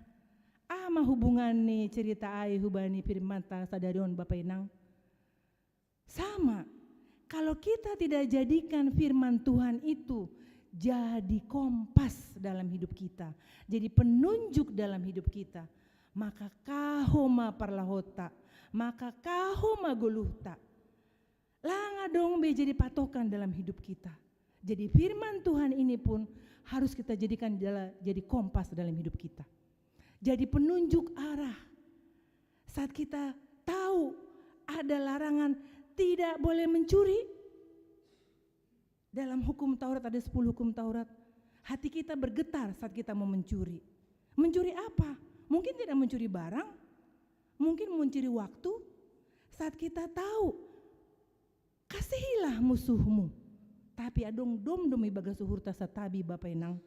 aha ma hubungan ni cerita ai hubani firmanta sadari on Bapak Inang? Sama, kalau kita tidak jadikan firman Tuhan itu jadi kompas dalam hidup kita, jadi penunjuk dalam hidup kita, maka kahoma parlahota, maka kahoma goluhta. Langa dong be jadi patokan dalam hidup kita. Jadi firman Tuhan ini pun harus kita jadikan jadi kompas dalam hidup kita. Jadi penunjuk arah. Saat kita tahu ada larangan tidak boleh mencuri, dalam hukum Taurat ada sepuluh hukum Taurat. Hati kita bergetar saat kita mau mencuri. Mencuri apa? Mungkin tidak mencuri barang, mungkin mencuri waktu. Saat kita tahu, kasihilah musuhmu. Tapi adong domdom ibagas uhurta satabi Bapak Inang.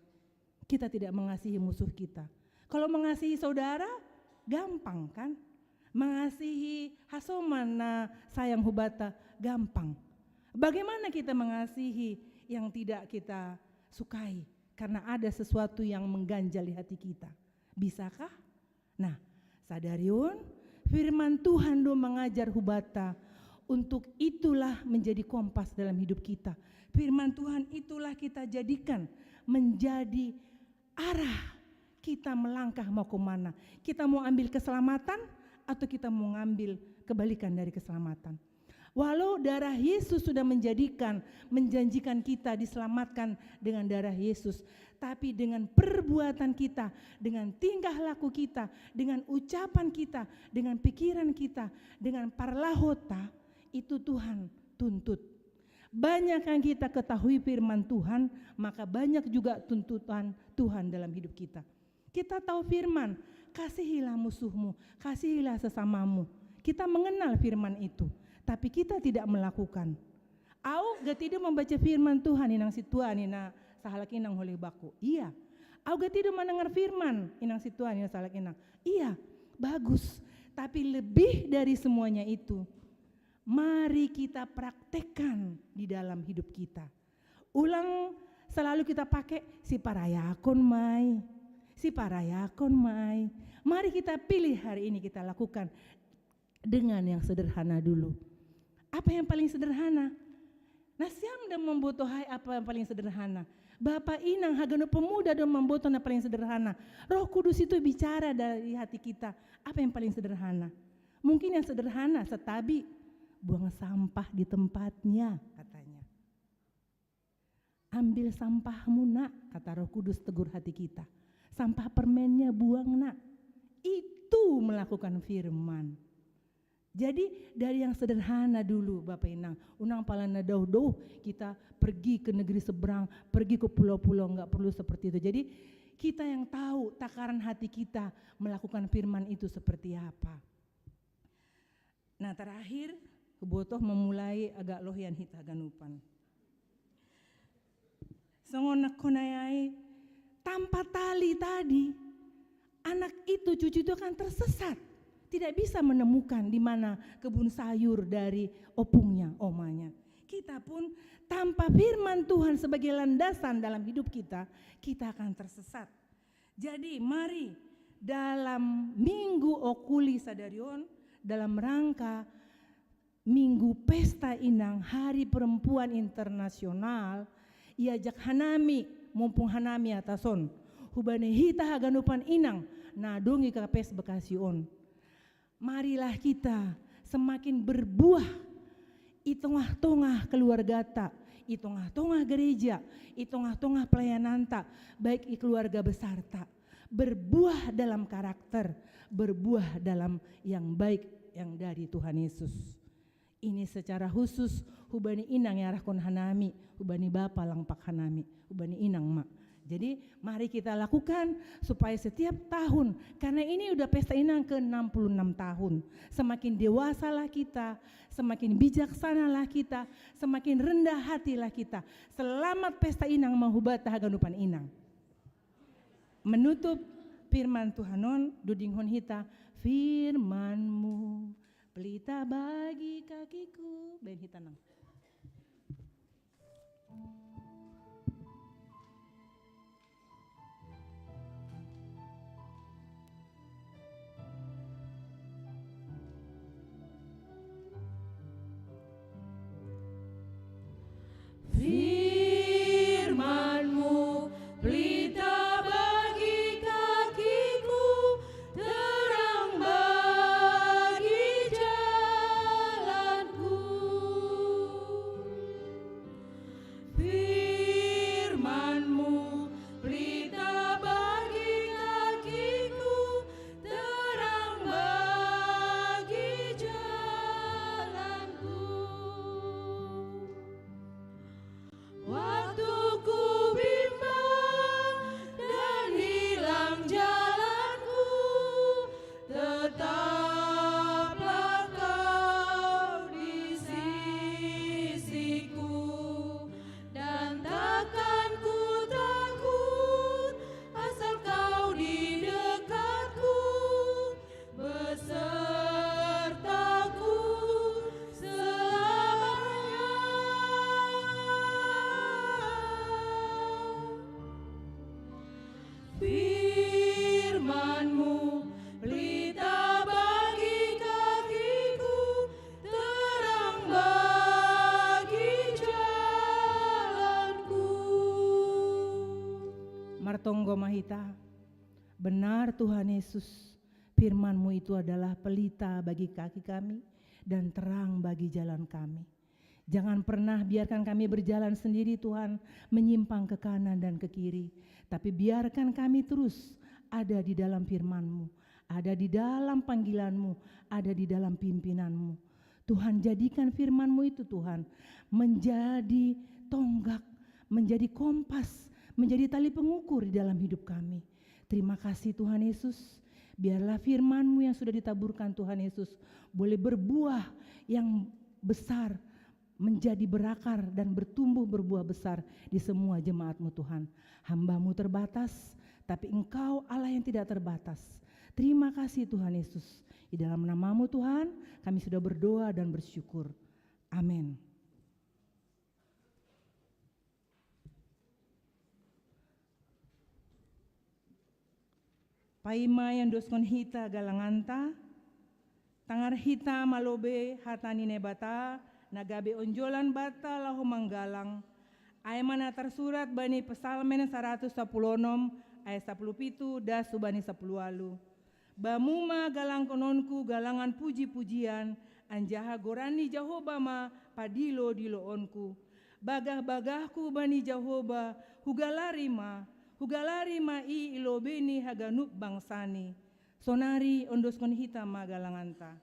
Kita tidak mengasihi musuh kita. Kalau mengasihi saudara, gampang kan? Mengasihi hasoman na sayang hubata, gampang. Bagaimana kita mengasihi yang tidak kita sukai? Karena ada sesuatu yang mengganjal di hati kita. Bisakah? Nah, sadarion, firman Tuhan do mangajar hubata, untuk itulah menjadi kompas dalam hidup kita. Firman Tuhan itulah kita jadikan menjadi arah kita melangkah mau ke mana. Kita mau ambil keselamatan atau kita mau ngambil kebalikan dari keselamatan. Walau darah Yesus sudah menjadikan, menjanjikan kita diselamatkan dengan darah Yesus, tapi dengan perbuatan kita, dengan tingkah laku kita, dengan ucapan kita, dengan pikiran kita, dengan parlahota, itu Tuhan tuntut. Banyak yang kita ketahui firman Tuhan, maka banyak juga tuntutan Tuhan dalam hidup kita. Kita tahu firman, "Kasihilah musuhmu, kasihilah sesamamu." Kita mengenal firman itu, tapi kita tidak melakukan. Au gati do membaca firman Tuhan inang si tua ni na sahalak inang oleh baku. Iya. Au gati do mendengar firman inang si tua ni na sahalak inang. Iya, bagus. Tapi lebih dari semuanya itu, mari kita praktekkan di dalam hidup kita. Ulang selalu kita pakai, "Si parayakon mai, si parayakon mai." Mari kita pilih hari ini kita lakukan dengan yang sederhana dulu. Apa yang paling sederhana? Nah, siam do mambotohai apa yang paling sederhana. Bapa inang haganup pemuda do mamboto na paling sederhana. Roh Kudus itu bicara dari hati kita. Apa yang paling sederhana? Mungkin yang sederhana, setabi, "Buang sampah di tempatnya," katanya. "Ambil sampahmu, Nak," kata Roh Kudus tegur hati kita. "Sampah permennya buang, Nak." Itu melakukan firman. Jadi dari yang sederhana dulu, Bapak Inang. Unang pala na dauh-dauh kita pergi ke negeri seberang, pergi ke pulau-pulau, nggak perlu seperti itu. Jadi kita yang tahu takaran hati kita melakukan firman itu seperti apa. Nah, terakhir, hubotoh memulai agak loh yan hita haganupan. Songon na konayai, tanpa tali tadi, anak itu, cucu itu akan tersesat. Tidak bisa menemukan di mana kebun sayur dari opungnya, omanya. Kita pun tanpa firman Tuhan sebagai landasan dalam hidup kita, kita akan tersesat. Jadi mari dalam minggu Okuli sadari on, dalam rangka Minggu Pesta Inang, Hari Perempuan Internasional, iajak hanami, mumpung hanami atas on, hubani hita haganupan inang na dong i kapes Bekasi on. Marilah kita semakin berbuah i tongah-tongah keluargata, i tongah-tongah gereja, i tongah-tongah pelayananta, baik i keluarga besarta. Berbuah dalam karakter, berbuah dalam yang baik yang dari Tuhan Yesus. Ini secara khusus hubani inang yang arahkon hanami, hubani bapa langpak hanami, hubani inang ma. Jadi mari kita lakukan supaya setiap tahun, karena ini udah pesta inang ke enam puluh enam tahun, semakin dewasalah kita, semakin bijaksanalah kita, semakin rendah hatilah kita. Selamat pesta inang ma hubata haganupan inang. Menutup firman Tuhan on, dudinghon hita, "Firman-Mu pelita bagi kakiku." Baen hita nang. Firman-Mu pelita bagi kakiku, terang bagi jalanku. Firman-Mu pelita bagi kakiku, terang bagi jalanku. Waktu ku bimbang dan hilang jalanku, tetaplah Kau di sisiku, dan takkan ku takut, asal Kau di dekatku, besertaku selamanya. Firman-Mu pelita bagi kakiku, terang bagi jalanku. Martonggo ma hita. Benar, Tuhan Yesus, firman-Mu itu adalah pelita bagi kaki kami dan terang bagi jalan kami. Jangan pernah biarkan kami berjalan sendiri, Tuhan, menyimpang ke kanan dan ke kiri. Tapi biarkan kami terus ada di dalam firman-Mu, ada di dalam panggilan-Mu, ada di dalam pimpinan-Mu. Tuhan, jadikan firman-Mu itu, Tuhan, menjadi tonggak, menjadi kompas, menjadi tali pengukur di dalam hidup kami. Terima kasih, Tuhan Yesus. Biarlah firman-Mu yang sudah ditaburkan, Tuhan Yesus, boleh berbuah yang besar, menjadi berakar dan bertumbuh berbuah besar di semua jemaat-Mu, Tuhan. Hamba-Mu terbatas, tapi Engkau Allah yang tidak terbatas. Terima kasih, Tuhan Yesus. Di dalam nama-Mu, Tuhan, kami sudah berdoa dan bersyukur. Amin. Paima yang doskon hita galanganta, tangar hita malobe hata ni Naibata na gabe onjolan banta laho manggalang, ai ma na tarsurat bani Psalmen saratus sapuluh onom ayat sapuluh pitu das hubani sapuluh ualu. Bamu ma galangkononku galangan puji-pujian, anjaha goran ni Jahowa ma padilo-diloonku. Bagah-bagahku bani Jahowa, hugalari ma, hugalari ma i i lobei ni haganup bangsani. Sonari ondoskon hita ma galanganta.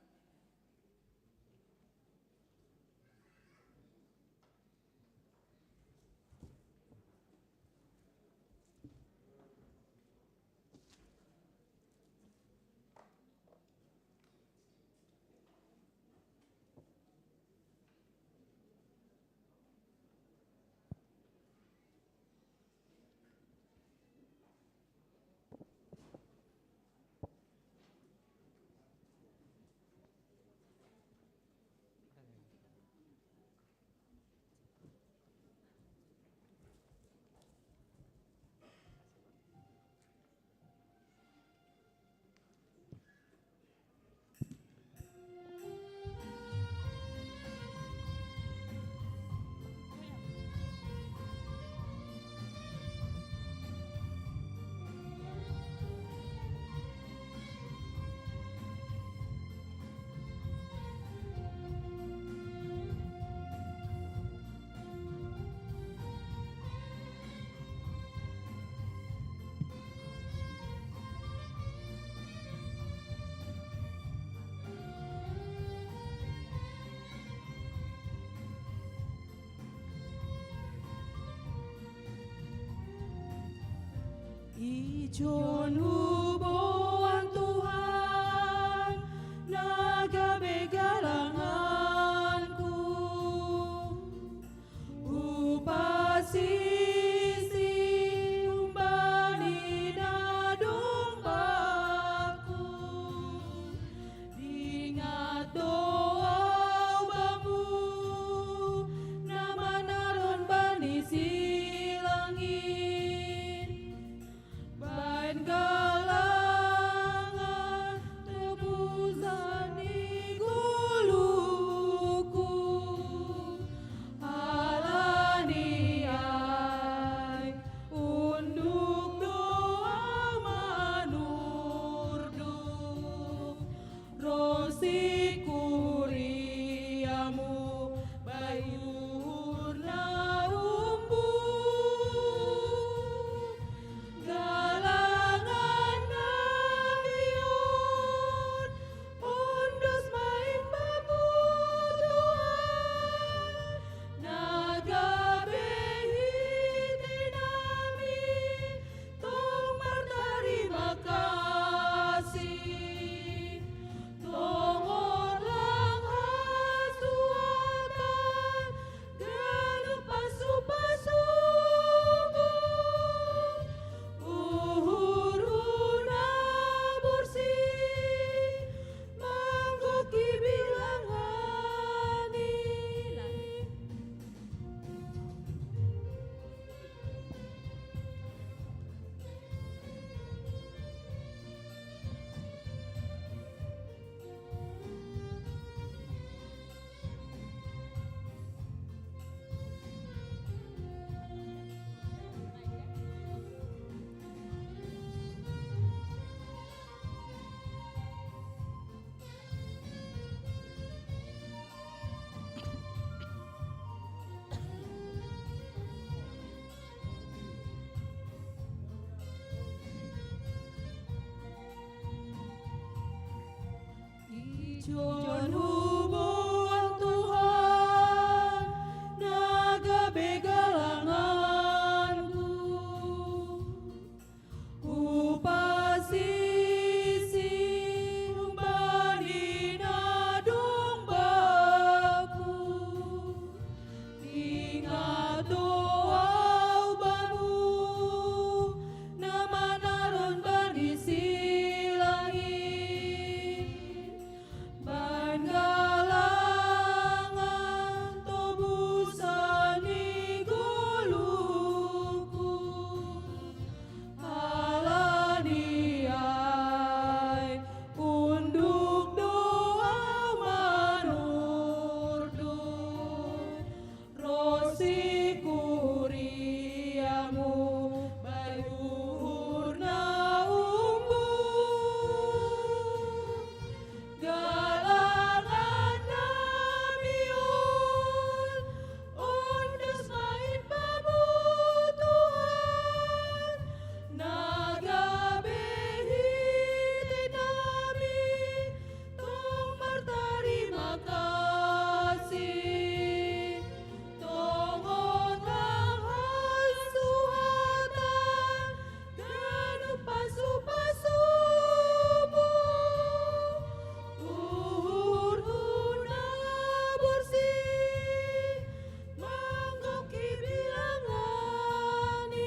Ijon huboan Tuhan na gabe galanganku, hupasisi humbani na dombaku. Dingat do au bamu na manaron bani si langit, baen Jon hubung Tuhan, na gabe galanganku. Ku pasisi humbani na dong baku. Ingat doa bamu, na manaron bani si langit. Ban galangan tobusan ni goluku. Alani ai unduk doa manordo. Rosi kuriamu bai uhur na umbu. Galangan nami on, ondos ma it bamu Tuhan, na gabe hita nami tong martarima kasih. Tongon hasuhatan ganup pasu-pasumu, uhurhu na borsih manggohi bilangan i.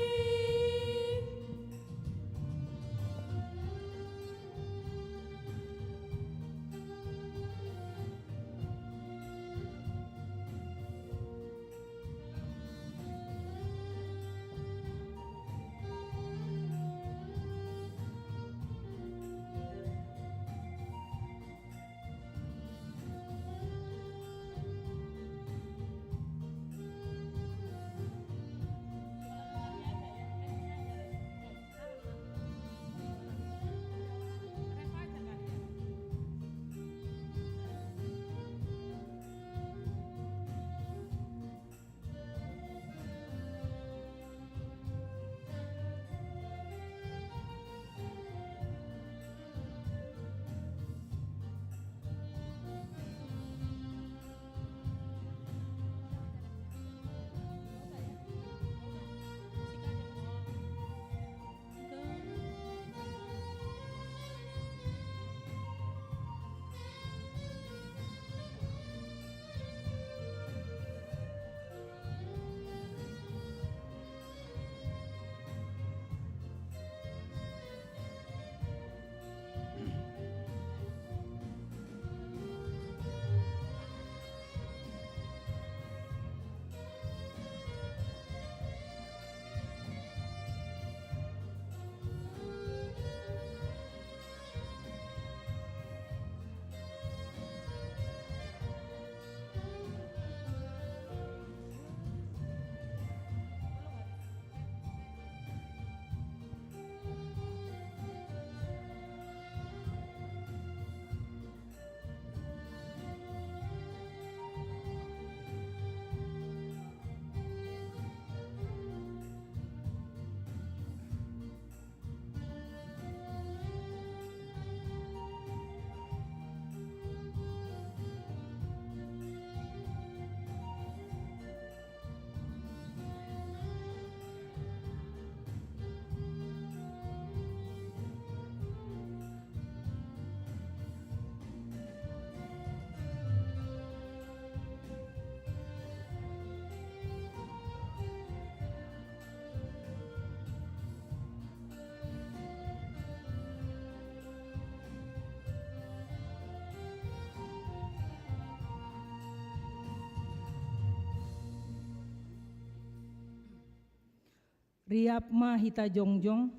Riap ma hita jongjong.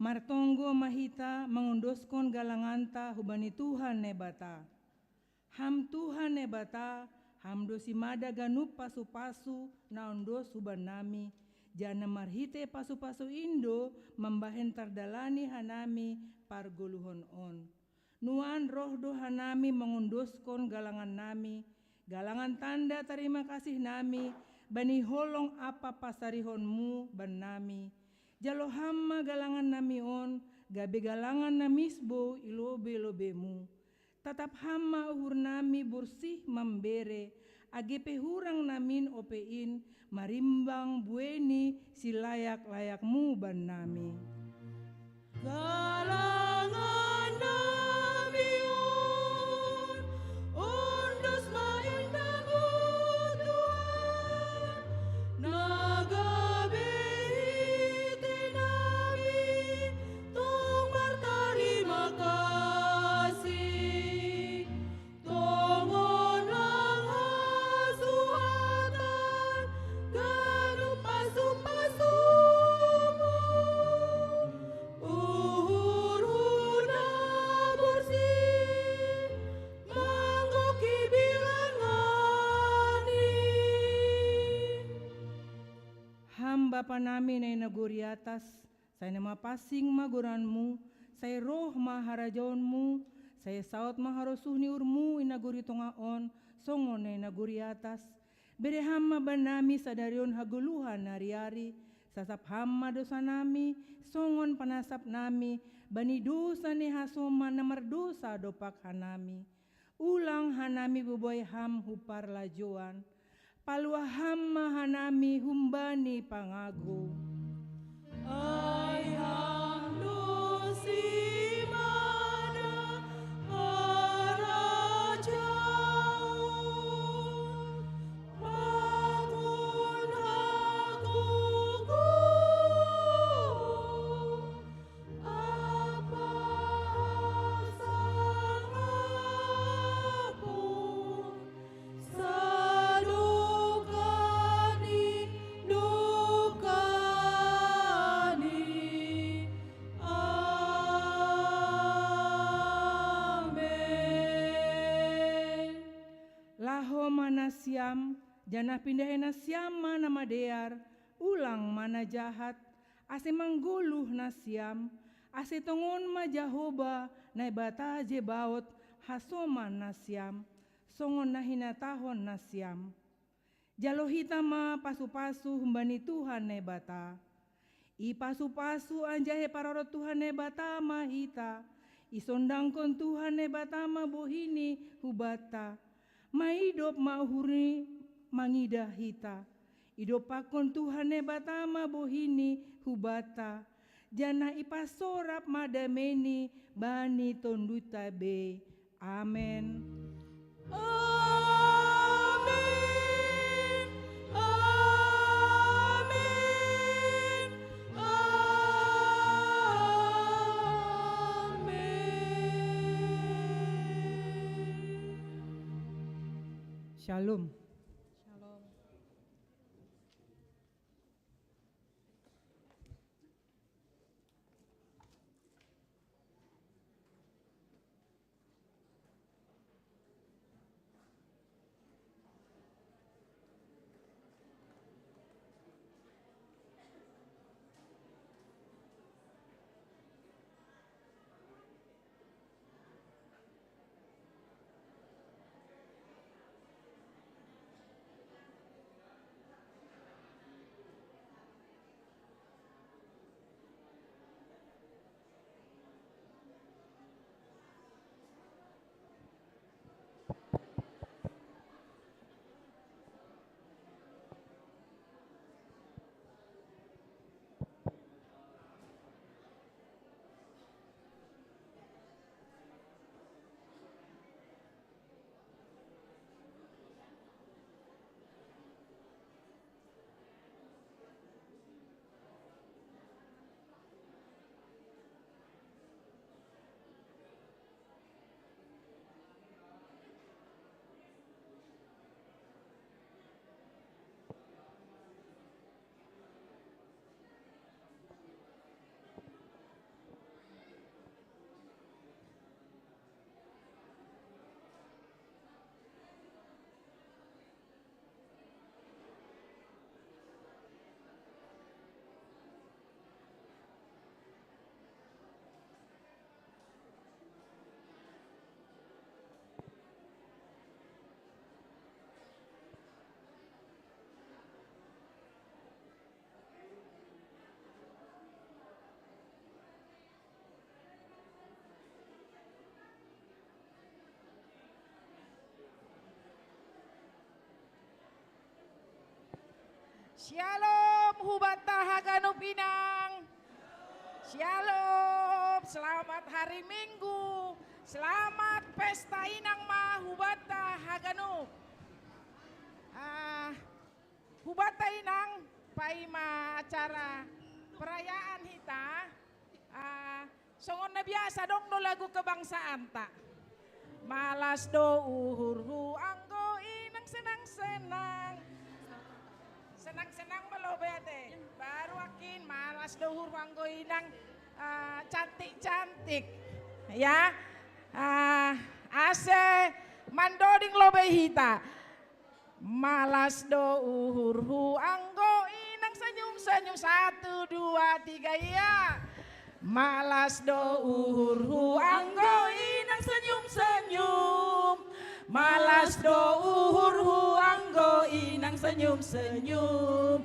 Martonggo ma hita mangondoskon galanganta hubani Tuhan Naibata. Ham Tuhan Naibata, Ham do simada ganup pasu-pasu na ondos hubannami, janah marhitei pasu-pasu in do mambahen tardalani hanami pargoluhon on. Nuan roh do hanami mangondoskon galangannami, galangan tanda tarima kasihnami bani holong ampa pasarihonmu bannami. Jalo Ham ma galangannami on, gabe galangan na misbou i lobei-lobeimu. Tatap Ham ma uhur nami borsih mambere, age pe hurang namin ope in marimbang buei ni silayak-layakmu bannami. Galangan nami on, ondos ma indamu Tuhan, na gabe hiti nami tong martarima kasih. Tongon lang hasuhatan ganup pasu-pasumu, uhurhu na borsih manggohi bilangan i. Ham Bapa nami na i nagori atas, sai na mapansing ma goranmu, sai roh ma harajaonmu, sai saut ma harosuh ni uhurmu i nagori tonga on, songon na i nagori atas. Bere Ham ma bannami sadari on hagoluhan ni ari-ari, sasap Ham ma dosanami, songon panasap nami bani dousa ni hasoman na mardousa dompak hanami. Ulang hanami bobai Ham hu parlajouan. Paluah Ham ma hanami humbani pangago. Ai Ham do simada harajaon, pangunhagogoon, Laho ma nasiam, janah pindahi nasiam ma na madear, ulang ma na jahat, ase manggoluh nasiam, ase tongon ma Jahowa Naibata Zebaot hasoman nasiam, songon na hinatahon nasiam. Jalo hita ma pasu-pasu humbani Tuhan Naibata. Ipasu-pasu anjahe parorot Tuhan Naibata ma hita, isondangkon Tuhan Naibata ma bohini hubanta, maidop ma uhurni mangidah hita. Idompakkon Tuhan Naibata ma bohini hubanta, janah ipasorap ma dameini bani tondunta be. Amen. Amen. Amen. Amen. Shalom. Shalom. Shalom, hubata haganup inang. Shalom, selamat hari Minggu. Selamat pesta inang ma hubata haganup. Ah, hubata inang, paima acara perayaan hita. Ah, songon na biasa, dong do lagu kebangsaan ta. Malas do uhurhu anggo inang senang-senang. Senang-senang ma lobe ate. Baru akin malas do uhurhu anggo inang, ah, cantik-cantik. Ya. Ah, ase mandoding lobe hita. Malas do uhurhu anggo inang senyum-senyum. Satu, dua, tiga, iya. Malas do uhurhu anggo inang senyum-senyum. Malas do uhurhu anggo inang senyum-senyum.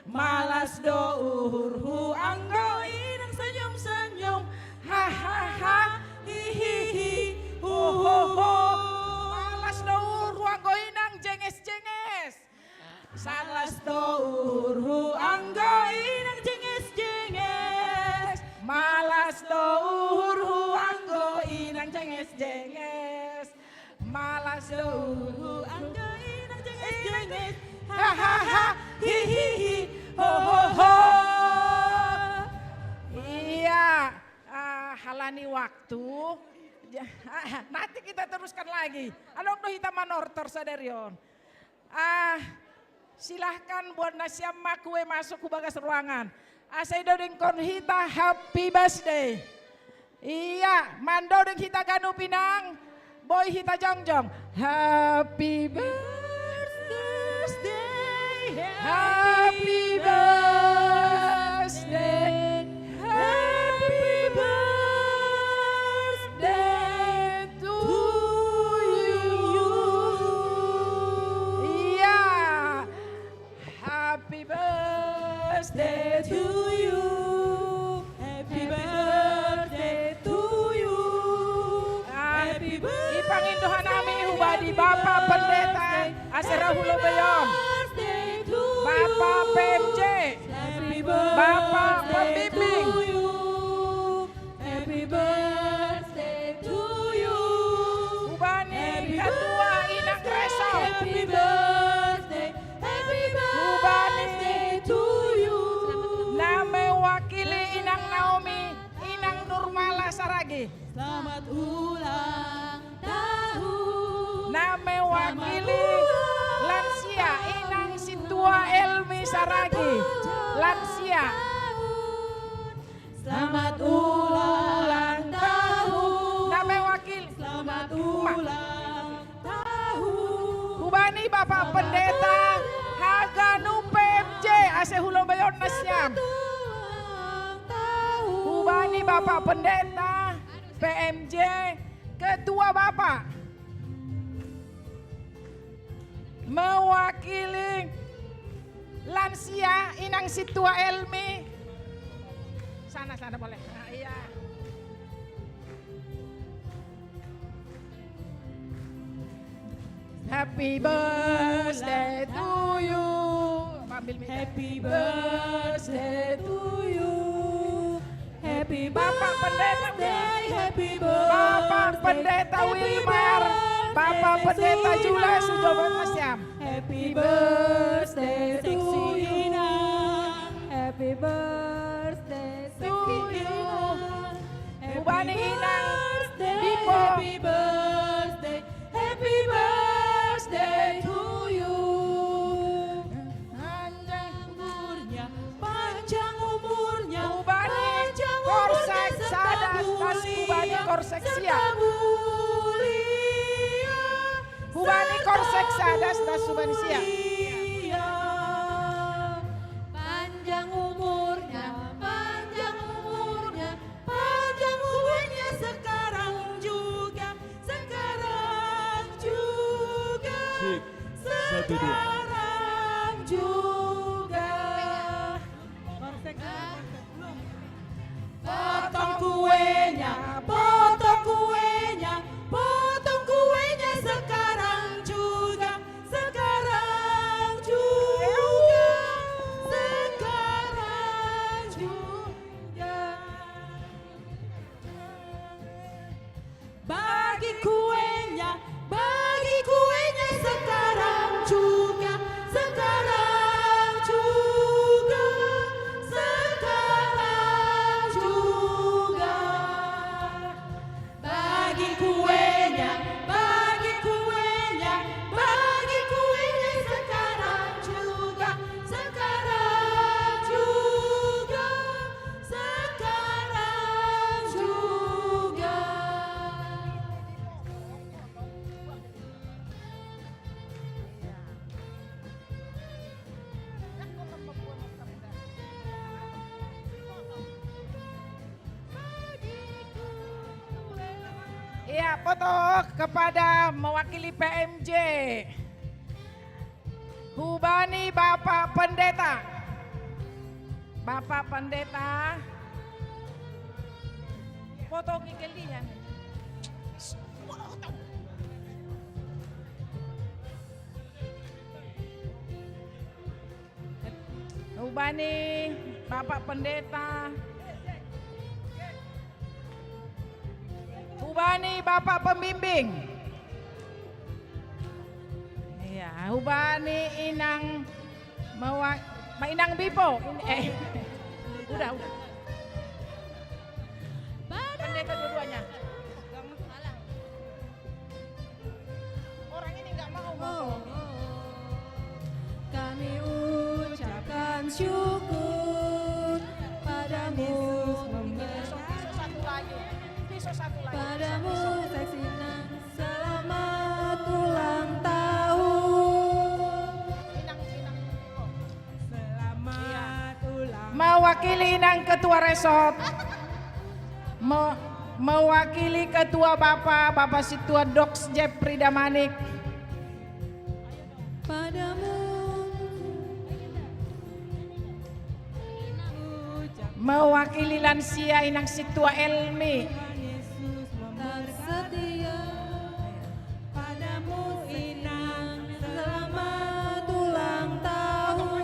Malas do uhurhu anggo inang senyum-senyum. Hahaha, hihihi, huhuhu. Malas do uhurhu anggo inang jenges-jenges. Malas do uhurhu anggo inang jenges-jenges. Malas do uhurhu anggo inang jenges-jenges. Malas do uhurhu anggo inang jenges-jenges. Hahaha, hihihi, hohoho. Iya, ah, halani waktu. Ja-, nanti kita teruskan lagi. Adong do hita manortor sadari on. Ah, silahkan buat nasiam ma kue masuk hu bagas ruangan. Asa idodingkon hita happy birthday. Iya, mandoding hita ganup inang, boi hita jongjong. Happy birthday, happy birthday, happy birthday to you. Iya. Happy birthday to you. Happy birthday to you. Ah, happy birthday. Ipangindo hanami hubani Bapak Pendeta Asera Hulobeion. Bapak P M J. Happy birthday Bapak Pembimbing. Happy birthday to you. Hubani ketua inang reso. Happy birthday. Happy birthday to you. Na mewakili inang Naomi, inang Nurmala Saragi. Selamat ulang tahun. Na mewakili lansia, inang Sintua Elmi Saragi. Lansia. Selamat ulang tahun. Na mewakili. Selamat ulang tahun. Hubani Bapak Pendeta haganup P M J, ase hulobeion nasiam. Hubani Bapak Pendeta P M J, ketua Bapak. Mewakili lansia, inang Sintua Elmi. Sana, sana boleh. Nah, iya. Happy birthday to you. Ambil mic. Happy birthday to you. Happy Bapak Pendeta birthday, happy birthday. Bapak Pendeta Wilmar, Bapak Pendeta Jules, ujo banget, Mas, ya. Happy birthday to you. Happy birthday to you. Hubani inang Bipo. Happy birthday, happy birthday to you. Panjang umurnya, panjang umurnya, hubani panjang umurnya Korsek serta Sadas, mulia, hubani Korsek serta sia. Mulia. Hubani Korsek Sadas, hubani sia. Mulia. Panjang umurnya, panjang umurnya, panjang umurnya sekarang juga, sekarang juga. Sip. Satu, dua. Sekarang juga. Potong kuenya, potong kuenya, potong kuenya sekarang juga, sekarang juga. Ya, foto kepada mewakili P M J. Hubani Bapak Pendeta. Bapak Pendeta. Foto kikelian. Hubani Bapak Pendeta. Hubani Bapak Pembimbing. Iya, hubani Inang Mawa, Ma Inang Bipo. Ini, eh, udah, udah. Pendeta dua-duanya. Orang ini nggak mau ngomong. Kami ucapkan syukur padamu. Pisau, pisau satu lagi. Pisau satu lagi. Padamu, Seksi Inang, selamat ulang tahun. Inang, Inang. Selamat ulang. Mewakili Inang Ketua Resort. Me-, mewakili Ketua Bapak, Bapak Situa Doks Jepri Damanik. Padamu. Mewakili lansia Inang Situa Elmi. Setia padamu Inang, selamat ulang tahun.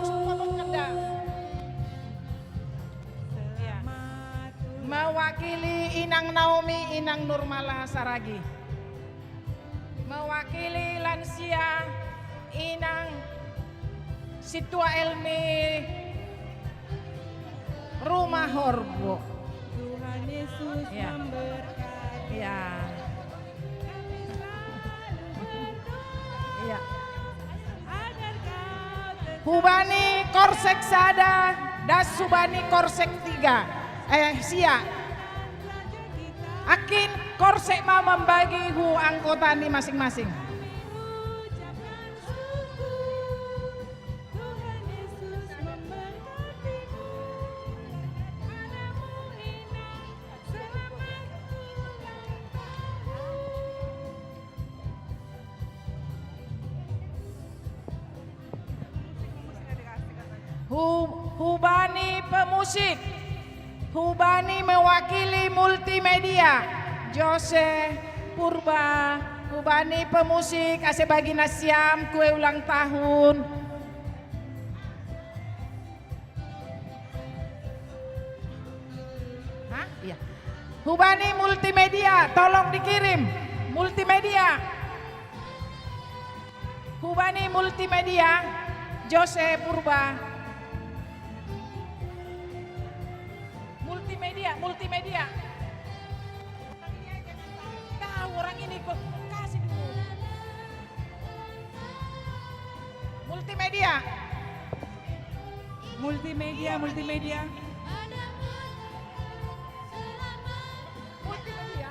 Mewakili Inang Naomi, Inang Nurmala Saragi. Mewakili lansia, Inang Situa Elmi Rumah Horbo. Tuhan Yesus, ya, memberkati. Ya. Kami selalu berdoa, ya, agar kau tetap. Hubani Korsek Sada, das Hubani Korsek Tiga. Eh, Sia. Akin Korsek ma membagi hu anggota ni masing-masing. Hu-, Hubani Pemusik, Hubani mewakili multimedia, Jose Purba, Hubani Pemusik, ase bagi nasiam kue ulang tahun. Hah? Iya. Hubani multimedia, tolong dikirim. Multimedia. Hubani multimedia, Jose Purba. Multimedia, multimedia. Tahu orang ini kok, kasih dulu. Multimedia. Multimedia, multimedia. Multimedia.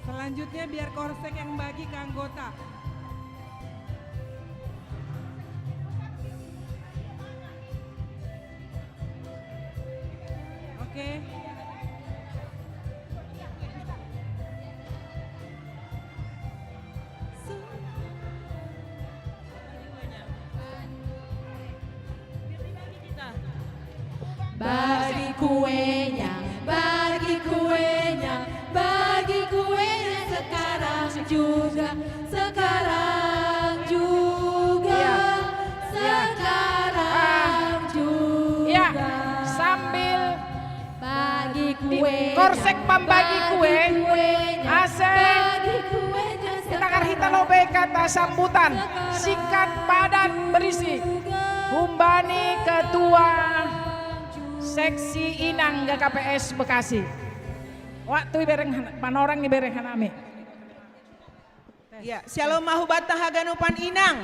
Selanjutnya biar Korsek yang bagi ke anggota. Oke. Bagi kuenya, bagi kuenya, bagi kuenya sekarang juga, sekarang juga, iya, iya, sekarang juga. Iya, sambil bagi kuenya, Korsek membagi kue, ase kita karhita lobe kata sambutan, singkat, padat, berisi. Hubani Ketua Seksi Inang G K P S Bekasi. Waktu ibereng han-, panorang ibereng hanami. Ya, shalom mahubata haganupan Inang.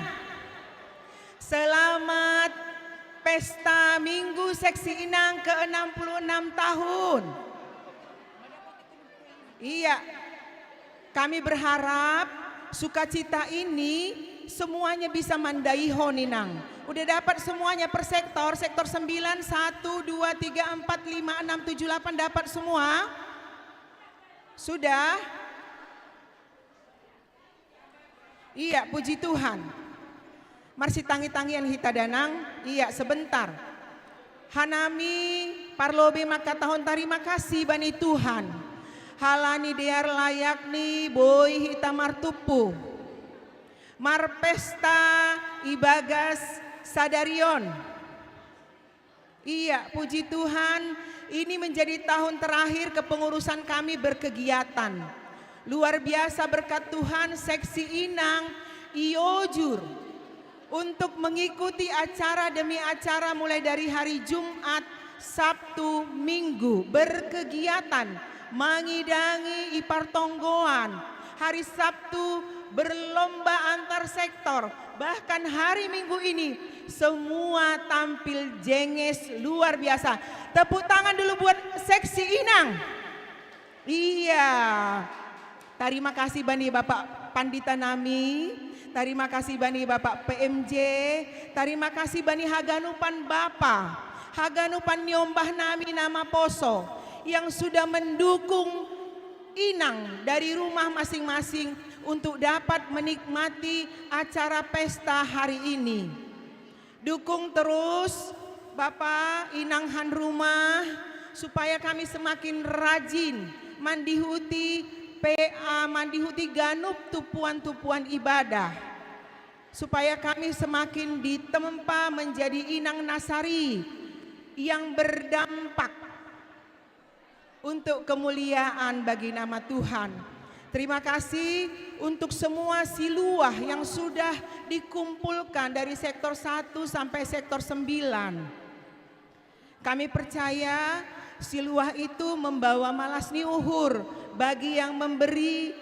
Selamat pesta Minggu Seksi Inang ke enam puluh enam tahun. Iya, kami berharap sukacita ini semuanya bisa mandaihon, Inang. Udah dapat semuanya per sektor, sektor sembilan, satu, dua, tiga, empat, lima, enam, tujuh, delapan, dapat semua? Sudah? Iya, puji Tuhan. Marsitangi-tangian hita da nang, iya, sebentar. Hanami parlobei mangkatahon tarima kasih bani Tuhan. Halani dear layakni boi hita martumpu marpesta ibagas sadari on. Iya, puji Tuhan, ini menjadi tahun terakhir kepengurusan kami berkegiatan. Luar biasa berkat Tuhan, seksi Inang iojur untuk mengikuti acara demi acara, mulai dari hari Jumat, Sabtu, Minggu, berkegiatan, mangidangi i partonggoan. Hari Sabtu berlomba antar sektor. Bahkan hari Minggu ini semua tampil jenges luar biasa. Tepuk tangan dulu buat seksi Inang. Iya. Tarima kasih bani Bapak Pandita nami, tarima kasih bani Bapak P M J, tarima kasih bani haganupan Bapa, haganupan niombah nami na maposo, yang sudah mendukung Inang dari rumah masing-masing untuk dapat menikmati acara pesta hari ini. Dukung terus Bapak, Inang han rumah, supaya kami semakin rajin mandihuti P A, mandihuti ganup tumpuan-tumpuan ibadah. Supaya kami semakin ditempa menjadi inang na sari yang berdampak untuk kemuliaan bagi nama Tuhan. Terima kasih untuk semua siluah yang sudah dikumpulkan dari sektor satu sampai sektor sembilan. Kami percaya siluah itu membawa malas ni uhur bagi yang memberi.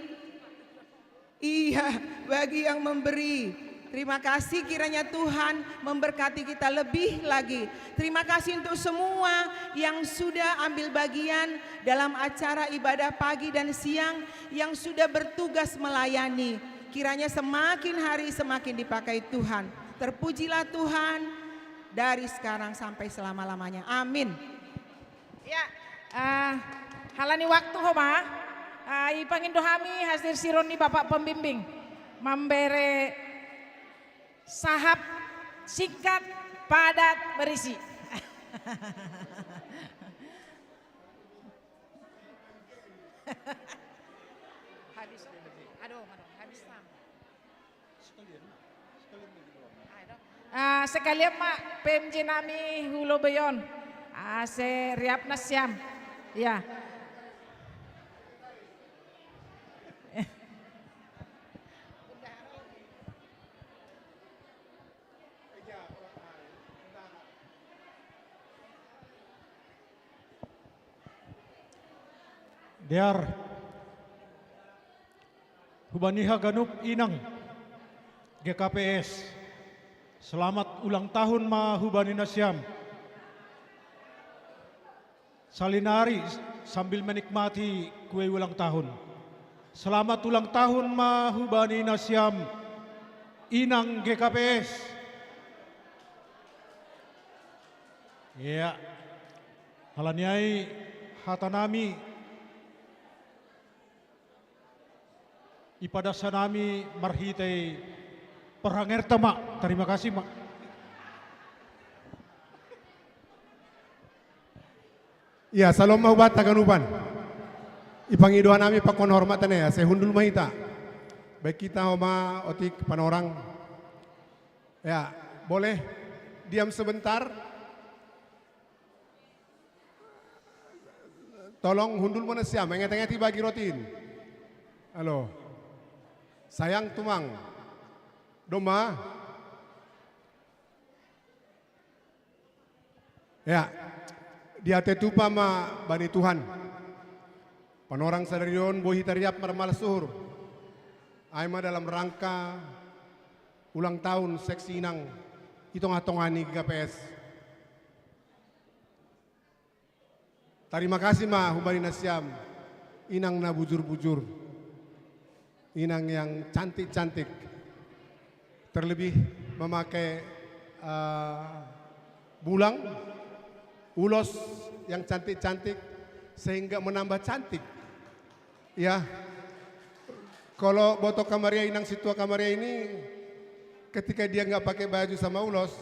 Iya, bagi yang memberi. Terima kasih, kiranya Tuhan memberkati kita lebih lagi. Terima kasih untuk semua yang sudah ambil bagian dalam acara ibadah pagi dan siang, yang sudah bertugas melayani. Kiranya semakin hari semakin dipakai Tuhan. Terpujilah Tuhan dari sekarang sampai selama-lamanya. Amin. Ya, eh, halani waktu homa, eh, ipangindo hami hasirsiron ni Bapak Pembimbing mambere sahap singkat, padat, berisi. Habis. Aduh, aduh, habis tam. Ah, sekalian ma P M J nami hu lobei on. Ah, ase riap nasiam. Ya. Dear, hubani haganup inang G K P S, selamat ulang tahun ma hubani nasiam. Salinari sambil menikmati kue ulang tahun. Selamat ulang tahun ma hubani nasiam, inang G K P S. Iya. Halani ai hata nami ipadas hanami marhitei parhangerta ma. Tarima kasih ma. Iya, salom ma hubanta haganupan. Ipangido hanami pakon hormat ne, ase hundul ma hita. Baik hita homa otik panorang. Ya, boleh diam sebentar. Tolong hundul ma nasiam, enget-enget ibagi rotin. Halo. Sayang tumang. Domma. Ya. Diatei tupa ma bani Tuhan. Panorang sadari on boi hita riap marmalas uhur. Ai ma dalam rangka ulang tahun seksi inang i tongah-tongah ni G K P S. Tarima kasih ma hubani nasiam, inang na bujur-bujur, inang yang cantik-cantik. Terlebih memakai uh, bulang, ulos yang cantik-cantik sehingga menambah cantik. Ya, kalau boto kamaria, inang situa kamaria ini, ketika dia nggak pakai baju sama ulos,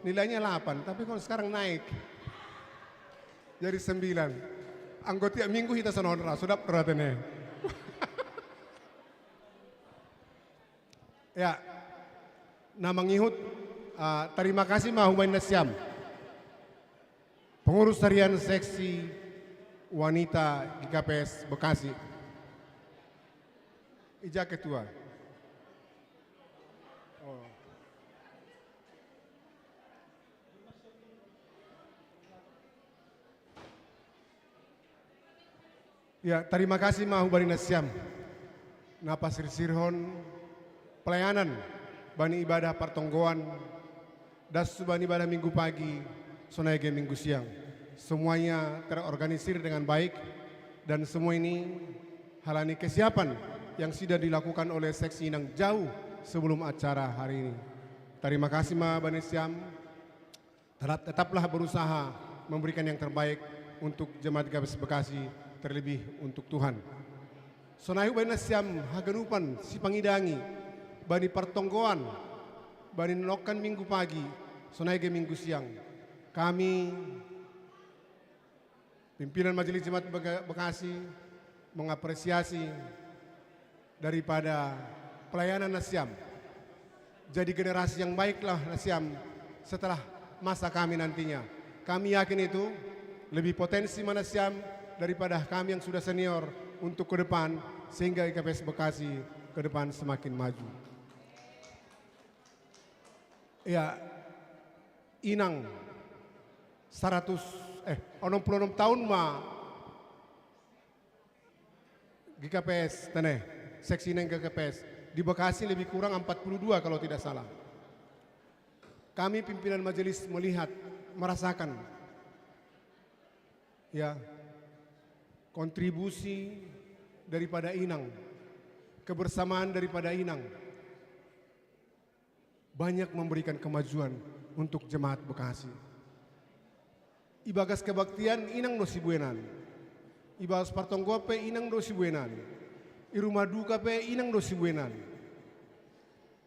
nilainya delapan. Tapi kalau sekarang naik jadi sembilan. Anggo tiap minggu hita sononra, sudah perhatiannya. Ya, na mangihut, uh, terima kasih ma hubaen nasiam. Pengurus harian seksi wanita G K P S Bekasi. Ija ketua. Oh. Ya, terima kasih ma hubaen nasiam. Na pasirsirhon pelayanan bani ibadah partonggoan, das bani ibadah minggu pagi, sonai ge minggu siang. Semuanya terorganisir dengan baik dan semua ini halani kesiapan yang sudah dilakukan oleh seksi inang jauh sebelum acara hari ini. Terima kasih ma hubaen nasiam. Tetap, tetaplah berusaha memberikan yang terbaik untuk jemaat G K P S Bekasi, terlebih untuk Tuhan. Sonai hubaen nasiam haganupan sipangidangi bani partonggoan, bani nongkan minggu pagi, sonai ge minggu siang. Kami pimpinan Majelis Jemaat Beka-, Bekasi mengapresiasi daripada pelayanan nasiam. Jadi generasi yang baiklah nasiam setelah masa kami nantinya. Kami yakin itu lebih potensi ma nasiam daripada kami yang sudah senior untuk ke depan, sehingga G K P S Bekasi ke depan semakin maju. Ya, inang seratus, eh, onom puluh onom tahun ma G K P S, tene, seksi inang G K P S. Di Bekasi lebih kurang empat puluh dua kalau tidak salah. Kami pimpinan majelis melihat, merasakan, ya, kontribusi daripada inang, kebersamaan daripada inang, banyak memberikan kemajuan untuk jemaat Bekasi. Ibagas kebaktian inang do sibuenan. Ibagas partonggoan pe inang do sibuenan. I rumah duka pe inang do sibuenan.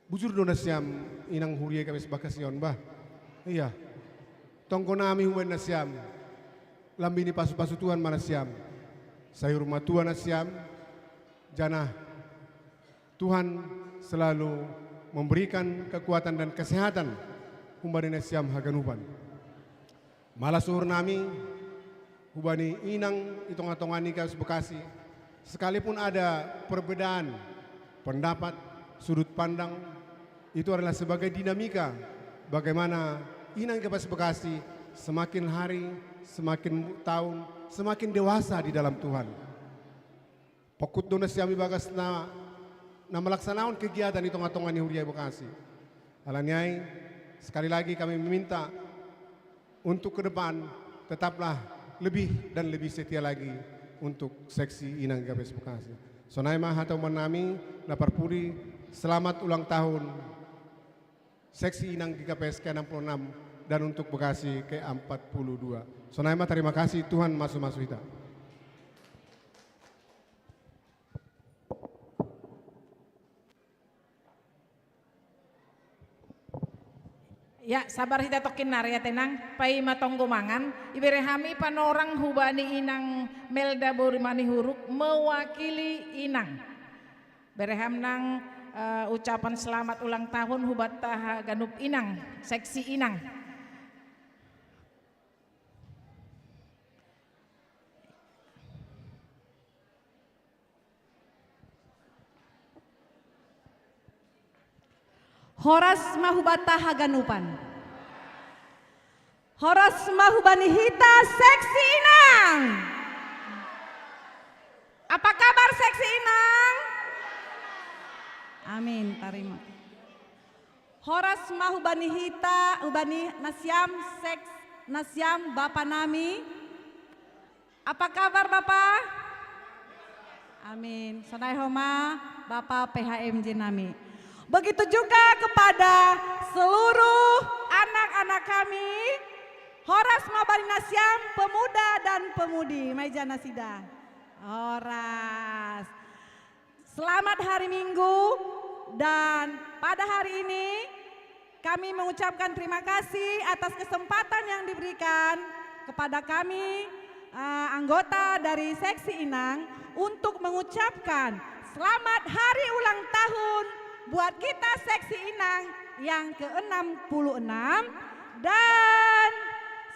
Bujur do nasiam inang huria G K P S Bekasi on, bah. Iya. Tonggo nami hubaen nasiam. Lambini pasu-pasu Tuhan ma nasiam. Sai rumah tua nasiam. Janah Tuhan selalu memberikan kekuatan dan kesehatan humbani nasiam haganupan. Malas uhur nami hubani inang i tonga-tonga ni G K P S Bekasi, sekalipun ada perbedaan pendapat, sudut pandang, itu adalah sebagai dinamika bagaimana inang G K P S Bekasi semakin hari, semakin tahun, semakin dewasa di dalam Tuhan. Pokut do nasiam ibagas na, na melaksanakan kegiatan di tonga-tonga ni huria Bekasi. Alani ai, sekali lagi kami meminta untuk ke depan tetaplah lebih dan lebih setia lagi untuk seksi inang G K P S Bekasi. Sonai ma hata hubaen nami, na parpudi, selamat ulang tahun seksi inang G K P S ke enam puluh enam dan untuk Bekasi ke empat puluh dua. Sonai ma, terima kasih, Tuhan masu-masu hita. Ya, sabar hita tokkinnari, ya, tenang. Paima tonggo mangan, ibere hami panorang hubani inang Melda boru Manihuruk mewakili inang. Bere ham nang, eh, ucapan selamat ulang tahun hubanta haganup inang, seksi inang. Horas ma hubanta haganupan. Horas ma hubani hita seksi inang. Apa kabar seksi inang? Amin, tarima. Horas ma hubani hita, hubani nasiam seks, nasiam bapa nami. Apa kabar, Bapa? Amin. Sonai homa Bapa P H M J nami. Begitu juga kepada seluruh anak-anak kami, horas ma bani nasiam pemuda dan pemudi, mai ja nasida. Horas. Selamat hari Minggu, dan pada hari ini kami mengucapkan terima kasih atas kesempatan yang diberikan kepada kami, eh, anggota dari Seksi Inang, untuk mengucapkan selamat hari ulang tahun buat kita Seksi Inang yang keenam puluh enam, dan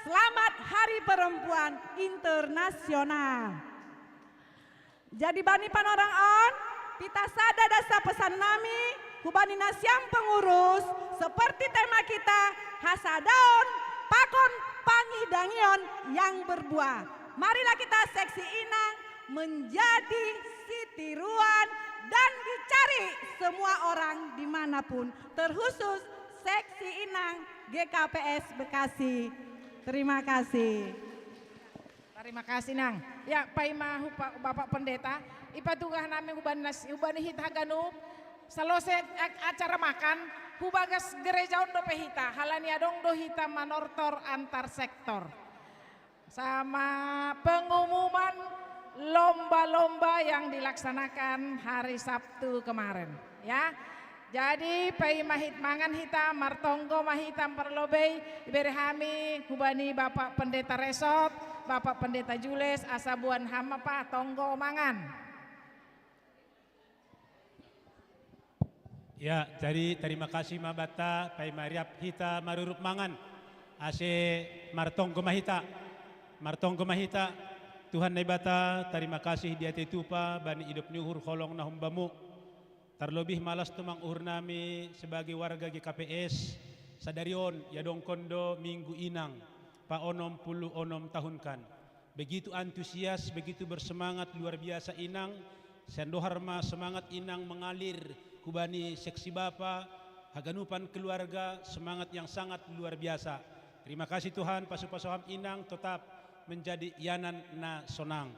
selamat Hari Perempuan Internasional. Jadi bani panorang on, pita sada dasa pesan nami, hubani nasiam pengurus, seperti tema kita, hasadaon pakon pangidangion yang berbuah. Marilah kita Seksi Inang menjadi sitiruan dan dicari semua orang dimanapun, terkhusus Seksi Inang G K P S Bekasi. Terima kasih. Terima kasih, Nang. Ya, paima hupa-, Bapak Pendeta, ipatugah nami hubani nas-, hubani hita haganup, salose a-, acara makan, hubagas gereja on dope hita, halani adong do hita manortor antar sektor. Sama pengumuman lomba-lomba yang dilaksanakan hari Sabtu kemarin, ya. Jadi, paima hit mangan hita, martonggo ma hita, parlobei ibere hami hubani Bapak Pendeta Resort, Bapak Pendeta Jules, asa boan hamu ma tonggo mangan. Ya, jadi terima kasih ma banta, paima riap hita marurup mangan, ase martonggo ma hita, martonggo ma hita. Tuhan Naibata, terima kasih di ate tupa bani idop ni uhur holong na humbamu. Tarlobih malas tumang uhur nami sebagai warga G K P S, sadari on iadongkon do Minggu Inang, pa onom puluh onom tahun kan. Begitu antusias, begitu bersemangat, luar biasa Inang. Sian dohar ma semangat Inang mengalir hubani seksi bapa, haganupan keluarga, semangat yang sangat luar biasa. Terima kasih Tuhan, pasu-pasu ham Inang tetap menjadi ianan na sonang.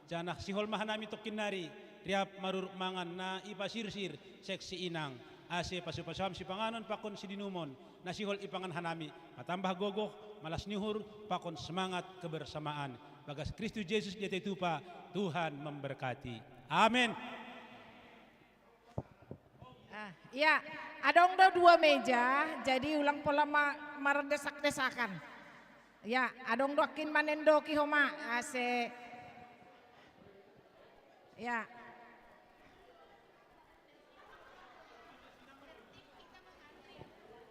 Janah sihol ma hanami tongkin nari, riap marurup mangan na ipasirsir seksi Inang, ase pasu-pasu ham sipanganon pakon sidinumon, na sihol ipangan hanami, patambah gogoh, malas ni uhur, pakon semangat kebersamaan. Bagas Kristus Jesus di ate tupa, Tuhan memberkati. Amin. Ah, ya, adong do dua meja, jadi ulang pola ma-, mardesak-desakan. Ya, adong do akin manendoki homa, ase. Ya.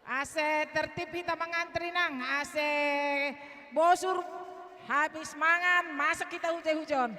Ase tertib hita mangantri nang, ase bosur habis mangan, masuk hita huje-hujon.